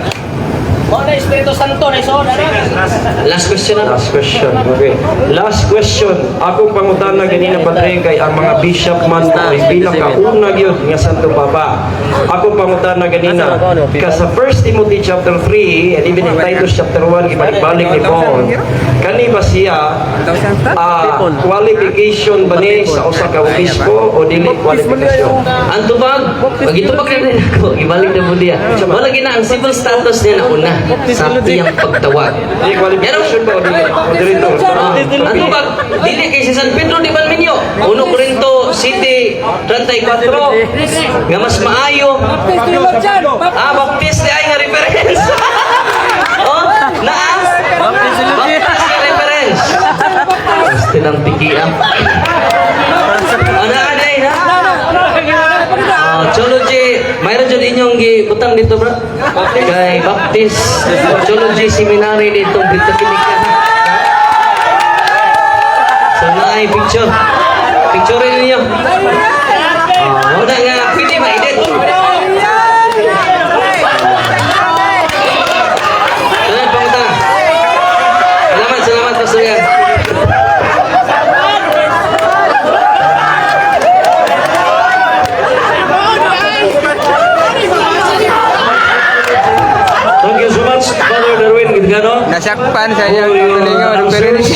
Last question na. Last question. Okay. Last question. Akong pangutana ganina padre kay ang mga bishop man o bilang kauna gyud nga Santo Papa. Akong pangutana ganina ka sa 1 Timothy chapter 3 and even in Titus chapter 1 gibalik-balik ni Paul. Kani ba siya qualification ba ni sa usa ka obispo o dili qualification? Ang tubag, pag itubag na rin ako, ibalik na mo diya. Wala gina ang civil status niya na una sa iyang pagtawag. Di qualification ba o dili? O dito. Ang tubag, dili kay si San Pedro di Balminyo. 1 Corinto City 34 nga mas maayo. Baptist di ay nga reference. Oh, naa. Baptist nga reference. Gusto ng tikiam. Ano aday na? Theology, mayroon dyan inyong gibutang dito, bro. Kay Baptist Theology Seminary dito dito kinikan. So na ay picture. Picture ninyo. Wala nga, pwede ma-edit. Salamat, panguta. Salamat, Pastor Yan. Thank you so much, Father Darwin Gitgano. Nasakpan saya For your telinga answers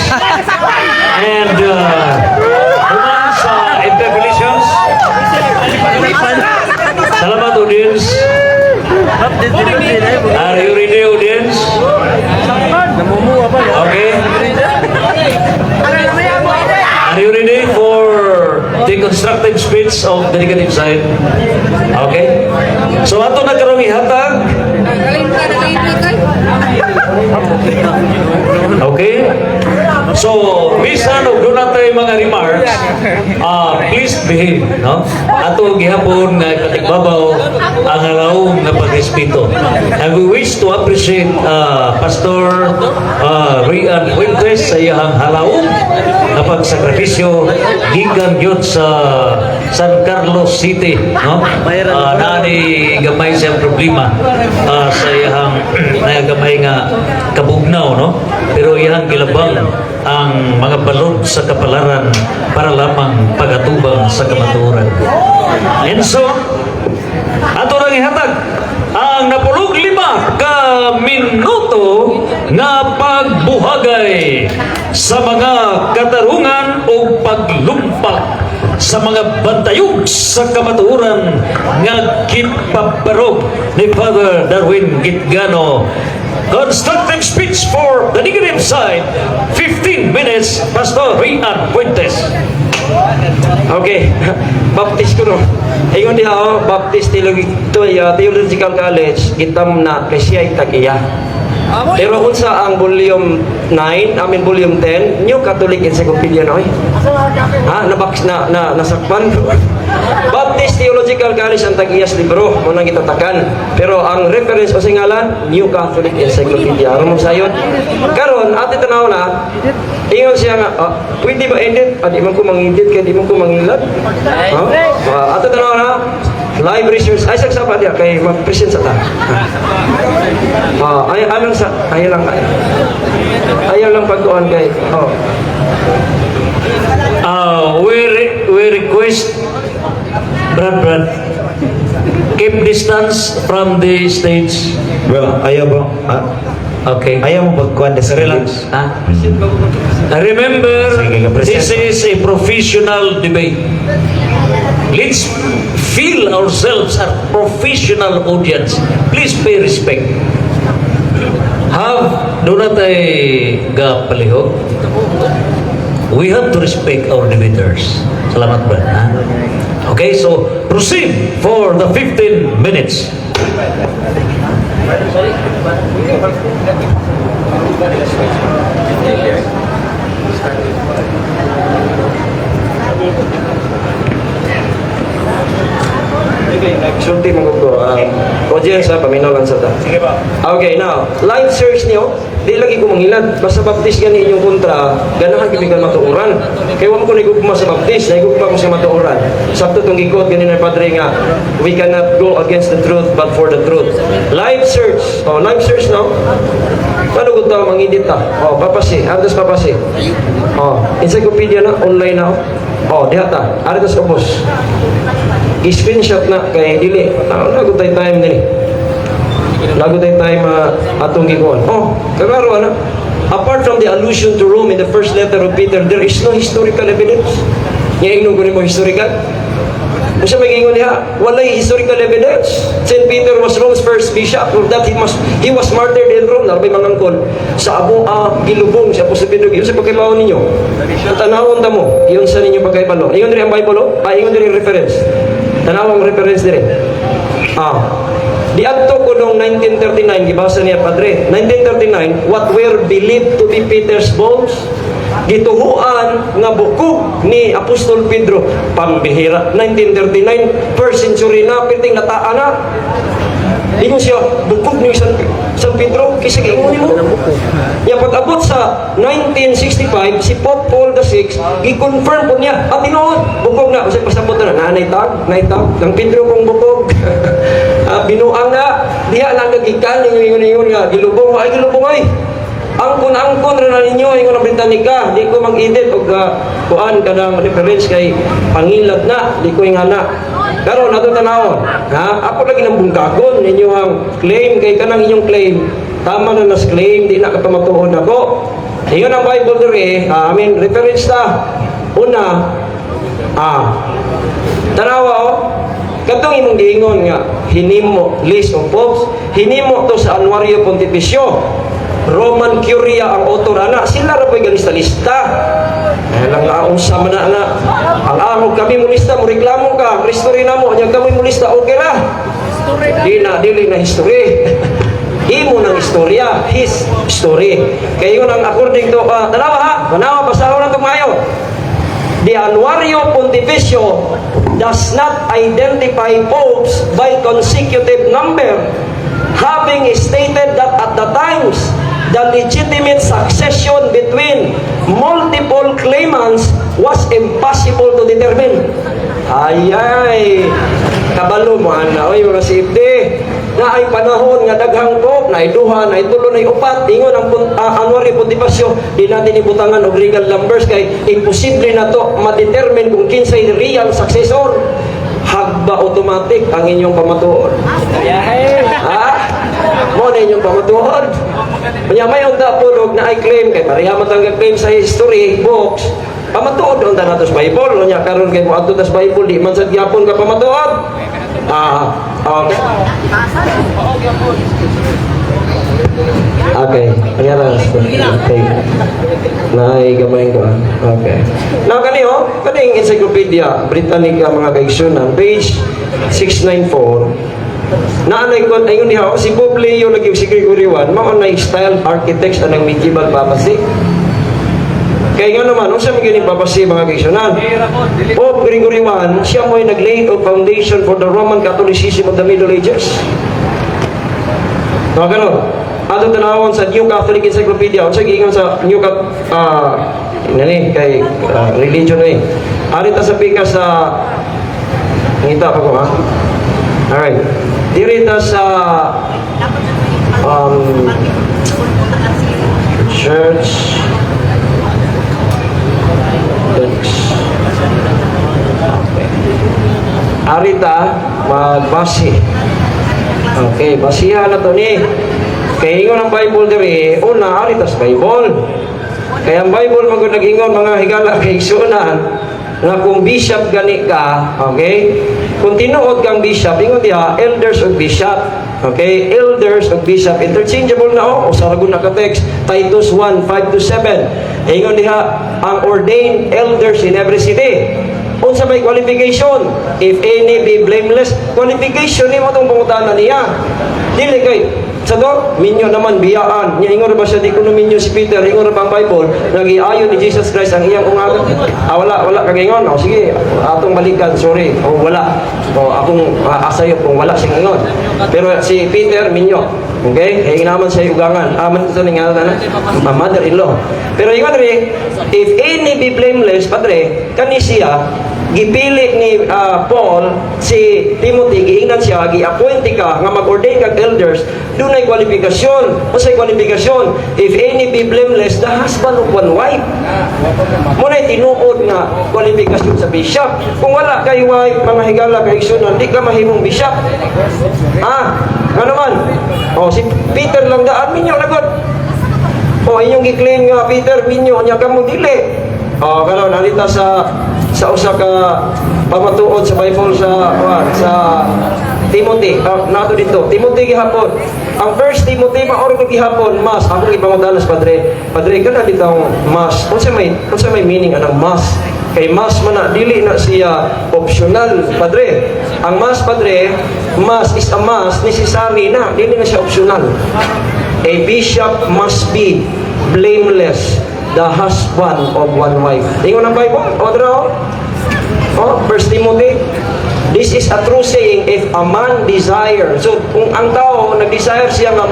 and humans interpolations. Salamat, audience. Are you ready, audience? Okay. Are you ready for the constructive speech of the negative side? Okay. So ato na karong ihatag. Okay? So, bisan og doon natin mga remarks, please behave, no? Ato gihapon nga katigbabaw ang alaong na pagrespeto. And we wish to appreciate Pastor Rian Fuentes sa iyang halaong na pagsakripisyo gikan gyud sa San Carlos City, no? Nani gamay siyang problema sa iyang gamay nga kabugnaw, no? Pero iyang gilabang ang mga balod sa kapalaran para lamang pagatubang sa kamaturan. And so, ato nang ihatag ang 15 ka minuto nga pagbuhagay sa mga katarungan o paglumpak sa mga bantayog sa kamaturan nga gipabarog ni Father Darwin Gitgano. Constructive speech for the negative side. 15 minutes, Pastor Rian Fuentes. Okay. Baptist ko no. Ayun di ako, Baptist Theological College, gitam na kay siya tagiya. Pero unsa ang volume 9, volume 10, New Catholic Encyclopedia na nasakpan. Baptist Theological College ang tag-iyas libro mo nang itatakan. Pero ang reference o singalan, New Catholic Encyclopedia. Ano mo sayon? Karon ate tanaw na, ingon siya nga, pwede ba edit? Di man ko mang-edit kaya di man ko mangilat. Ate tanaw na, live research. Ay, sagsapa diya kay mag-present sa ta. Ayaw lang pagkuhan kay. We request Brad, keep distance from the stage. Well, ayaw ba? Okay. Ayaw mo pagkuhan sa Relax. relax. Remember, Sige, this is a professional debate. Let's feel ourselves a professional audience. Please pay respect. Do not palihog. We have to respect our debaters. Salamat, Brad. Okay, so proceed for the 15 minutes. sulti mo ko. Audience ha, paminawan sa ta. Sige ba? Okay, now, live search niyo, di lagi ko mangilan. Basta baptist gani inyong kontra, ganahan kami kan matuoran. Kaya wala ko nagugma sa baptist, nagugma ko sa matuoran. Sakto itong gikot, ganun na padre nga, we cannot go against the truth, but for the truth. Live search. Oh, live search now. Paano ko ito, mangidit ta? Oh, papasi. Ardos papasi. Oh, encyclopedia na, online na. Oh, diha ta. Ardos ubos. I-screenshot na kay dili. Lago tayo time nini. Lago tayo time atong gikuan. Oh, kagaro na. Apart from the allusion to Rome in the first letter of Peter, there is no historical evidence. Ngayon ko mo historical. Kung siya mag-ingon niya, walay historical evidence. St. Peter was Rome's first bishop. Of that, he was martyred in Rome. Narabay mangangkol. Sa abo gilubong, sa Pusapindog. Yun sa pagkaibaon ninyo. Ang tanawon ta mo, yun sa ninyo pagkaibalo. Ingon rin ang Bible, ingon rin reference. Tanawang reference din. Di adto ko noong 1939, gibasa niya Padre, 1939, what were believed to be Peter's bones, gituhuan nga bukog ni Apostol Pedro. Pambihira. 1939, first century na, piting nataan na. Ingon siya, bukog ni San Pedro, kisa kaingon mo. Ya pag-abot sa 1965, si Pope Paul VI, i-confirm po niya, tinuod, bukog na. Kasi pasabot na, naitag, ang Pedro kong bukog. Binuang na, diha lang nagikan, ingon nga, gilubong ay. Angkon ra na ninyo, ingon ang Britannica, di ko mag-edit o kuan kadang reference kay pangilat na, di ko ingana. Pero nato tanawon, ako lagi nang bungkagon ninyo ang claim kay kanang inyong claim. Tama na nas claim, di na kapamatuon ako. Ingon ang Bible diri, reference ta. Una, tanawa katong imong giingon nga hinimo list of popes, hinimo to sa Anuario Pontificio. Roman Curia ang author ana, sila ra po'y lista. Lang laong sa mana na. Ang amog kami mo lista, mo reklamo ka, history na mo, nya kami mo lista, okay ra. Dili na history. Imo ng istorya, his story. Kaya yun ang according to, tanawa, basahon na itong mayo. The Anuario Pontificio does not identify popes by consecutive number, having stated that at the times, the legitimate succession between multiple claimants was impossible to determine. Kabalo mo ana, oy mga safety. Na ay panahon nga daghang pope, na iduha, na itulo, na upat, ingon ang Anuario Pontificio, di natin ibutangan og legal numbers kay imposible na to ma-determine kung kinsay real successor. Hagba automatic ang inyong pamatuod. Mo na inyong pamatuod. Kanya may unta pulog na I claim kay pareha matanggal claim sa history books. Pamatuod unta nato sa Bible. Kanya karon kay mo adto sa Bible di man sad gyapon ka pamatuod. Okay. Okay. Kanya lang. Okay. Naay gamay ko. Okay. Now kaning Encyclopedia Britannica mga kaigsunan, page 694. Naanay ko ayun diha si Pope Leo lagi si Gregory I mao na style architects anang medieval papacy. Kaya nga naman, unsa may ganing papasi mga kaigsunan? Pope Gregory I, siya mo'y nag-lay of foundation for the Roman Catholicism of the Middle Ages. So, gano'n. Ato tanawon sa New Catholic Encyclopedia, unsa giingon sa New kay religion na Arita sa pika sa ngita pa ko Alright. Dirita sa church Arita magbasi. Okay, basihan na to ni. Kaya ingon ang Bible diri, una arita sa Bible. Kaya ang Bible nag-ingon mga higala kay igsunan na kung bishop gani ka, okay? Kung tinuod kang bishop, ingon diha elders of bishop. Okay, elders of bishop interchangeable na usa ra gud na ka text Titus 1:5-7. Ingon diha ang ordained elders in every city. Unsa may qualification? If any be blameless, qualification ni mo itong pangutanan niya. Dili kay sa to, minyo naman biyaan. Nya ingon ba siya di kuno minyo si Peter, ingon ba ang Bible, nagiayon ni Jesus Christ ang iyang ungagan. Wala kagingon. O sige, atong balikan, sorry. O wala. O akong asayo kung wala siyang ingon. Pero si Peter minyo. Okay? Kaya naman siya ugangan. Aman ito nga na mother-in-law. Pero ingon rin, if any be blameless, padre, kani siya, gipili ni Paul si Timothy, giingnan siya, gi-appoint ka nga mag-ordain kag elders, doon ay kwalifikasyon. Unsay kwalifikasyon? If any be blameless, the husband of one wife. Muna tinuod nga kwalifikasyon sa bishop. Kung wala kay wife, mga higala kay igsunan, di ka mahimong bishop. Nga naman? O si Peter lang daan minyo lagot. O inyong gi-claim nga Peter minyo nya kamo dili. O karon halita sa usa ka pamatuod sa Bible sa Timothy. Nato dito, Timothy gihapon. Ang first Timothy maoro ko gihapon, mas ako ipangudanas padre. Padre kana bitong mas. Unsa may meaning anang mas? Kay mas man na dili na siya optional padre. Ang mas padre, mas is a must, necessary na, dili na siya optional. A bishop must be blameless, the husband of one wife. Ingon ang Bible, First Timothy. This is a true saying, if a man desire. So, kung ang tao nag-desire siya nga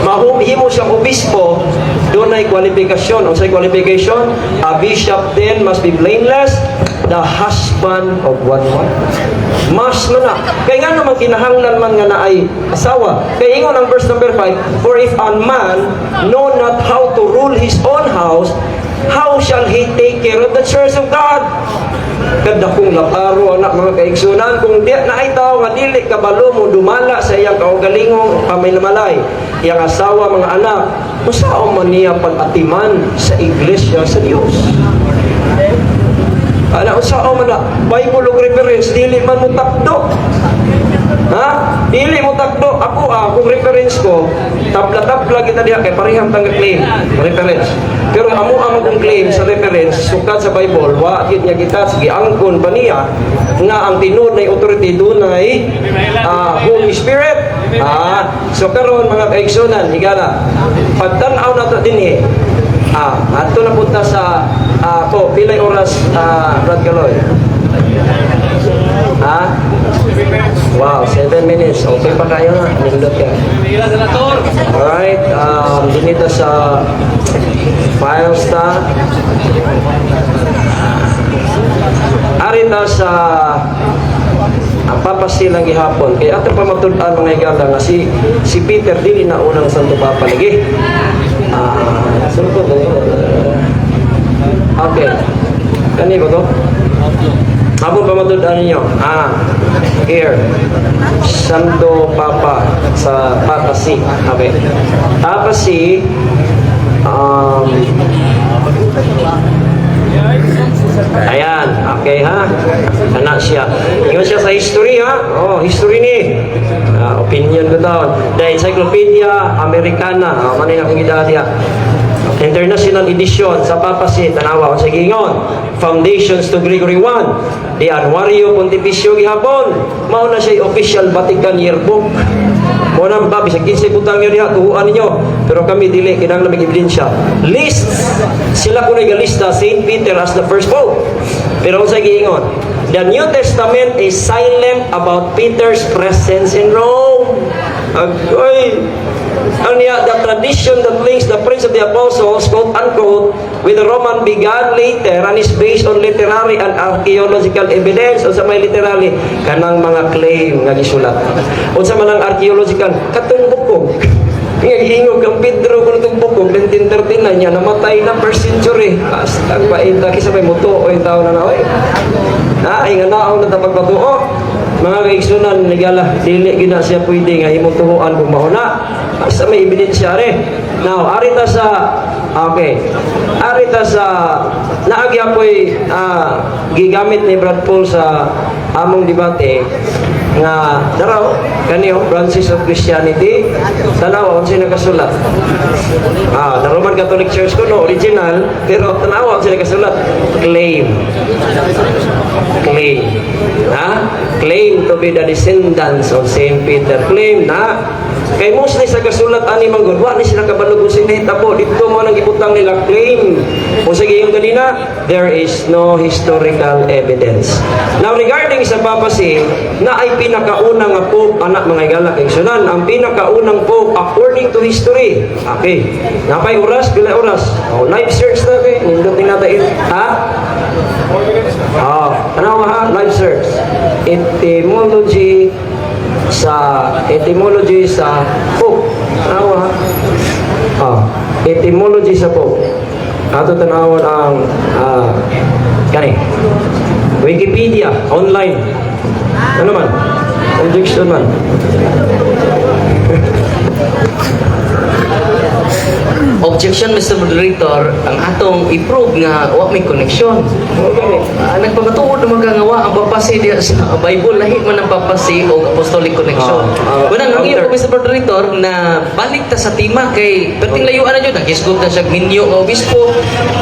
mahimo siyang obispo, doon ay kwalifikasyon. Ang say qualification, a bishop then must be blameless, the husband of one wife. Mas na. Kaya nga naman kinahanglan man nga na ay asawa. Kaya ingon ang verse number 5, for if a man know not how to rule his own house, how shall he take care of the church of God? Kada kung laparo anak mga kaigsunan, kung di na ay tao nga dili kabalo mo dumala sa iyang kaugalingong pamilamalay, iyang asawa, mga anak, usaon man niya pag-atiman sa iglesia sa Dios. Usaon man na Bible ug reference dili man mo takdo. Dili mo takdo. Ako kung reference ko, tabla-tabla kita diha kay parehang tang claim reference. Pero amo kong claim sa reference sukat sa Bible, wa gid niya kita sige angkon pa niya nga ang tinud na authority dunay Holy Spirit. So karon mga kaigsunan, higala pagtan-aw nato dinhi. Ato na punta sa pilay oras Brad Galoy. Wow, 7 minutes. Okay pa kayo nga. Nindot ka. Alright. Dinito sa files ta. Arita sa ang papasilang gihapon. Kaya ato pa matulaan mga igala nga si Peter dili na unang santo papa lagi. Okay. Kani ba to? Ako pa matulaan ninyo. Here. Santo Papa sa Papasi. Okay. Papasi, ayan. Okay ha. Anak siya. Ingon siya sa history ha. History ni. Opinion ko daw. The Encyclopedia Americana. Manay akong idadya. International edition sa Papasi, tanawa ko sa gingon. Foundations to Gregory I. The Anuario Pontificio gihapon. Mao na siya official Vatican yearbook. Mo na ba bisag 15 butang niyo diha tuhuan ninyo. Pero kami dili kinahanglan may ebidensya. List sila kunay galista Saint Peter as the first pope. Pero unsa giingon? The New Testament is silent about Peter's presence in Rome. The tradition that links the Prince of the Apostles, quote-unquote, with the Roman began later and is based on literary and archaeological evidence. O sa may literary, kanang mga claim nga gisulat. O sa manang archaeological, katong bukog. Ingog ang Pedro kung itong bukog, 1939 niya, namatay na first century. Ang paita, kisa may muto o yung tao na naway. Ay nga naong na tapagpatuo. Mga kaigsunan, nagala, dili gina siya pwede nga imutuhuan kung mahuna. Basta may ebidensya rin. Now, arita sa Okay. Arita sa naagya ko'y gigamit ni Brad Paul sa among debate nga daraw kaniyo branches of Christianity tanawa kung sino nakasulat. The Roman Catholic Church ko no original pero tanawa kung sino nakasulat. Claim. Claim to be the descendants of Saint Peter. Claim na kay mostly sa kasulat ani manggod wa ni sila kabalog kung sinita po dito mo nang gibutang nila claim o sige yung kanina there is no historical evidence. Now regarding sa papacy na ay pinakaunang nga pope anak mga igala kay sunan ang pinakaunang pope according to history. Okay napay oras pila oras live search na kay nindot natin tanawa ha live search etymology sa Pope. Tanawa ha? Etymology sa Pope. Ato tanawon ang Wikipedia online. Ano man? Objection man. Objection, Mr. Moderator, ang atong i-prove nga wa may connection. Nagpamatuod naman ka nga wa ang papasi diya sa Bible lahi man ang papasi o apostolic connection. Unang ang iyo Mr. Moderator na balik ta sa tema kay perting layuan na jud nagisgot na siya minyo nga obispo.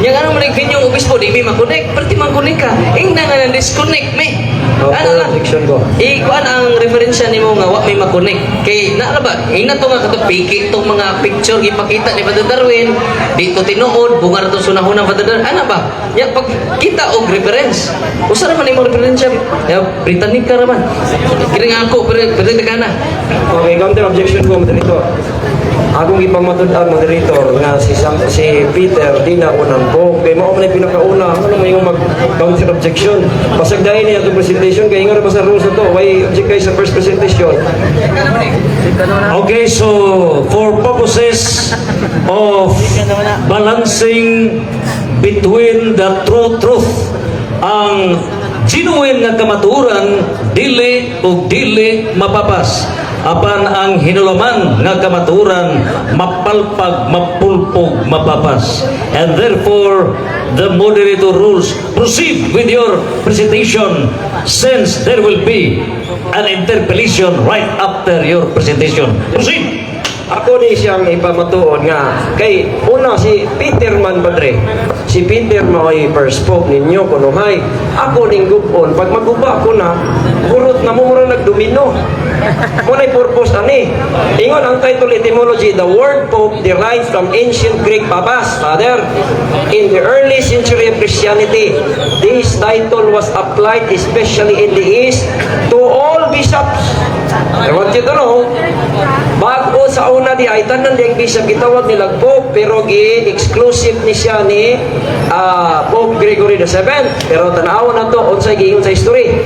Yang ano man minyo nga obispo di mi makonek, perti man konek ka. Ing na nga disconnect me. Ano lang? Ikuan ang referensya nimo nga wa may makonek. Kay na ba? Ing na to nga katong piki tong mga picture gipakita ni Father Darwin dito tinuod bunga to sunahuna Father Darwin. Ano ba? Ya pag kita og reference. Usa ra man imong referensya? Ya Britannica ra man. Kini nga ako pero kana. Okay, counter objection ko moderator. Akong ipamatud-an moderator nga si Peter di na unang pope. Kay mao man pinakauna. Ano may mag counter objection? Pasag dahil niya itong presentation kay ingon pa sa rules na to. Why object kayo sa first presentation? Okay, so for purposes of balancing between the true truth, ang genuine nga kamatuoran dili o dili mapapas. Apan ang hinulaman nga kamatuoran mapalpag, mapulpog, mapapas. And therefore, the moderator rules, proceed with your presentation since there will be an interpellation right after your presentation. Proceed! Ako ni siyang ipamatuod nga kay una si Peter man padre. Si Peter mao'y first pope ninyo kunuhay. Ako ning gupon pag maguba ko na kurot na mo mura nagdomino. Muna'y purpose ani. Ingon ang title etymology, the word pope derives from ancient Greek papas, father. In the early century of Christianity, this title was applied especially in the East to all bishops. I want you to know, bago sa una di ay tanan di ang bishop gitawag nila Pope pero gi-exclusive ni siya ni Pope Gregory VII. Pero tanaw na to unsay giingon sa history.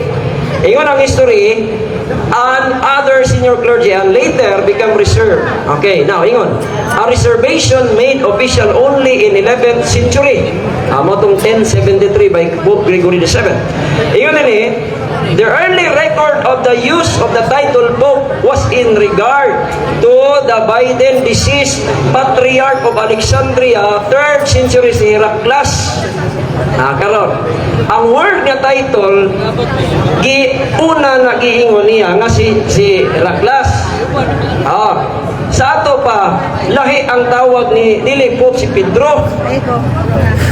Ingon ang history and other senior clergy and later become reserved. Okay, now ingon. A reservation made official only in 11th century. Motong 1073 by Pope Gregory VII. Ingon ni the early record of the use of the title Pope was in regard to the Biden deceased Patriarch of Alexandria, 3rd century si Heraclius. Karon, ang word nga title una na giingon niya nga si Heraclius. Sa ato pa lahi ang tawag ni dili Pope si Pedro.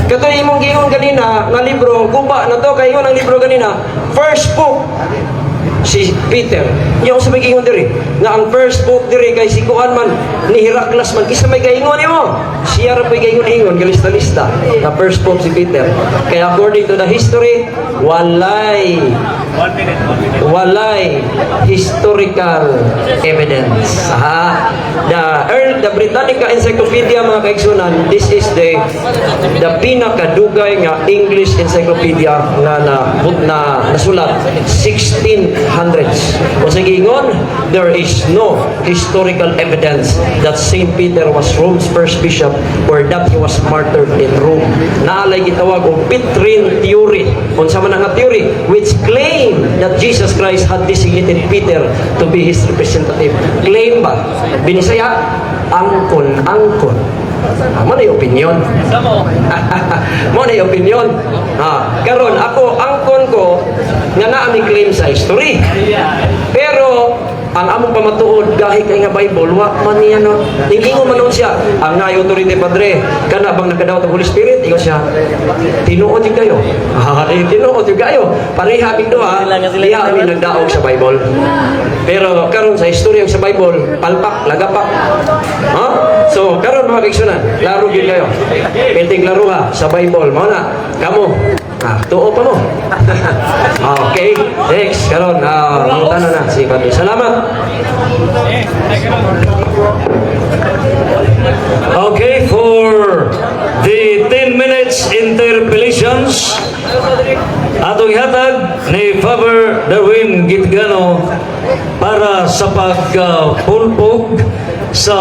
Kato imong giingon kanina nga libro guba na to kay ingon ang libro kanina first Pope si Peter. Yung sa may giingon diri nga ang first Pope diri kay si kuan man ni Heraclius man kisa may giingon nimo. Siya ra pay giingon galista-lista na first Pope si Peter. Kay according to the history walay historical evidence. The Britannica Encyclopedia mga kaigsunan, this is the pinakadugay nga English encyclopedia na nasulat 1600s. O sa gingon, there is no historical evidence that Saint Peter was Rome's first bishop or that he was martyred in Rome. Naalay gitawag og Petrine theory. Unsa man nga theory which claim that Jesus Christ had designated Peter to be his representative. Claim ba? Binisaya, angkon. Mo na yung opinion. Mo na yung opinion. Karon ako angkon ko nga naa mi claim sa history. Pero ang among pamatuod gahi kay nga Bible wa man niya no. Ingingon man nun siya ang nga authority padre kana bang nakadaot ang Holy Spirit ingon siya. Tinuod jud kayo. Tinuod jud kayo. Pareha mi duha. Diha mi nagdaog sa Bible. Pero karon sa history sa Bible palpak lagapak. So karon mga kigsunan, laro gyud kayo. Penting laro ha sa Bible mao na. Kamo tuo pa mo. Okay, next karon mangutana na si Padre. Salamat. Okay, for the 10 minutes interpellations, atong ihatag ni Father Darwin Gitgano para sa pagpulpog sa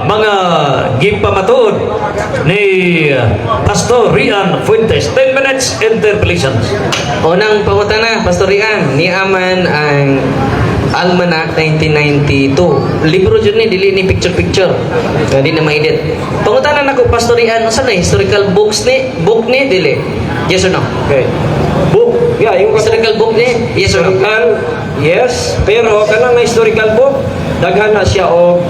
mga gipamatuod ni Pastor Rian Fuentes. 10 minutes interpellations. Unang pangutana, Pastor Rian, ni Aman ang Almanac 1992. Libro dyan ni, dili ni picture-picture. Hindi na ma-edit. Pangutana na ko, Pastor Rian, saan na historical book ni, dili? Yes or no? Okay. Book. Yeah, yung Historical book ni, yes or no? Yes, pero kanang historical book daghan na siya og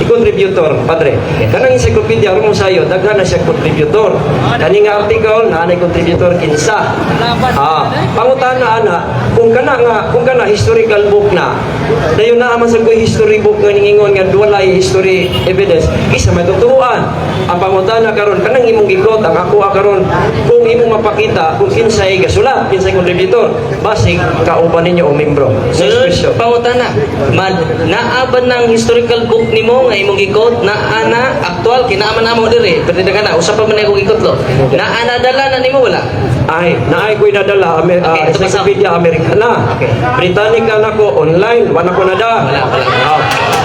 contributor, Padre. Kanang encyclopedia aron mo sayo, daghan na siya contributor. Kani nga article na nay contributor kinsa. Pangutana ana kung kana historical book na, dayon na man sa koy history book nga ningingon nga walay history evidence, isa may tutuan. Ang pangutana karon kanang imong gigot ang ako karon kung imong mapakita kung kinsay gasulat, kinsay contributor, basig kauban ninyo o membro. Next question. Pangutana, naaban ng historical book nimo nga imong gikot na ana aktual kinaaman namo diri pero daga na usap pa man ako gikot lo na ana dala na nimo wala Ay, naay ko'y nadala, Okay, Encyclopedia Americana. Okay. Britannica na ko, online, wala ko nada. Wala.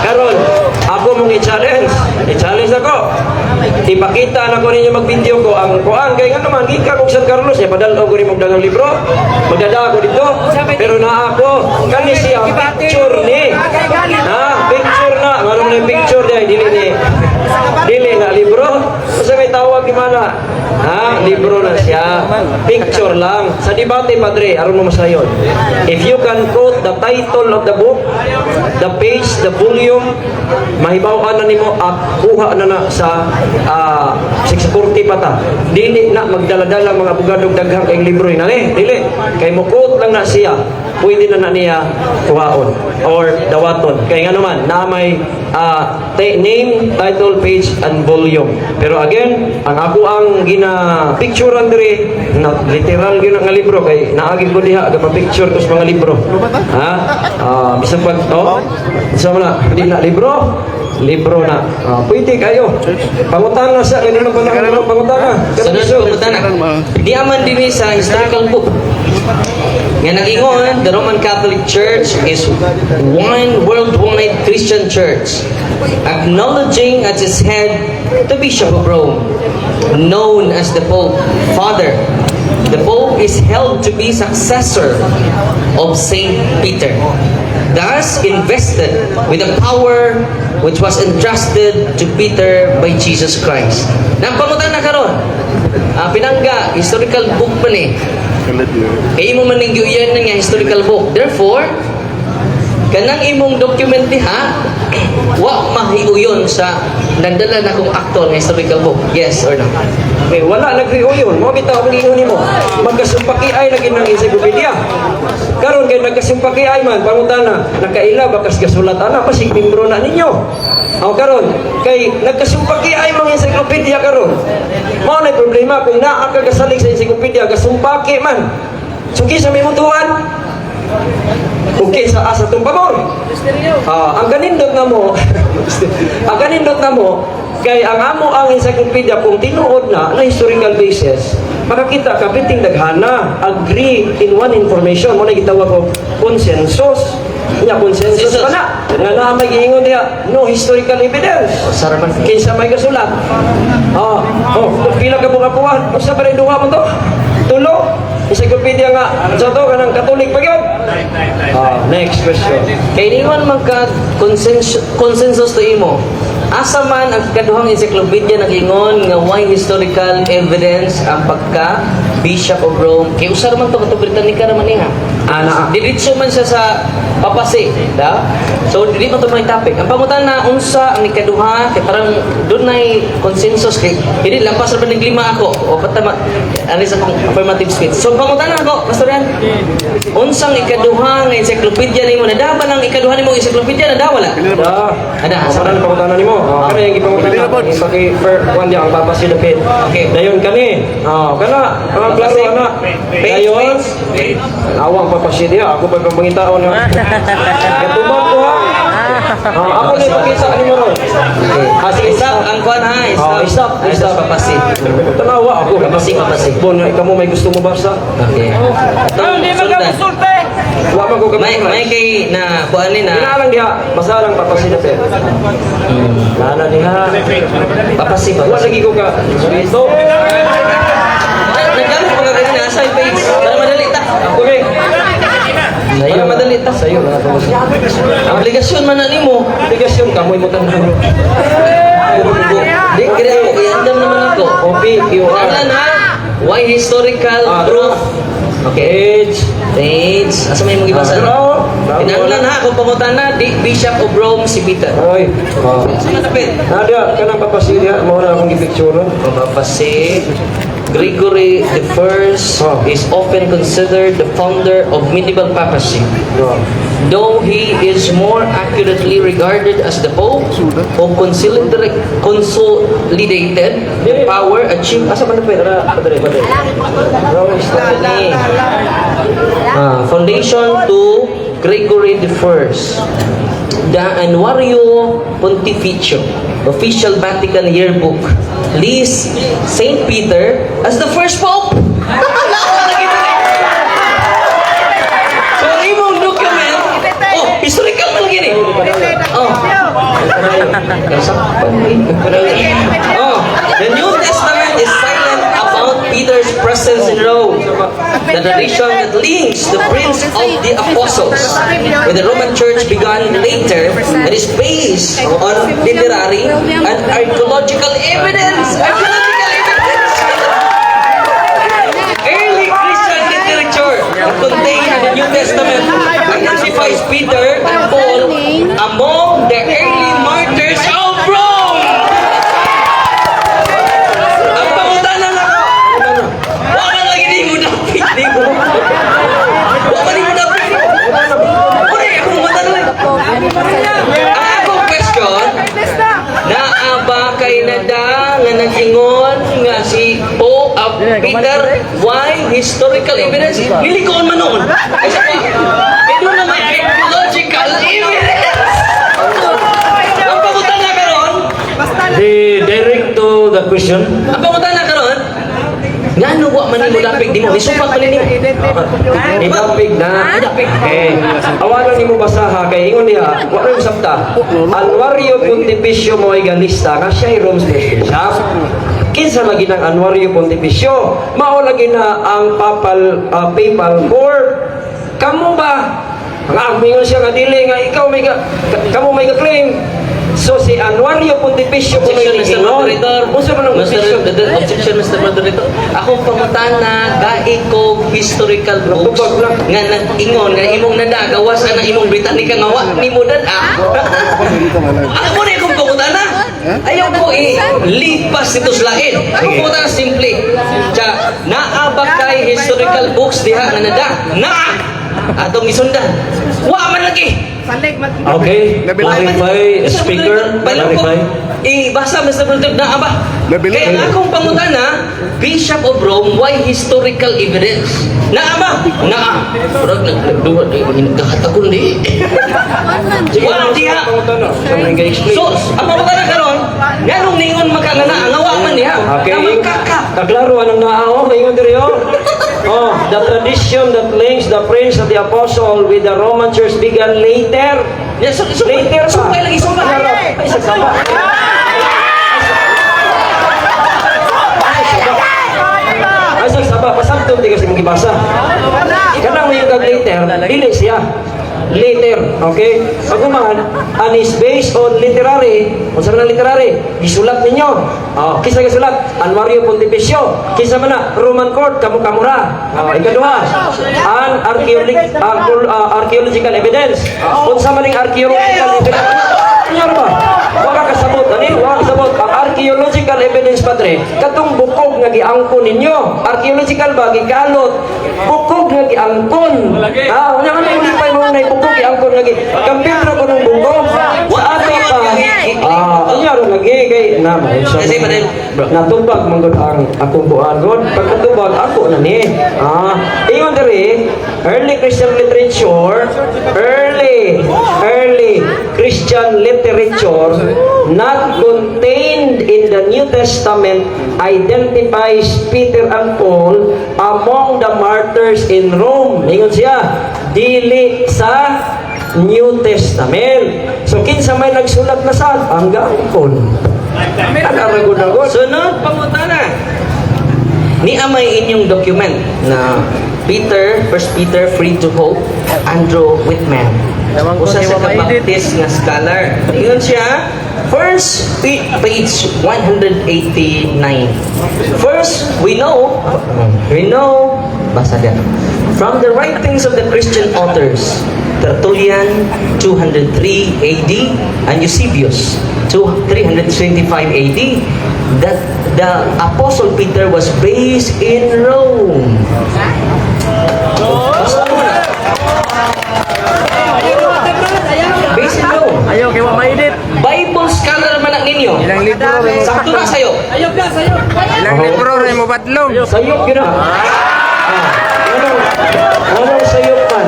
Karon, ako mong i-challenge ako. Ipakita na ko ninyo mag-video ko ang kuan. Kaya nga naman, ika kong San Carlos, padalo ko rin magdagang libro. Magdada ako dito. Pero na ako, kani siya, picture ni. Picture na. Marong na yung picture niya, dili na libro. Kasi may tawag di mana. Libro na siya. Picture lang. Sa debate, Padre, aron mo masayon. If you can quote the title of the book, the page, the volume, mahibawan na nimo at kuha na sa 640 pata. Dili na magdala-dala mga abogadong daghang kay libro na dili. Kay mo quote lang na siya. Pwede na niya kuhaon or dawaton. Kaya nga naman, na may name, title, page, and volume. Pero again, ang ako ang gina-picturean diri, na literal yun ang libro, kay naagin ko diha, agapapicture ko sa mga libro. Bisang pag, isa mo na, hindi na libro na. Pwede kayo. Pangutan na siya, kaya naman pangutan na. Sunod pangutana, di aman din sa historical book nga nag-ingon, the Roman Catholic Church is one worldwide Christian church, acknowledging as its head the Bishop of Rome, known as the Pope. Father, the Pope is held to be successor of Saint Peter, thus invested with the power which was entrusted to Peter by Jesus Christ. Nampamutan na karon. Pinangga, historical book pa ni. Kaya mo man nanggiuyan na nga historical book. Therefore, kanang imong document diha, wa mahiuyon sa nagdala na kong actual nga historical book. Yes or no? Okay, wala nagriuyon. Mo bitaw ang ingon nimo. Magkasumpaki ay lagi ng encyclopedia. Karon kay nagkasumpaki ay man pangutana, nakaila bakas gasulat ana pasig membro na ninyo. Karon kay nagkasumpaki ay mga encyclopedia karon. Mao na problema kung naa ka kasalig sa encyclopedia gasumpaki man. Suki sa may mutuan. Okay sa asa tong pamor. Ang ganindot na mo, kay ang amo ang encyclopedia kung tinuod na historical basis, makakita ka biting daghana agree in one information mo na gitawag ko consensus. Consensus pa na. Nga na may giingon niya, no historical evidence. Saraman. Kinsa may kasulat. Pila ka mga puwan. Sa pa rin duha mo to? Tulo? Encyclopedia nga. Sa to, kanang Katolik pa yun. Next question. Kaya di man magka consensus to imo Asa man ang kaduhang encyclopedia nag-ingon nga why historical evidence ang pagka Bishop of Rome. Kaya usar man to kato Britannica naman niya. Ana. Diretso man siya sa papasi, da? So dili man to may topic. Ang pangutan na unsa ang ikaduha kay parang doon nay consensus kay hindi lampas ra ba ng lima ako o patama ano sa affirmative speech. So pangutan na ako, Pastor Yan. Unsang ikaduha nga encyclopedia nimo nadawa lang ikaduha nimo encyclopedia nadawa la. Ada Sa asa mga pangutanan nimo. Kana yung ipangutanan. Paki per one di ang papasilapit. Okay. Dayon kani. Kana ang klaro ana. Dayon awang papasilya ako pa pangitaon na. Katubag ko ha. Ako ni pakita nimo ron. Okay. Sige, stop ang kuan ha. Stop. Stop papasi. Tanawa ako. Papasi. Bon, ikaw mo may gusto mo basa? Okay. Hindi magkakonsulte. Wa man ko May kay na kuan ni na Kinalang diha, basa lang papasilapit. Lala diha. papasi ba? Wa lagi ko ka. Dito. Naggamit ko nga na sa page para madali ta. Ako ni. Para madali ta. Sayo na ako. Obligasyon man na nimo. Obligasyon ka mo tanong. Di kira ako iandam naman ako. Copy, QR. Ano na? Why historical proof? Okay. Page. Asa may mong ibasa? Kinanglan ha kung pamutan na di Bishop of Rome si Peter. Oy. Sino tapit? Nadia, kanang papasilya mo na akong gipicture. Papasi. Gregory the First is often considered the founder of medieval papacy. Though he is more accurately regarded as the Pope who consolidated the power achieved Asa man pwede ra padre. foundation to Gregory the First. The Annuario Pontificio, official Vatican yearbook, lists Saint Peter as the first Pope. So, imong document, historical man gini. The New Testament is silent about Peter's presence in Rome. The tradition that links the Prince of the Apostles with the Roman Church began later and is based on literary and archaeological evidence. Early Christian literature that contained in the New Testament identifies Peter and Paul among the early martyrs of Rome. Ang pangutanan ako. Wala lagi di mo dapit. Wala di mo dapit. Uri, akong matanong. Ang akong question, naaba kay nada nga nag-ingon nga si Peter, why historical evidence? Lilikoon man noon. Ay siya pa. Eh doon na may archaeological evidence. Ang pangutan na karon, Direct to the question. ang pangutan na karon, nga ano wa man nimo dapig di mo isupak man nimo. Idapig na. Eh, awalan nimo basaha kay ingon niya, wa rin sabta. Anwario Pontificio Moigalista ka siya Rome's Bishop. Kinsa lagi ng Anwario Pontificio? Mao lagi na ang papal court. Kamu ba? Ang mingon siya nga dili nga ikaw may kamo may claim. So si Anwario Pontificio Objection, Mr. Moderator. Unsa man ang Objection, objection? Mr. Moderator. Akong pangutan na gai ko historical books nga nag-ingon nga imong nadagawas na imong Britannica nga wa nimo dada. Ako na akong pangutan na. Ayaw ko lipas dito sa lain. Akong pangutan na simple. Tsa, naabak kay historical books diha nga nada. Naa! Atong isundan. Wa man lagi. Okay, clarify, speaker, clarify. Basta Mr. President na aba. Nabili. Kaya nga akong pangutan na Bishop of Rome, why historical evidence? Na aba? Na. Pero nagduwa nagdahat ako ni. Wala diha. So, ang pangutan na karon, nganong ningon makangana ang awa man niya. Okay, Na magkaka. kaklaro anong naaw, ingon diri the tradition that links the Prince of the Apostle with the Roman Church began later. Ya, Later pa. sumpay lagi sumpay. Ay, sagsaba. Ay, sagsaba. Pasabtong di kasi mong ibasa. Kanang may yung later, dili siya. later. Okay? Pagkuman, and is based on literary. Kung sa mga literary, isulat ninyo. Kisa isulat, An Mario Pontificio. Kisa man na, Roman Court, Kamura. Ikaduha, an archaeological evidence. Kung sa maning archaeological evidence, ano ba? Wala kasabot, wala kasabot. Ang archaeological evidence, Padre, katong bukog nga giangkon ninyo. Archaeological ba, gikalot. Bukog nga giangkon. Wala ka na hindi pa yung mga bukog giangkon lagi. Kampitro ko ng bukog. Sa ato pa. Ano lagi kay naman. Kasi Padre, Natubag manggod ang akong buwan ron. Pagkatubag ako na ni. Ingon diri, early Christian literature, early Christian literature not contained in the New Testament identifies Peter and Paul among the martyrs in Rome. Ingon siya, dili sa New Testament. So kinsa may nagsulat na sa ang gaangkon. Ang sunod pangutana. Ni amay inyong document na First Peter, Free to Hope, Andrew Whitman. Usa sa kabaptis nga scholar. Ingon siya, page 189. First, we know, basa din. From the writings of the Christian authors, Tertullian, 203 AD, and Eusebius, 325 AD, that the Apostle Peter was based in Rome. Based in Rome. Ayaw, kaya ma-edit. Bible scholar man ang ninyo. Ilang libro rin mo. Sakto na sa'yo. Ilang libro rin mo batlong. sayop yun Anong sayop man?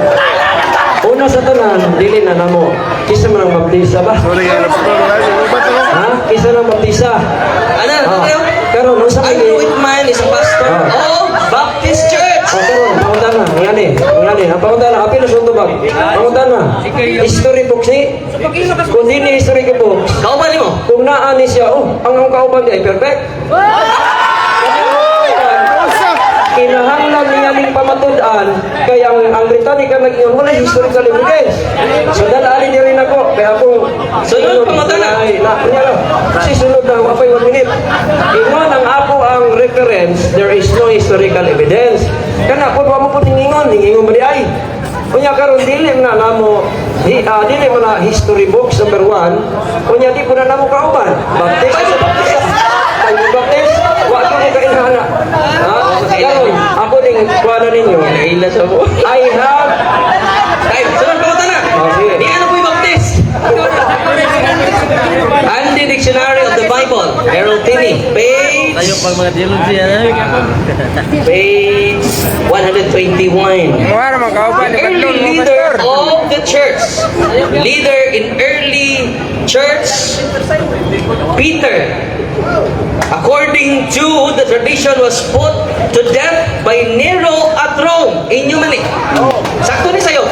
Una sa tanan, dili na namo. Kisa man ang baptisa ba? Sorry, alam ko mo batlong. Kisa ng baptisa. Ano? Kayo? Pero nung sa Andrew Whitman is a pastor of Baptist Church. Pero, pangunta na. Ngani. Ang pangunta na. Apil na sunto ba? Pangunta na. History books ni. Kung di ni history books, Kauban mo? kung naani siya, ang kauban niya ay perfect. Kinahanglan niya ning pamatud-an kaya ang Britannica nag-iyon wala historical evidence. So dalali niya rin ako kaya ako Sunod pamatud na. Kasi sunod na wapay 1 minute. Ingon ang ako ang reference, there is no historical evidence. Kana kung mo po ningingon mo di ay. Kunya karon dili na namo dili mo na history books number 1. Kunya di po na namo kauban. Baptist. Baptist. Wa ko kainhana. Karon ako ding kuana ninyo. Ila sa mo. I have Time. Sunod pangutana. sige. Di ano po yung Baptist? Andy Dictionary of the Bible. Errol Tinney. Page 121. Muha naman kauban. Early leader of the church. Leader in early church, Peter. According to the tradition, was put to death by Nero at Rome. Inyo man eh. Sakto ni sa'yo.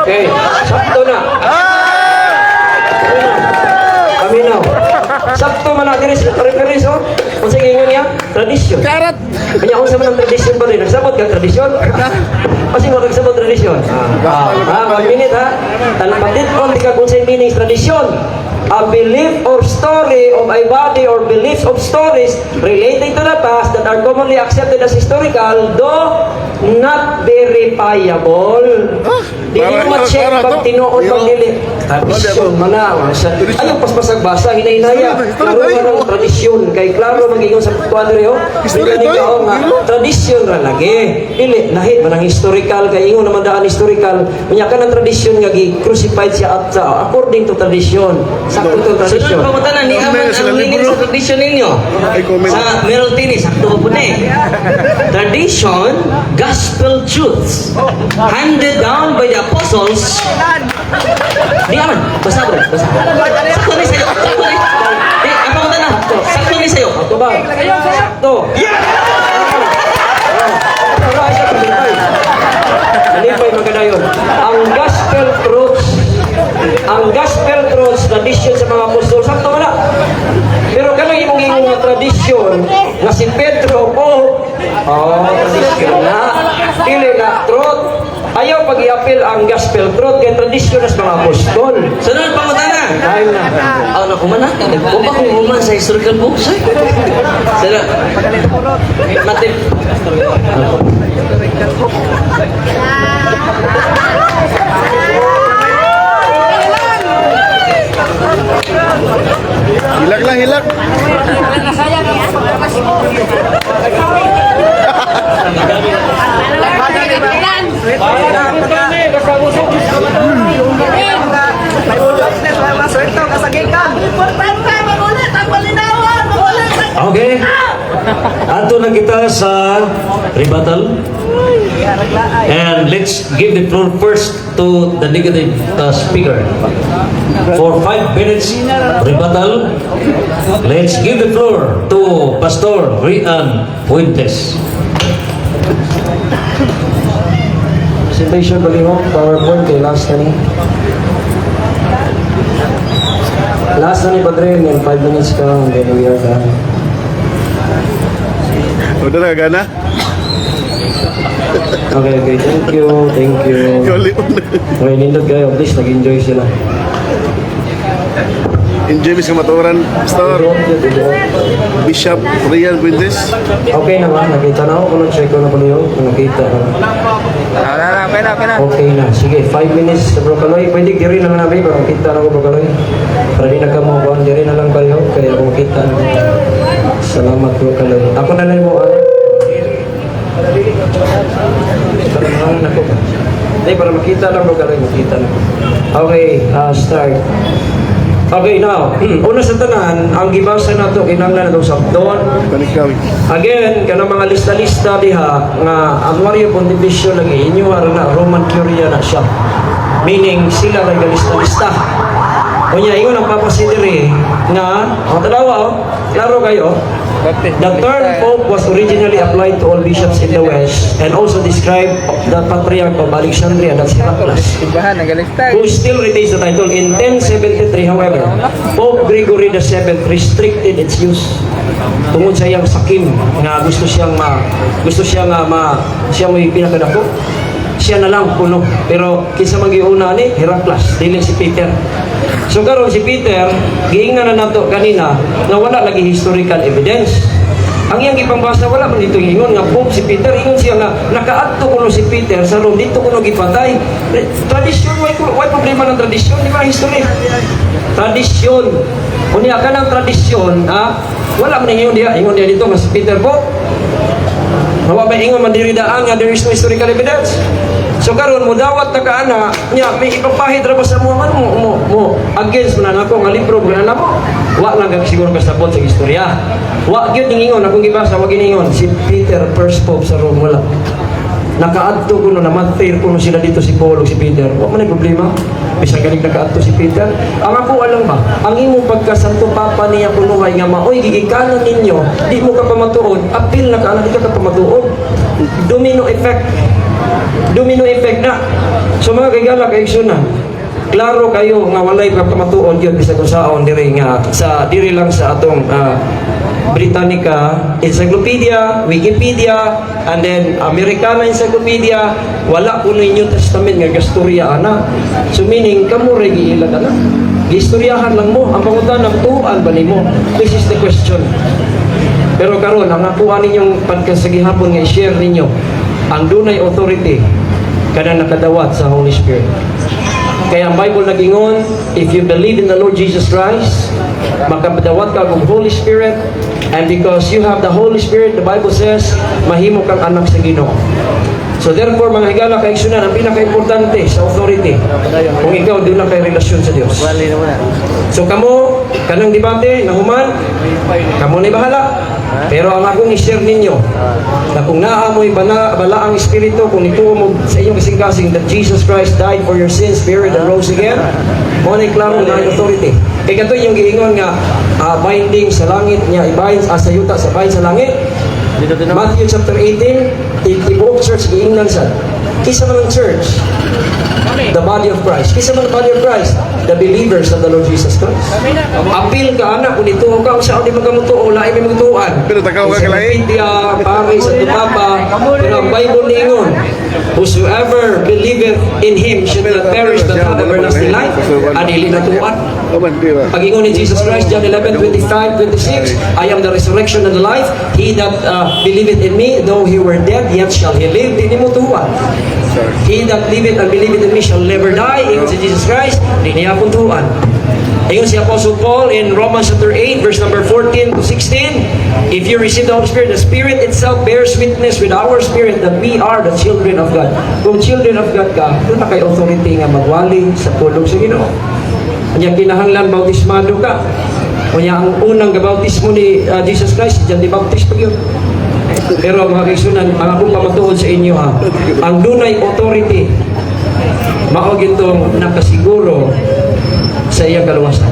Okay, sakto na. Kami na. Sakto man natin sa reference, Kung sige nga niya, tradisyon. Karat. Kanya kung sa mga tradisyon pa rin, nagsabot ka tradisyon? Kasi mo nagsabot tradisyon. 1 minute ha. Tanpatit kung di ka kung sa meaning tradisyon. A belief or story of a body or beliefs of stories relating to the past that are commonly accepted as historical, though not verifiable. Di mo ma-check pag tinuod pag dili. Tradisyon, manawa. Ayaw paspasagbasa, hinay-hinaya. Klaro ka ng tradisyon. Kay klaro mag-ingon sa kwadre, tradisyon ra lagi. Dili, lahi, manang historical. Kay ingon naman daan historical. Manya ka ng tradisyon nga gi-crucified siya at according to tradition. Sakto to tradisyon. Sunod pangutana ni Aman ang meaning sa tradition ninyo. Sa Merrill Tinney, sakto po na eh. Tradition, gospel truths handed down by the apostles. Di Aman, basa bro, basa. Sakto ni sa'yo, sakto ni. Di, ang pangutana, sakto ni sa'yo. Sakto ba? Sakto. Alipay magkadayon. Ang gospel truths, tradisyon sa mga apostol, sakto wala. Pero kanang imong ingong nga tradisyon nga si Pedro po, tradisyon na, dili na truth. Ayaw pag-i-appeal ang gospel truth kay tradisyon sa mga apostol. Sunod pangutana. Time na. Ano ko man natin? Nagpupa ko man sa historical books. Sunod. Matip. Hilak lang, hilak. Okay. Ato na kita sa rebuttal. And let's give the floor first to the negative speaker. For 5 minutes rebuttal, let's give the floor to Pastor Rian Fuentes. Presentation bali mo, PowerPoint kay last na ni. Last na ni Padre, and 5 minutes ka, and then we are done. Udah na gana. Okay, thank you, thank you. Kali una. Okay, nindot kayo, please, nag-enjoy sila. Enjoy mis kamaturan, Pastor. Bishop Rian Fuentes. Okay na nga, nakita na ako kung check ko na pala yun, kung nakita na. Okay na, sige, 5 minutes sa Brocaloy. Pwede diri na lang namin, para makita na ko Brocaloy. Para di nagkamukuhan, diri na lang kayo, kaya kung makita na. Salamat Brocaloy. Ako na lang mo, Salamat ako. Hindi, para makita lang Brocaloy, makita na. Okay, start. Okay, now, una sa tanan, ang gibasa na ito, kinanglan na itong sabdon. Panikawi. Again, kanang mga lista-lista diha nga ang Mario Pontificio lagi inyo ara na Roman Curia na siya. Meaning sila lagi lista-lista. Kunya ingon ang papasidiri nga ang tanawa klaro kayo. The term Pope was originally applied to all bishops in the West and also described the Patriarch of Alexandria, that's Heraclius, who still retains the title. In 1073, however, Pope Gregory VII restricted its use tungod sa iyang sakim nga gusto siyang may pinakadako. Siya na lang puno. Pero kinsa magiuna ni Heraclius, dili si Peter. So karon si Peter, giingnan na nato kanina na wala lagi historical evidence. Ang iyang ipambasa wala man dito ingon nga Pope si Peter, ingon siya nga nakaadto kuno si Peter sa Rome dito kuno gipatay. Tradisyon, why problema ng tradisyon, di ba history? Tradisyon. Unya ka ng tradisyon, wala man ingon dia dito nga si Peter po. Hawa ba ingon man diri daan nga there is no historical evidence. So karon mo dawat ta kaana nya may ipapahid ra ba sa mo man mo against man ako nga libro mo na mo. Wa lang gag siguro ka sabot sa istorya. Wa gyud ingon akong gibasa wa giningon si Peter first pope sa Rome wala. Nakaadto kuno na matir kuno sila dito si Paul ug si Peter. Wa man ay problema. Bisag galing nakaadto si Peter. Ang ako alam ba, ang imong pagkasanto papa niya kunuhay nga maoy gigikanan ninyo, di mo ka pamatuod, apil na ka di ka pamatuod. Domino effect na. So mga kaigala kaigsunan, klaro kayo nga walay pagkamatuon yun bisag usaon diri nga sa diri lang sa atong Britannica Encyclopedia, Wikipedia, and then Americana Encyclopedia, wala kuno New Testament nga gastorya ana. So meaning kamo ra giilag ana. Gistoryahan lang mo ang pangutana tuan ba nimo? This is the question. Pero karon ang nakuha ninyong pagkasagihapon nga i-share ninyo ang dunay authority kada nakadawat sa Holy Spirit. Kaya ang Bible nagingon, if you believe in the Lord Jesus Christ, makapadawat ka ng Holy Spirit, and because you have the Holy Spirit, the Bible says, mahimo kang anak sa Ginoo. So therefore, mga higala kaigsunan, ang pinaka-importante sa authority, kung ikaw doon na kay relasyon sa Diyos. So kamo, kanang debate, nahuman, kamo ni bahala. Pero ang akong i-share ninyo, na kung naamoy balaang espiritu, kung ituo mo sa inyong kasing-kasing that Jesus Christ died for your sins, buried, and rose again, mo na klaro na authority. Kaya ito yung giingon nga, binding sa langit niya, ibahin sa yuta sa bahin sa langit. Matthew chapter 18, Tibuok church, giingnan sa. Kisa man ang church, the body of Christ. Kisa man ang body of Christ, the believers of the Lord Jesus Christ. Apil ka, anak, kung ito ka, sa di magamutuo, lain may magtuuan. Pero takaw ka kalay. Sa pare, sa tumapa, pero ang Bible ningon, whosoever believeth in Him should not perish but have everlasting life, adili na tuuan. Kaman, di ba? Pag-ingon ni Jesus Christ, John 11:25-26, I am the resurrection and the life. He that believeth in me, though he were dead, yet shall he live. Di mo tuwa. He that liveth and believeth in me shall never die. Ingon si Jesus Christ, di niya akong tuwan. Ayun si Apostle Paul in Romans chapter 8, verse number 14-16. If you receive the Holy Spirit, the Spirit itself bears witness with our spirit that we are the children of God. Kung children of God ka, doon na kay authority nga magwali sa pulong sa Ginoo. Kanya kinahanglan bautismado ka. Kanya ang unang gabautismo ni Jesus Christ, diyan di bautis pa yun. Pero mga kaisunan, mga kong pamatuod sa inyo ha, ang dunay authority, maog itong nakasiguro sa iyang kaluwasan.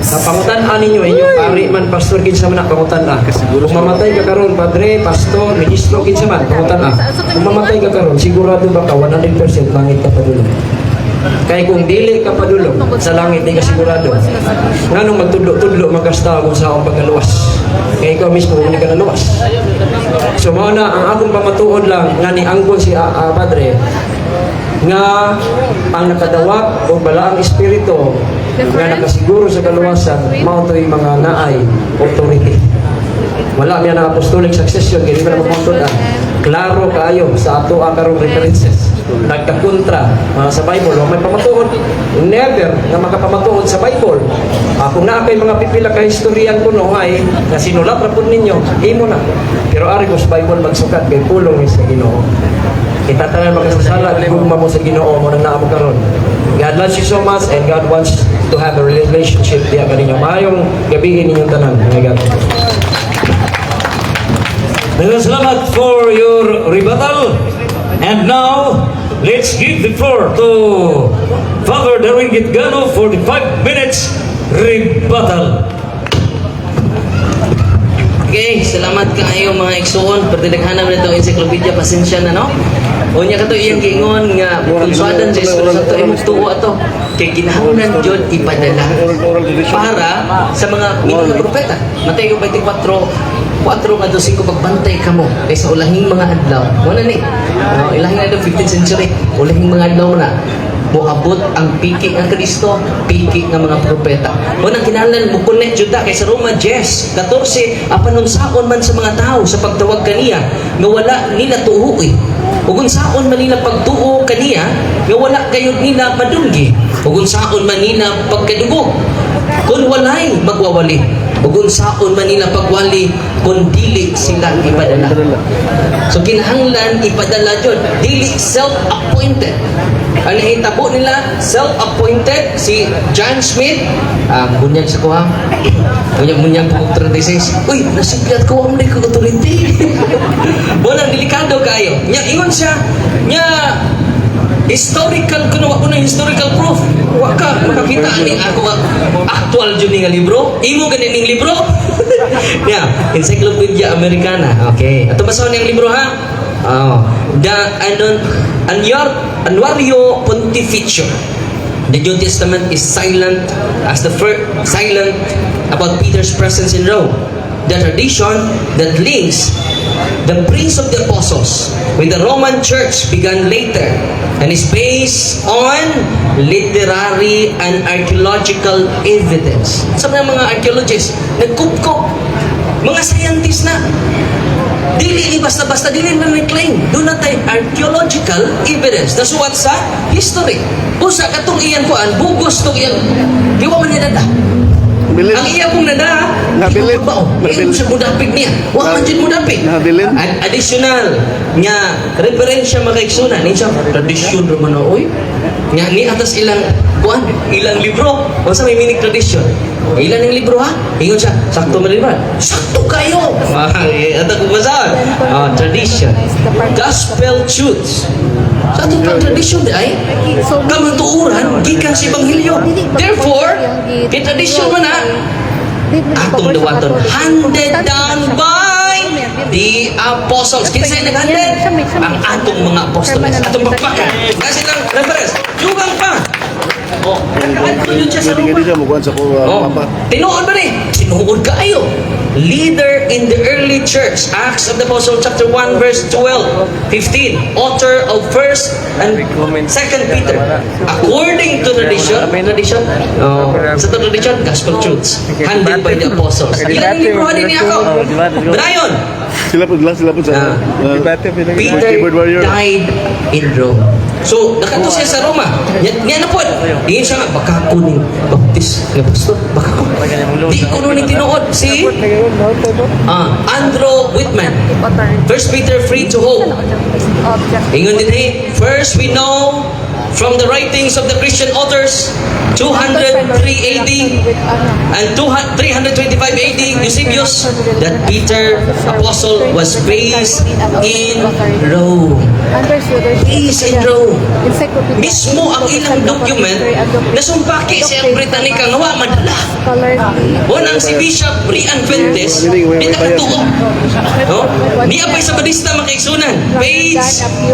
Sa pangutan-an ninyo, inyong pari man, pastor, kinsa man na pangutan-an. Kung mamatay ka karon, padre, pastor, ministro, kinsa man, pangutan-an. Kung mamatay ka karon, sigurado ba ka 100% langit ka padulong. Kaya kung dili ka padulong sa langit, di ka sigurado. Nga nung magtudlo-tudlo, magkasta kung sa akong pagkaluwas. Kaya ikaw mismo, hindi ka naluwas. So, mauna, ang akong pamatuod lang, nga ni angkon si padre, nga ang nakadawat o balaang espiritu nga nakasiguro sa kaluwasan, mao to'y mga naay authority. Wala miya ng apostolic succession, kaya di ba na magpapatuod klaro kaayo sa ato karong references. Nagkakontra sa Bible, o may pamatuod, never na makapamatuod sa Bible. Kung na kay mga pipila ka historian ko no ay na sinulat ra pud ninyo, imo na. Pero ari ko sa Bible magsukat kay pulong ni sa Ginoo. Itatanan makasasala gugma mo sa Ginoo mo nang naamo karon. God loves you so much and God wants to have a relationship diya kaninyo. Maayong gabi ninyong tanan. My God. Salamat for your rebuttal. And now, let's give the floor to Father Darwin Gitgano for the 5 minutes rebuttal. Okay, salamat kayo mga igsoon. Pagdidaghanan na itong encyclopedia, pasensya na, no? Unya ka to iyang gingon nga konsuadan sa Espiritu Santo imong tuo ato kay kinahanglan jud ipadala para sa mga minong propeta. Mateo 24:4 nga to 5 pagbantay kamo kay sa ulahing mga adlaw. Mo na ni. Ilahing adlaw 15th century. Ulahing mga adlaw na moabot ang piki ng Kristo, piki ng mga propeta. Mo nang kinahanglan mo connect jud ta kay sa Roma 10:14 apanunsaon man sa mga tao sa pagtawag kaniya nga wala nila tuo ug unsaon man nila pagtuo kaniya nga wala gayud nila madunggi ug unsaon man nila pagkadugog kun walay magwawali ug unsaon man nila pagwali kun dili sila ipadala. So kinahanglan ipadala jud, dili self-appointed. Ang hitabo nila self-appointed si John Smith, bunyag sa kuha. Bunyag po 36. Uy, nasiglat ko ang ko authority. Bunang delikado kayo. Nya ingon siya, nya historical kuno ako na historical proof. Wa ka makakita ani ako actual jud nga libro. Imo ganin ning libro. Yeah, Encyclopedia Americana. Okay. Ato basahon ning libro ha. Annuario Pontificio. The New Testament is silent as the first silent about Peter's presence in Rome. The tradition that links the Prince of the Apostles with the Roman Church began later and is based on literary and archaeological evidence. Sa mga archaeologists, nagkupkop, mga scientists na. Dili basta-basta, dili na claim. Doon na tayo archaeological evidence. Nasuwat sa history. Usa katong iyan kuan, bugos tong iyan. Di wa man niya nada. Ang iya pong nada, Nabilin. di ko ba? Iyon sa mudapig niya. Wa man dyan mudapig. Nabilin. Additional, nga, referensya makaiksunan. Niya siya, tradisyon naman na, oy. Nga, ni atas ilang, kuan, ilang libro. O sa may minig tradisyon. Ilan ang libro ha? Ingon siya, sakto maliban. Sakto kayo! Ito kung basahan. Tradition. Gospel truths. Sa ito pang tradisyon di ay, kamatuuran, gikan si Evangelyo. Therefore, kay tradisyon man na, atong dawaton, handed down by the apostles. Kinsa naghandad? Ang atong mga apostoles. Atong bakbakan. Kasi lang reference. Dugang pa. Oh, nakaadto yun siya sa Hindi Roma. siya mukuhan sa ko Oh, papa. tinuod ba ni? Tinuod kaayo. Leader in the early church, Acts of the Apostles chapter 1 verse 12, 15. Author of 1st and 2nd Peter. According to tradition, sa tradition, gospel truths, handed by the apostles. Ilan libro din niya ako? Brayon, Sila po sa Peter keyboard warrior. died in Rome. So, nakato siya sa Roma. Yan na po. Ingin siya nga, baka ko ning baptist. Nga pastor, baka ko. Di ko nun tinuod. Si Andrew Whitman. 1 Peter 3 to hope. Ingon din first we know from the writings of the Christian authors, 203 AD and 325 AD, Eusebius, that Peter, apostle, was based in Rome. Based in Rome. Mismo ang ilang document na sumpaki sa Britannica nga wa madala. Unang si Bishop Rian Fuentes, di nakatuo. No? Di apay sa Badista makaigsunan. Page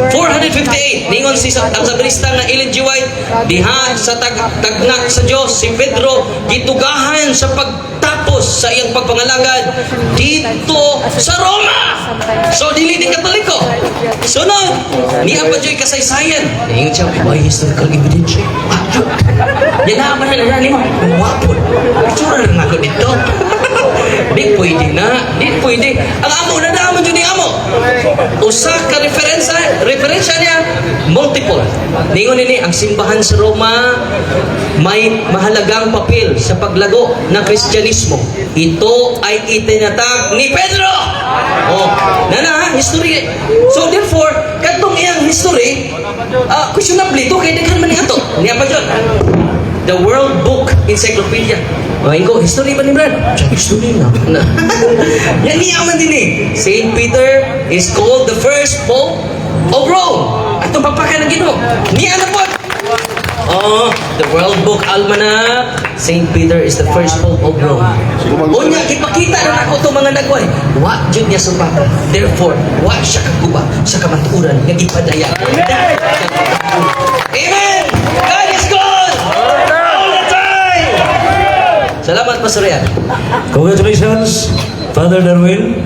458. Ningon si ang Badista nga Ellen G. White, diha sa tagnak sa Diyos, si Pedro, gitugahan sa pagtapos sa iyang pagpangalagad dito sa Roma. So, dili di Katoliko. Sunod, niya pa dyo'y kasaysayan. Ingon siya, may historical evidence. Yan naman na nalani mo. Wapon. Itsura na ako dito. Di pwede na. Di pwede. Ang amo na naman yun ni amo. Usa ka referensya niya, multiple. Ningon nini, ang simbahan sa Roma may mahalagang papel sa paglago ng Kristyanismo. Ito ay itinatag ni Pedro. Oh, nana, history. So therefore, katong iyang history, questionably, ito kay daghan man ni ato. Niya pa dyan. The World Book Encyclopedia. Ngayon ko, history ba ni Brad? History na. Yan niya man din eh. Saint Peter is called the first Pope of Rome. At itong papakan ng Ginoo. Niya na po. Oh, the World Book Almanac. Saint Peter is the first Pope of Rome. Unya, ipakita na ako itong mga nagway. Wa, dyan niya sumpaka. Therefore, wa siya kaguba sa kamaturan ng ipadaya. Amen! God is good! All the time! Salamat, Pastor Rian. Congratulations, Father Darwin.